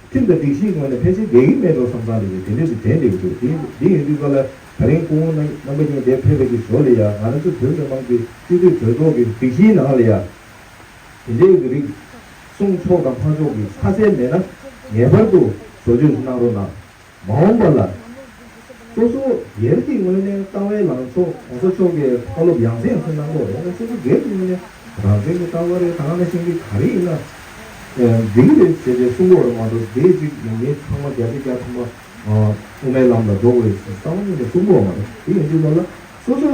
ཁྲིམས་དང་སྒྲིག་གཞིའི་ངོས་ནས་ཕལ་ཆེར་བསྡད་ཀྱི་མེད་འགྲོ་བསམ་བསམ་རེད། དེ་འདྲ་ཞིག་དྲན་བསྡད་ཀྱི་འདུག་དེ་འདི་ཡིན་དུས་ག་ལ་ད་རིང་སྐུ་ངོ་རྣམ་རྣམ་པ་གཉིས་འདིར་ཕེབས་པའི་གི་ཞོར་ལ་ཡ་ང་རང་ཚོ་བོད་མི་མང་གི་སྤྱི་འཐུས་གྲོས་ཚོགས་ཀྱི་སྒྲིག་གཞིའི་ནང་ལ་ཡ། དེ་འདྲའི་གི་རིགས་གསུང་ཆོག་དང་ཕངས་ཆོག་གི་ཁ་གསལ་མེད་ན་ངེས་པར་དུ་བཟོ་བཅོས་གནང་རོགས་གནང་། མ་འོངས་པ་ལ་སོ་སོ་སྒེར་གྱི་ངོས་ནས་རྩ་བའི་ལངས་ཕྱོགས་གོང་ས་མཆོག་གིས་བཀའ་སློབ་ཡང་སེ་ཡང་སེ་གནང་གི་ཡོད་རེད། སོ་སོ་སྒེར་གྱི་ངོས་ནས་རང་བཙན་གྱི་ལྟ་བ་རེད། ད་ག་ནང་བཞིན་གྱི་ག་རེ་ཡིན་ན་འགྲིག་གི་རེད་ཟེར་ཏེ་གསུང་གི་ཡོད་རེད་མ་གཏོགས་དེ་གཅིག་ནི་ངས་ཚང་མ་བརྒྱ་ཆ་བརྒྱ་ཚང་མ་དབུ་མའི་ལམ་ལ་འགྲོ་དགོས་ཟེར་རྩ་བ་ཉིད་ནས་གསུང་གི་ཡོད་མ་རེད། དེ་ཡིན་དུས་ལ་ལ་སོ་སོ་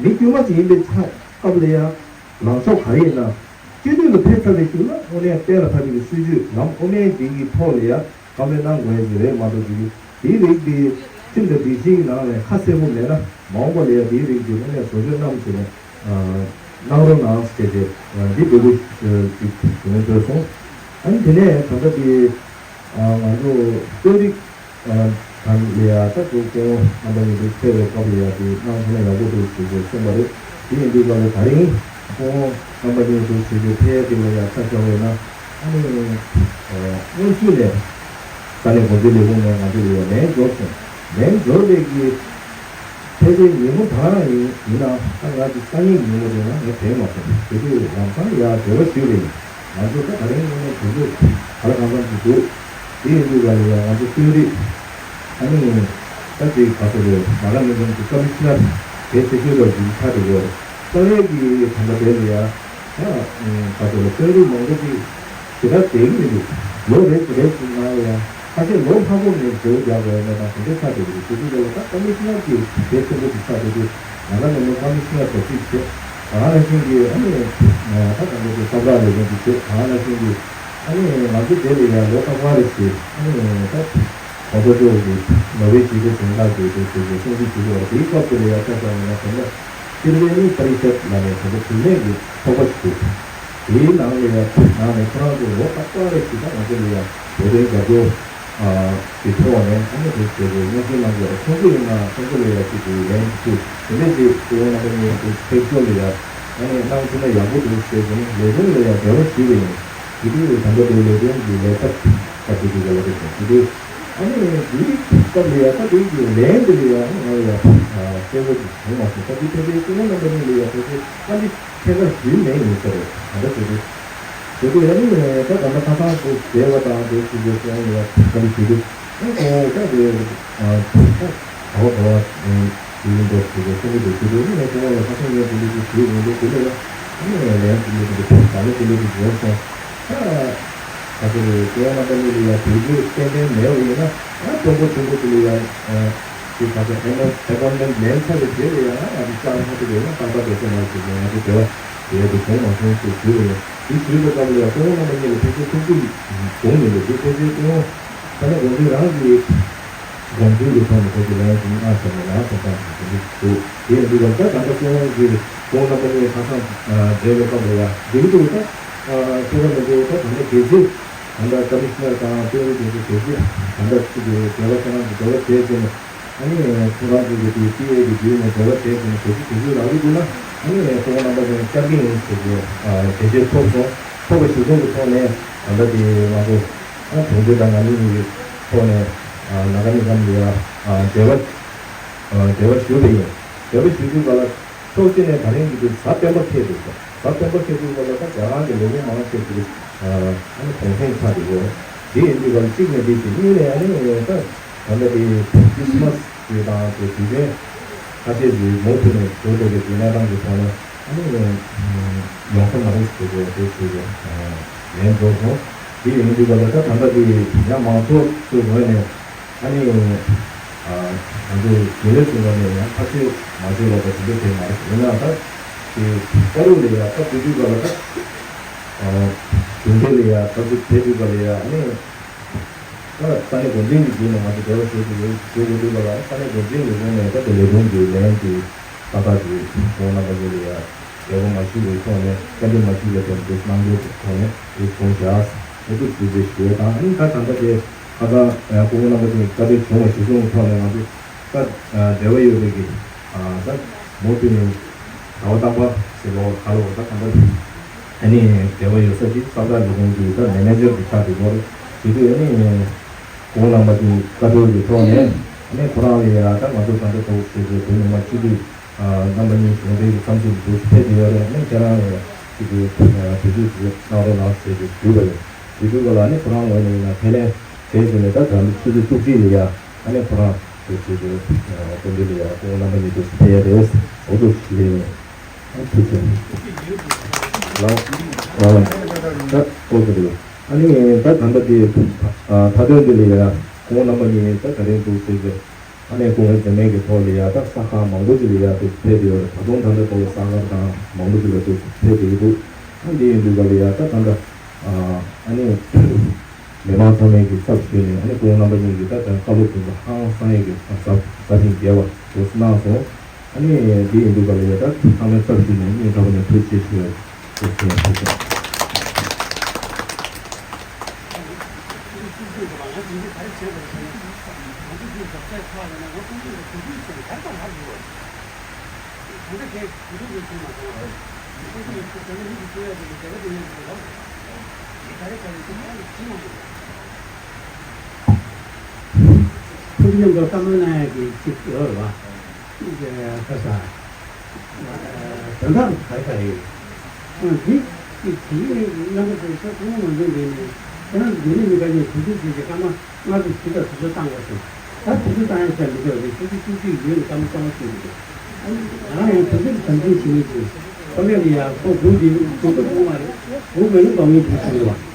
མི་དཀྱུས་མ་ཅིག་ཡིན་པའི་ཆ་སྐབས་ལ་ཡང་། ལངས་ཕྱོགས་ག་རེ་ཡིན་ན། སྤྱི་འཐུས་ལ་ཕེབས་ཚར་བའི་གཞུག་ལ་དངོས་གནས་གཏན་ལ་ཕབ་པའི་སྲིད་བྱུས་ལམ་དབུ་མའི་འདི་གི་ཐོག་ལ་ཡ་བཀའ་མོལ་གནང་དགོས་ཡ་ཅིག་རེད་མ་གཏོགས་ཅིག་དེའི་རིགས་དེ་ཁྲིམས་དང་སྒྲིག་གཞིའི་ནང་ནས་ཁ་གསལ་པོ་མེད་ན་མ་འོངས་པ་ལ་ཡ་དེའི་རིགས་དེ་དངོས་གནས་བཟོ་བཅོས་གནང་ཟེར་ནས་གནང་རོགས་གནང་ཟེར་ཏེ་འདི་འབོད་སྐུལ་ཅིག་ཞུ་སྙིང་འདོད་སོང་། ཨ་ནི་དེ་ནས་ད་ལྟ་དེ། ང་ཚོ་དཔོན་རིགས་དང་ལ་ཡ་ད་དུ་སྐུ་ངོ་རྣམ་པ་གཉིས་དུ་ཕེབས་པའི་སྐབས་ལ་ཡ་དེ་གནང་ཐུབ་ན་ཡག་པོ་འདུག་ཞེས་ཞེས་གསུངས་པ་རེད། དེ་ཡིན་དུས་སྐབས་ལ་ད་རིང་སྐུ་ངོ་རྣམ་པ་གཉིས་དུ་ཞེས་ཞེས་ཕེབས་དེ་ལ་ཡ་ཆ་བཞག་པ་ཡིན་ན་ཨ་ནི་སྔོན་ཚུད་ནས་ས་གནས་འགོ་འཛིན་ལས་ཁུངས་ནས་ང་ཚོ་ལ་ཡ་ལན་འབྱོར་སོང་། ལན་འབྱོར་བའི་གི་ཕལ་ཆེར་ཉིན་མོ་ད་རང་ཡིན་ཡིན་ནའང་ད་ང་ཚོ་སང་ཉིན་ཉིན་མོ་དེ་ན་ངས་དྲན་མ་སོང་། དེ་དུས་ལམ་སང་ཡར་འབྲེལ་བ་ཞུས་པ་ཡིན། ང་ཚོ་ད་ད་རིང་དངོས་གནས་དུས་ཚོད་ག་ལ་གང་འཚམ་ཞིག་འདུག་དེ་ཡིན་དུས་ག་ལ་ཡང་ང་ཚོ་དཔོན་རིགས་ཨ་ནི་ད་ཅིག་ག་ཚོད་རེད་ང་ལ་མི་འཛོམས་ཀྱི་ཀ་མི་ཤི་ནར་གལ་ཆེ་ཤོས་ལ་འཛིན་ཆགས་བསྡད་ཡོད་རེད། ས་གནས་ཀྱི་དམ་པ་དེ་ལ་ཡང་ད་ག་ཚོད་རེད། དཔོན་རིགས་མང་པོ་ཅིག་ཞེ་དྲག་བསྡད་ཀྱི་མི་འདུག་ལོ་རེ་བཞིན་རེ་བཞིན་ནང་ལ་ཡང་ཁ་ཤས་ལོ་ལྷག་པོ་ནས་འབྲེལ་བ་རྒྱག་དགོས་ཡ་མེད་དང་དེ་འདྲ་ཆགས་བསྡད་ཀྱི་འདུག་དེ་དུས་ལ་ད་ཀ་མི་ཤི་ནར་གྱི་གལ་ཆེན་པོ་ཞིག་ཆགས་བསྡད་དུས་ང་རང་ནས་ནས་ཀ་མི་ཤི་ནར་ག་ཚོད་བྱེད། ད་ག་ནང་བཞིན་གྱི་ཨ་ནི་ད་ག་འདྲ་ཞིག་སྐབས་རག་ལས་དོན་གྱི་བྱེད། ད་ག་ནང་བཞིན་གྱི་ཨ་ནི་ང་ཚོ་དེ་ལ་ཡང་ལོ་རྟག་པར་རེ་བཞིན་ཨ་ནི་ད་གོང་ས་མཆོག་གི་ནོ་བེལ་ཞི་བདེའི་གཟེངས་རྟགས་ཀྱི་དེ་དེ་དེ་སྲུང་བརྩི་ཞུ་དགོས་པ་དེའི་སྐབས་དེ་ལ་ཡང་ཆ་བཞག་ཡོད་ན་དེ་ནས་སྤྱིར་བཏང་ནི་པ་རི་ཤད་ལ་ནས་དེ་ཚོ་བུད་མེད་ཀྱི་ཚོགས་པ་ཞིག་འདུག་དེའི་ནང་ལ་ཡང་ནང་ནས་ཁོ་རང་ཚོ་ལོ་རྟག་པར་རེ་བཞིན་ད་ང་ཚོ་ལ་ཡང་བོད་དོན་རྒྱབ་སྐྱོར་གྱི་ཐོག་ནས་ཨ་ནི་དེ་བྱས་ཏེ་སྙན་སེང་གནང་དགོས། ཁོང་ཚོ་ཡིན་ན་ཁོང་ཚོ་ལ་ཡང་ཅིག་གི་ལན་ཅིག་དེ་འདྲས་ཅིག་སྐུ་ངོ་རྣམ་པ་གཉིས་ཀྱི་ཕེབས་ཕྱོགས་ལ་ཡང་ཨ་ནི་གནང་ཐུབ་ན་ཡག་པོ་འདུག་ཟེར་ནས་ལས་ཁུངས་ལ་ཡང་འབྲེལ་བ་ཞུས་པ་ཡིན། དེ་དུས་ད་ལྟ་དེ་ལས་དོན་གྱི་ལས་ཚབ་ཚབ་དེ་དུས་ག་ལ་དེ་དང་དེ་དུས་ཨ་ནི་དེའི་སྐབས་ལ་ཡང་ད་དེ་གི་ལན་དེ་ལ་ཡང་ང་ལ་ཡང་གསལ་པོ་ཞིག་བྱུང་མ་སོང་། ད་དེ་ཕལ་ཆེར་སྐུ་ངོ་རྣམ་པ་གཉིས་ལ་ཡང་ཕལ་ཆེར་ཨ་ནི་ཐད་ཀར་ཞུས་མེད་ཡིན་ས་རེད། ད་ལྟ་དེ་དུས། དེ་དུས་ཨ་ནི་ད་ད་ལྟ་ཁ་སང་དུ་བསྡད་པ་དང་དེ་ཞུ་རྒྱུ་སོང་ཡ་བཀའ་འདྲི་ཞུ་རྒྱུ་ཨ་ཁོང་ད་དེ་ཨ་ད་ག་བ་ག་བ་ཞུ་ཡིན་འདུག་ཞུ་རྒྱུ་སོང་གི་འདུག་ཞུ་རྒྱུ་ཨ་ནི་ཁོང་ལ་ཁ་སང་ངས་དེ་འདྲ་ཞིག་ཞུས་ཡོང་དུས་དེ་ལ་ཡ་ཨ་ནི་ལན་དེ་འདྲ་ཞིག་ད་ལོ་དེ་འདྲ་ཞིག་བྱས་སོང་། ད་ཁ་སང་གི་ཁོང་རྣམ་པ་གཉིས་ལ་ཡ་དུས་ཚོད་ཏན་ཏན་མེད་པ་ཡིན་ན་ཨ་དཔོན་པོ་ཆེན་པོ་དེ་ལ་ཡ་ཨ། དེ་ཁ་སང་ཨེ་མོ་ཨེ་པོན་མེན་ལེན་ཚར་བའི་རྗེས་ལ་ཡང་ང་ཚོ་བཅར་ན་དེ་བས་ན་ཏག་ཏག་བསྡད་ས་མ་རེད་ཟེར་ནས་ང་ཚོ་དེ་བ་དེ་ཡ་དེ་བྱུང་མ་སོང་ཞེས་ཞུས་པ་ཡིན། དེ་ཞུས་པའི་སྐབས་ལ་ཡང་སྐུ་ངོ་རྣམ་པ་གཉིས་ལ་ཕལ་ཆེར་ཐུགས་ཕྱོགས་བྱུང་མི་འདུག་དེ་ཕལ་ཆེར་སྐུ་ངོ་ས་གནས་འགོ་འཛིན་རང་གི་དགོངས་ཚུལ་གྱི་ཐོག་ནས་ཁོ་ཚོ་ལན་ཞིག་གནང་བྱས་ནས་ལན་སོང་ཙང་ཞིག་དེ་འདུག་དེ་ཡིན་དུས་སྐབས་ད་ད་ལྟ་སྐུ་ངོ་གི་སྐུ་ངོ་རྣམ་པ་གཉིས་ཁ་སང་འབྲེལ་བའི་སྐབས་ལ་ཡང་འགྲིག་འདུག་ད་ཁོ་རང་མི་འདུག་ད་ད་ལྟ་རྒྱལ་སྤྱི་ད་ལྟ་ཀ་མི་ཤི་ནར་དང་དཔོན་རིགས་དེ་ཚོ་རྒྱལ་སྤྱི་ད་ལྟ་ཅིག་གི་འབྲེལ་བ་ཁྱེད་རང་གི་འབྲེལ་བ་བྱས་ཟིན་ནས། ཨ་ནི་ཁོ་རང་ཚོ་གི་དེ་པི་ཨེ་གི་བརྒྱུད་ནས་འབྲེལ་བ་བྱས་ཟིན་ནས་ག་ཚོད་ག་ཚོད་ལབ་ཀྱི་འདུག་ན། ཨ་ནི་ཁོ་བོ་རྣམ་པ་ཚོ་བཅར་གྱི་ཡིན་ཟེར་གྱི་གལ་ཆེ་ཐོབ་སོང་། ཐོབ་པ་གཞིར་བཟུང་གི་ཐོག་ནས་ད་ལྟ་དེ་ང་ཚོ་ཨ་གྲོང་ཁྱེར་དང་ང་གཉིས་གཉིས་ཀྱི་ཐོག་ནས་ཨ་ནཱ་ག་སྨན་ཁང་ལ་ཡ་ཨ་འབྲེལ་བ་ཨ་འབྲེལ་བ་ཞུས་པ་ཡིན། འབྲེལ་བ་ཞུས་དུས་ག་ལ་ཕྱོགས་གཅིག་ནས་ད་རིང་གི་དུས་གཟའ་སྤེན་པ་འཁེལ་འདུག་ཟེར། གཟའ་སྤེན་པ་འཁེལ་དུས་ག་ལ་ད་རྒྱ་གར་གྱི་ལས་ཁུངས་མང་ཆེ་ཞིག་ཨ་ནི་གུང་སེང་ཆགས་འདུག་གོ། དེ་ཡིན་དུས་ག་ལ་གཅིག་ནས་དེ་བྱེད་གཉིས་ནས་ཨ་ནི་ད། ད་ལྟ་དེ་ཁྲིས་མས་དེ་དང་དེ་དུས་ཆེན་ཁ་ཤས་ཀྱི་མུ་མཐུད་ནས་འགྲོ་བསྡད་པའི་དེ་གནས་སྟངས་ཀྱི་ཐོག་ནས་ཨ་ནི་ཡོང་ས་མ་རེད་ཟེར་གྱི་དེ་ཞུ་རྒྱུ་ལན་འགྲོ་སོང་། དེ་ཡིན་དུས་ག་ལ་ད་ད་ལྟ་དེ་ཡང་མང་ཚོགས་ཚོའི་ངོས་ནས་ཨ་ནི་ང་ཚོ་རྒྱུན་ལས་ཚོའི་ངོས་ནས་ཡང་ཐག་གཅོད་མ་བྱས་པ་དང་དེ་འདྲ་བྱས་མ་རེད། ཡིན་ན་ད་དེ་ལྟ་རུ་ལ་ཡང་ད་དེ་དུས་ག་ལ་ད་གཞུང་འབྲེལ་ལ་ཡང་ད་དེ་དུས་ག་ལ་ཡང་ཨ་ནི། ད་ས་གནས་འགོ་འཛིན་གྱི་བརྒྱུད་ནས་ང་ཚོ་འབྲེལ་བ་བྱེད་དགོས་ཡོད་ཞུ་དགོས་འདུག་ག་ལ། ས་གནས་འགོ་འཛིན་ལས་ཁུངས་ནས་ད་དེ་ལས་ཁུངས་ཀྱི་ལན་དེ་ཏག་ཏག་ཅིག་ཁོང་རྣམ་པ་ཚོ་ལ་ཡ་འབྲེལ་བ་མ་ཞུས་པའི་ཐོག་ནས་བཀའ་འདྲི་མ་ཞུས་པའི་ཐོག་ནས་འདུག་གནང་དགོས་ཀྱི་ཐོག་ནས་དེ་གསུངས་བཞག་ཨེ་འདུག་ཞུས་ཏེ་ཞུ་ཡ་དང་། ཨ་ནི་ད་ད་ལྟ་དེ་ཁ་སང་སྐུ་ངོ་རྣམ་པ་ཚོ་ནས་བཀའ་འདྲི་བྱུང་བ་གཞིར་བཟུང་གི་ཐོག་ནས་ང་ཚོ་ད་འབྲེལ་བ་ཡོད་པའི་གི་ད་མུ་མཐུད་ནས་ཟླ་བ་རྟག་པར་ཟེར་ལོ་ཁ་ལོ་ད་གང་ལྟར་ཨ་ནི་འབྲེལ་བ་ཡོད་ས་ཅིག་ས་བདག་ལས་ཁུངས་ཀྱི་ད་མེ་ནེ་ཇར་དེ་ཆགས་བསྡད་ཡོད་རེད། དེ་དུས་ཨ་ནི་སྐུ་ངོ་རྣམ་པ་ཚོའི་བཀའ་འཁྲོལ་གྱི་ཐོག་ནས་ཨ་ནི་ཁོ་རང་ལ་ཡ་ད་ང་ཚོ་ད་ལྟ་ཐོག་ཟེར་བའི་བོད་མི་མང་སྤྱི་འཐུས་རྣམ་པ་གཉིས་གཞུང་འབྲེལ་གྱི་འཚམས་གཟིགས་འདུག་ཕེབས་བསྡད་ཡོད་རེད། ཨ་ནི་ཁྱེད་རང་ལ་ཡ་ཅིག་གི་དུས་ཚོད་ཅིག་གནང་རོགས་གནང་ཟེར་ཏེ་ཞུས་པ་རེད། དེ་དུས་ག་ལ་ཨ་ནི་ཁོ་རང་ངོས་ནས་ཡིན་ན་ཁས་ལེན་བྱས་ཟིན་ནས་ད་ད་ལོ་ཆུ་ཚོད་བཅུ་གཅིག་ལ་ཡ། ཨ་ནི་ཁོ་རང་དེ་བྱེད་དུས་དཔོན་པོ་ལ་ཡ་སྐུ་ངོ་རྣམ་པ་གཉིས་དུ་ཕེབས་ཡ་རེད། འོ་དུ་ཞིག་ལས་ནས་ཨ་ཐུག་ཅིང་ལའོ་ལའོ་ད་ལྟོ་ཟེར་རེད། ཨ་ནི་ད་ད་ལྟ་དེ་མཐའ་དོན་དེ་ལ་ཡ་སྐུ་ངོ་རྣམ་པ་གཉིས་ད་ད་རིང་དུ་ཕེབས་ཏེ་ཨ་ནི་སྐུ་ངོ་མཛད་མེད་ཀྱི་ཐོག་ལ་ཡ་ད་ས་ཁག་མང་པོ་ཞིག་ལ་ཡ་དུ་ཕེབས་ཏེ་ཡོད་རེད། ད་དུང་ད་ལྟ་ཐོག་ལ་ས་ཁག་དང་མང་པོ་ཞིག་ལ་དུ་ཕེབས་ཏེ་ཡོད་འདུག་ཨ་འདི་ཡིན་དུས་ག་ལ་ཡ་ད་ད་ལྟ་ཨ་ནི། མི་མང་ཚང་མས་ཀྱི་ཚབ་ཞུས་ནས་ཨ་ནི་སྐུ་ངོ་རྣམ་པ་གཉིས་ཀྱིས་ད་ལྟ་བཀའ་སློབ་དེ་ཚོ་ཧང་སང་ཡས་ཀྱི་ཟབ་ཟབ་ཅིང་རྒྱས་པ་དེ་གནང་སོང་། ཨ་ནི་འདི་ཡིན་དུས་ག་ལ་ཡ་ད་ཚང་མས་ཚབ་ཞུས་ནས་སྙིང་ཐག་པ་ནས་ཐུགས་རྗེ་ཆེ་ཞུ་ཡ་དེ་ཞུ་ཡ་ཞུ་སོང་། ཕུགས་མཉམ་དུ་བསམ་བློ་གནང་ཡག་གི་ཅིག་ཡོད་རེད་བ། ཁ་ས། དོན་དག་ག་རེ་ག་རེ་ཡོད། འདི་ཅིག་དེ་ཡིན་རྣམ་པ་ཚོས་ས་ཁོང་མ་འཛོམས་པའི་ནས་ཁྱེད་རང་འདི་ནས་མི་འགའ་ནས་དུས་ཚོད་ཅིག་གི་སྐར་མ་ལྔ་དྲུག་ཅིག་ལ་དུས་ཚོད་བཏང་དགོས་སོང་། ད་དུས་ཚོད་བཏང་ཡག་ཆ་མི་འདུག་རེད། ཆུ་ཚོད་བཅུ་གཅིག་ཡོད་ནས་སྐར་མ་བཅོ་ལྔ་ཅིག་རེད། ང་རང་ཡང་དུས་ཚོད་དམ་འཛིན་བྱེད་མི་ཅིག་ཁོ་ལས་ལ་ཡ་ཁོ་སྒུག་དེ་སྒུག་པ་སྒུག་མ་རེད། སྒུག་མེད་ན་སྒུག་མི་དེ་ཞིག་རེད་བ།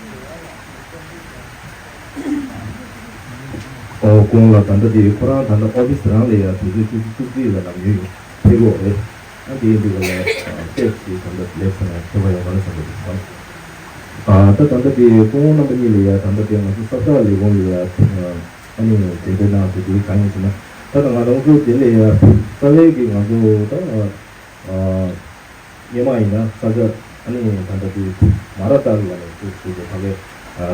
ཨོ་ཁོང་ལ་ད་ལྟ་དེ་ཁོ་རང་ད་ལྟ་ཨོ་ཕི་སི་རང་ལ་ཡ་དུས་ཚོད་བཅུ་གཅིག་བཅུ་གཅིག་ལ་ལམ་ཡོད་ཡོད་ཕེབས་རོགས་རེད། ཨ་དེའི་འདུག་ག་ལ་ཏེག་ཅིག་ད་ལྟ་ལེབ་སོང་ན་ཁྱད་པར་ཡོང་མ་རེད་བསམ་པ་འདུག་ཨ་ད་ད་ལྟ་དེ་ཁོང་རྣམ་པ་གཉིས་ལ་ཡ་ད་ལྟ་དེ་ང་ཚོ་ས་བདག་ལས་ཁུངས་ལ་ཡ་ཨ་ནི་གདན་འདྲེན་གནང་ཟེར་དེ་གང་ཡིན་ཟེར་ན། ད་ལྟ་ང་རང་ཚོ་དེ་ལ་ཡ་རྩ་བའི་གི་ང་ཚོ་ད་ཨ། སྔོན་མ་ཡིན་ན་ས་ཆ་ཨ་ནི་ད་ལྟ་དེ་མ་ར་ཏཱ་ལ་ནས་ཅིག་ཞུས་ཏེ་ཕ་གའི་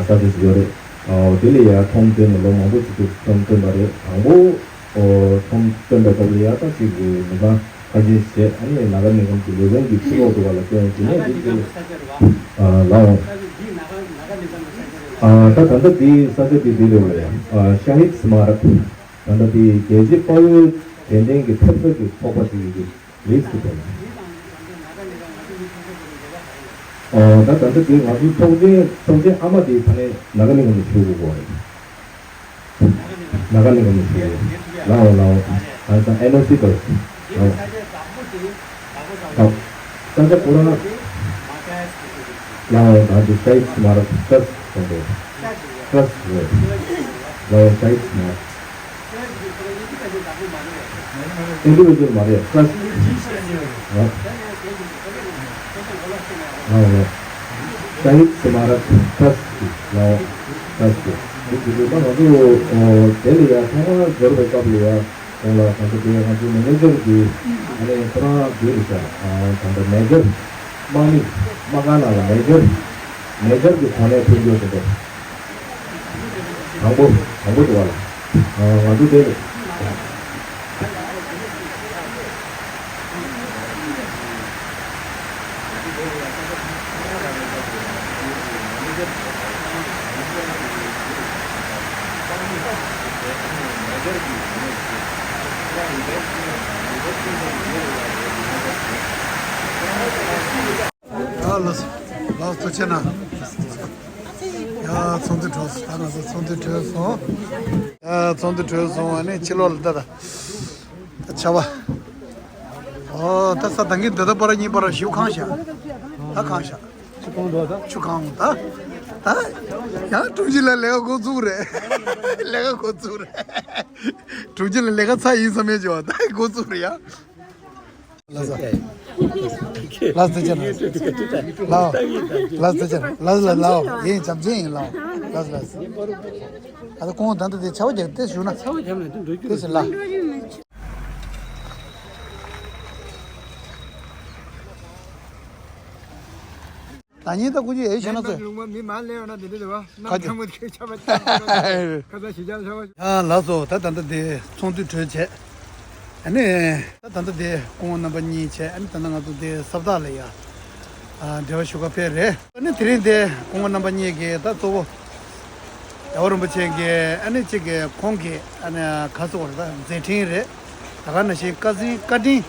ས་ཆ་ཞིག་ཡོད་རེད། དེ་ལ་ཡ་ཁྲོམ་བཏོན་ནས་ལོ་མང་པོ་ཞིག་ཏུ་ཁྲོམ་བཏོན་པ་རེད། དང་པོ་ཁྲོམ་བཏོན་པའི་སྐབས་ལ་ཡ་ད་ཅིག་མི་ཚང་ཁ་ཤས་བྱས་ཨ་ནི་ནཱ་ག་སྨན་ཁང་གི་ལས་ཁུངས་ཀྱི་ཕྱི་ལོགས་དུ་བ་ལ་བཏོན་དེ་ནས་འདི་ཅིག་ལའོ། ད་ད་ལྟ་དེ་ས་ཆ་དེ་འདི་རེད་བ་ཡ། ཤ་ཧིད་སི་མ་ར་ད་ལྟ་དེ་རྒྱལ་སྤྱིའི་དཔའ་བོའི་དད་ལྡན་གྱི་ཐེབས་རྩ་གྱི་ཚོགས་པ་ཞིག་ཡོད་ཀྱི། ལིས་ཀྱི་ཐོག་ནས། ཨོ་ད་ད་ལྟ་དེ་ང་ཚོའི་ཚོགས་ཆེན་ཚོགས་ཆེན་ཨ་མ་དེ་ད་ནས་ནཱ་ག་ལིང་ག་ནས་ཞུ་དགོས་རེད། ནཱ་ག་ལིང་ག་ནས་ཞུ་དགོས། ལའོ་ལའོ། ཨ་ད་ཨེན་ཨོ་སི་དོ། ལའོ། ད་ད་ཁོ་རང་། ལའོ་ད་དེ་ཤ་ཡིད་མ་ར་ཏྲས་སོང་དོ། ཏྲས་རེད། ལའོ་ཤ་ཡིད་མ་ར། ཨིན་ཌི་བི་ཇུ་ཨལ་མ་རེད། ཏྲས། ཨ། ལའོ་ལའོ། ཤ་ཡིད་མ་ར་ཏྲས་ལའོ། ཏྲས། འདི་འདི་འདི་ད་ང་ཚོ་དེ་ལ་ཡ་ཐོག་མར་འབྱོར་བའི་སྐབས་ལ་ཡ་ཁོང་ལ་ད་ལྟ་དེ་ང་ཚོ་མེ་ནེ་ཇར་གྱི་ཨ་ནི་ཁོ་རང་འདི་རེད་ཤག་ད་ལྟ་མེ་ཇར་དམག་མི་དམག་ཁང་ནང་ལ་མེ་ཇར་མེ་ཇར་གྱི་གོ་གནས་ཐོབ་རྒྱུ་དེ་འདྲ། དང་པོ་དང་པོ་དེ་བ་ལ། ང་ཚོ་དེ་ལ། ཡ་ལགས་སོ། ལགས་སོ་ཐུགས་རྗེ་གནང་། ཡ་ཚོགས་འདུ་གྲོལ་སོང་། ད་ང་ཚོ་ཚོགས་འདུ་གྲོལ་སོང་། ཡ་ཚོགས་འདུ་གྲོལ་སོང་། ཨ་ནི་ཕྱི་ལོགས་ལ་ད་ད་ཆར་པ། ཨོ་ད་ས་དང་གི་འདི་ད་པར་གཉིས་པར་ཞུ་གང་ཤག་ད་གང་ཤག་ཆུ་གང་འགྲོ་ད། ཆུ་གང་ད། ད་ཡང་དྲུང་ཆེ་ལགས་ལས་ཀ་འགོ་བཙུགས་རེད། ལས་ཀ་འགོ་བཙུགས་རེད། དྲུང་ཆེ་ལགས་ལས་ཀ་ཚར་ཡིན་བསམ་མེད་བྱོས་ད་འགོ་བཙུགས་རེད་ཡ། ལགས་སོ། ལགས་སོ་ཅན། ལགས། ལགས་སོ་ཅན། ལགས་ལགས་ལགས། ཡིན་བྱམས་ཆེན་ཡིན་ལགས། ལགས་ལགས། ཨ་ད་ཁོང་ད་ལྟ་དེ་ཆར་པ་རྒྱག་དེ་ཞུ་ན། ཆར་པ་རྒྱབ་ནས་དེ་འགྲོ་རྒྱུ་དེ་ཞིག་ལགས། ད་ཉིན་ད་ཀུ་ཅི་ཡེ་ཤེ་ན་ཚོས། ལུང་མ་མི་མ་ལེན་ཡོང་ན་དེ་འདྲ་རེད་བ། ཁ་ཅིག་ཁ་ཚ་ཞི་ཅང་ཚ་བ། ཡ་ལགས་སོ། ད་ད་ལྟ་དེ་ཚོགས་འདུ་གྲོལ་བྱས། ཨ་ནི། ད་ད་ལྟ་དེ་སྐུ་ངོ་རྣམ་པ་གཉིས་བྱས། ཨ་ནི་ད་ལྟ་ང་ཚོ་དེ་ས་བདག་ལ་ཡ། ཨ་འབྲེལ་བ་ཞུ་ག་ཕེབས་རེད། ཨ་ནི་དེ་རིང་དེ་སྐུ་ངོ་རྣམ་པ་གཉིས་ཀྱིས་ད་གཙོ་བོ། རྒྱལ་བ་རིན་པོ་ཆེ་གིས་ཨ་ནི་གཅིག་གིས་ཁོང་གིས་ཨ་ནི་ག་ཟེར་བ་རེད། ད་མཛད་འཕྲིན་རེད། ད་ག་ནང་བཞིན་བཀའ་འཛིན་བཀའ་དྲིན།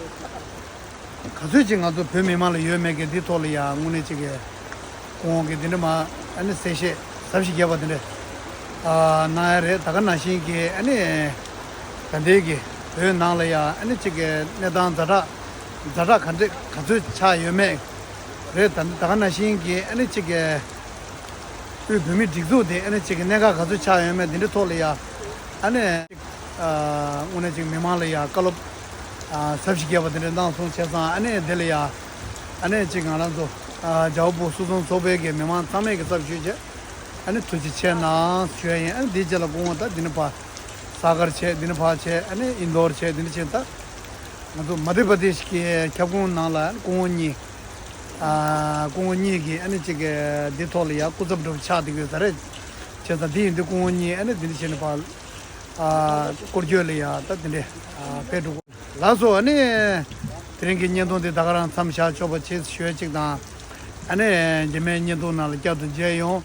ག་ཚོད་ཅིག་ང་ཚོ་བོད་མི་མང་ལ་ཡོད་མེད་ཀྱི་འདི་ཐོག་ལ་ཡང་དངོས་གནས་ཅིག་གི་ཁོང་གིས་འདི་འདྲ་མ་ཨ་ནི་གསལ་བཤད་ཟབ་ཞིང་རྒྱས་པ་འདི་འདྲ་ཨ་གནང་ཡ་རེད། ད་ག་ནང་བཞིན་གྱི་ཨ་ནི་ད་ལྟའི་གི་བོད་ནང་ལ་ཡང་ཨ་ནི་ཅིག་གི་གནས་སྟངས་ཛ་དྲག་ཛ་དྲག་ག་འདྲ་ག་ཚོད་ཆགས་ཡོད་མེད་རེད། ད་ད་ག་ནང་བཞིན་གྱི་ཨ་ནི་ཅིག་གི་དབུས་བོད་མིའི་སྒྲིག་འཛུགས་དེ་ཨ་ནི་ཅིག་གི་གནད་འགག་ག་ཚོད་ཆགས་ཡོད་མེད་འདི་འདྲའི་ཐོག་ལ་ཡ་ཨ་ནི་ཨ་དངོས་གནས་ཅིག་མི་མང་ལ་ཡ་བཀའ་སློབ་ཨ་ཟབ་ཞིང་རྒྱས་པ་འདི་འདྲ་གནང་སོང་བྱས་ཙང་། ཨ་ནི་དེ་ལ་ཡ་ཨ་ནི་ཅིག་ང་རང་ཚོ་ཨ་རྒྱལ་བ་ཕུག་སོ་སོའི་ཚོགས་པའི་གི་མི་མང་ཚང་མས་གི་ཚབ་ཞུས་བྱས་ཨ་ནི་ཐུགས་རྗེ་ཆེ་གནང་ཞུ་ཡ་ཡིན། ཨ་ནི་དེའི་རྗེས་ལ་སྐུ་ངོ་ད་འདི་ནས་ཕར་ས་གར་བྱས། འདི་ནས་ཕར་བྱས། ཨ་ནི་ཨིན་དོར་བྱས། འདི་འདྲ་བྱས། ད་ང་ཚོ་མ་དེ་པ་དེ་ཞིག་གི་ཁྱབ་ཁོངས་ནང་ལ་སྐུ་ངོ་གཉིས། ཨ་སྐུ་ངོ་གཉིས་ཀྱིས་ཨ་ནི་གཅིག་གི་འདི་ཐོག་ལ་ཡ་སྐུ་ཚབ་འདྲ་པོ་ཆགས་བསྡད་ཀྱི་ཡོད་ས་རེད། བྱས་ཙང་དེ་ཡིན་དུས་སྐུ་ངོ་གཉིས་ཨ་ནི་འདི་འདྲ་བྱས་ནས་ཕར་ཨ་སྐོར་སྐྱོད་ལ་ཡ་ད་དེ་འདྲས་ཨ་ཕེབས་འགྲོ་གི། ལགས་སོ། ཨ་ནི་དེ་རིང་གི་བརྙན་ཐུང་འདི་ད་ག་རང་མཚམས་བཞག་ཆོག་པ་བྱེད་ཞུ་ཡ་གཅིག་དང་། ཨ་ནི་རྗེས་མའི་བརྙན་ཐུང་ནང་ལ་བསྐྱར་དུ་མཇལ་ཡོང་།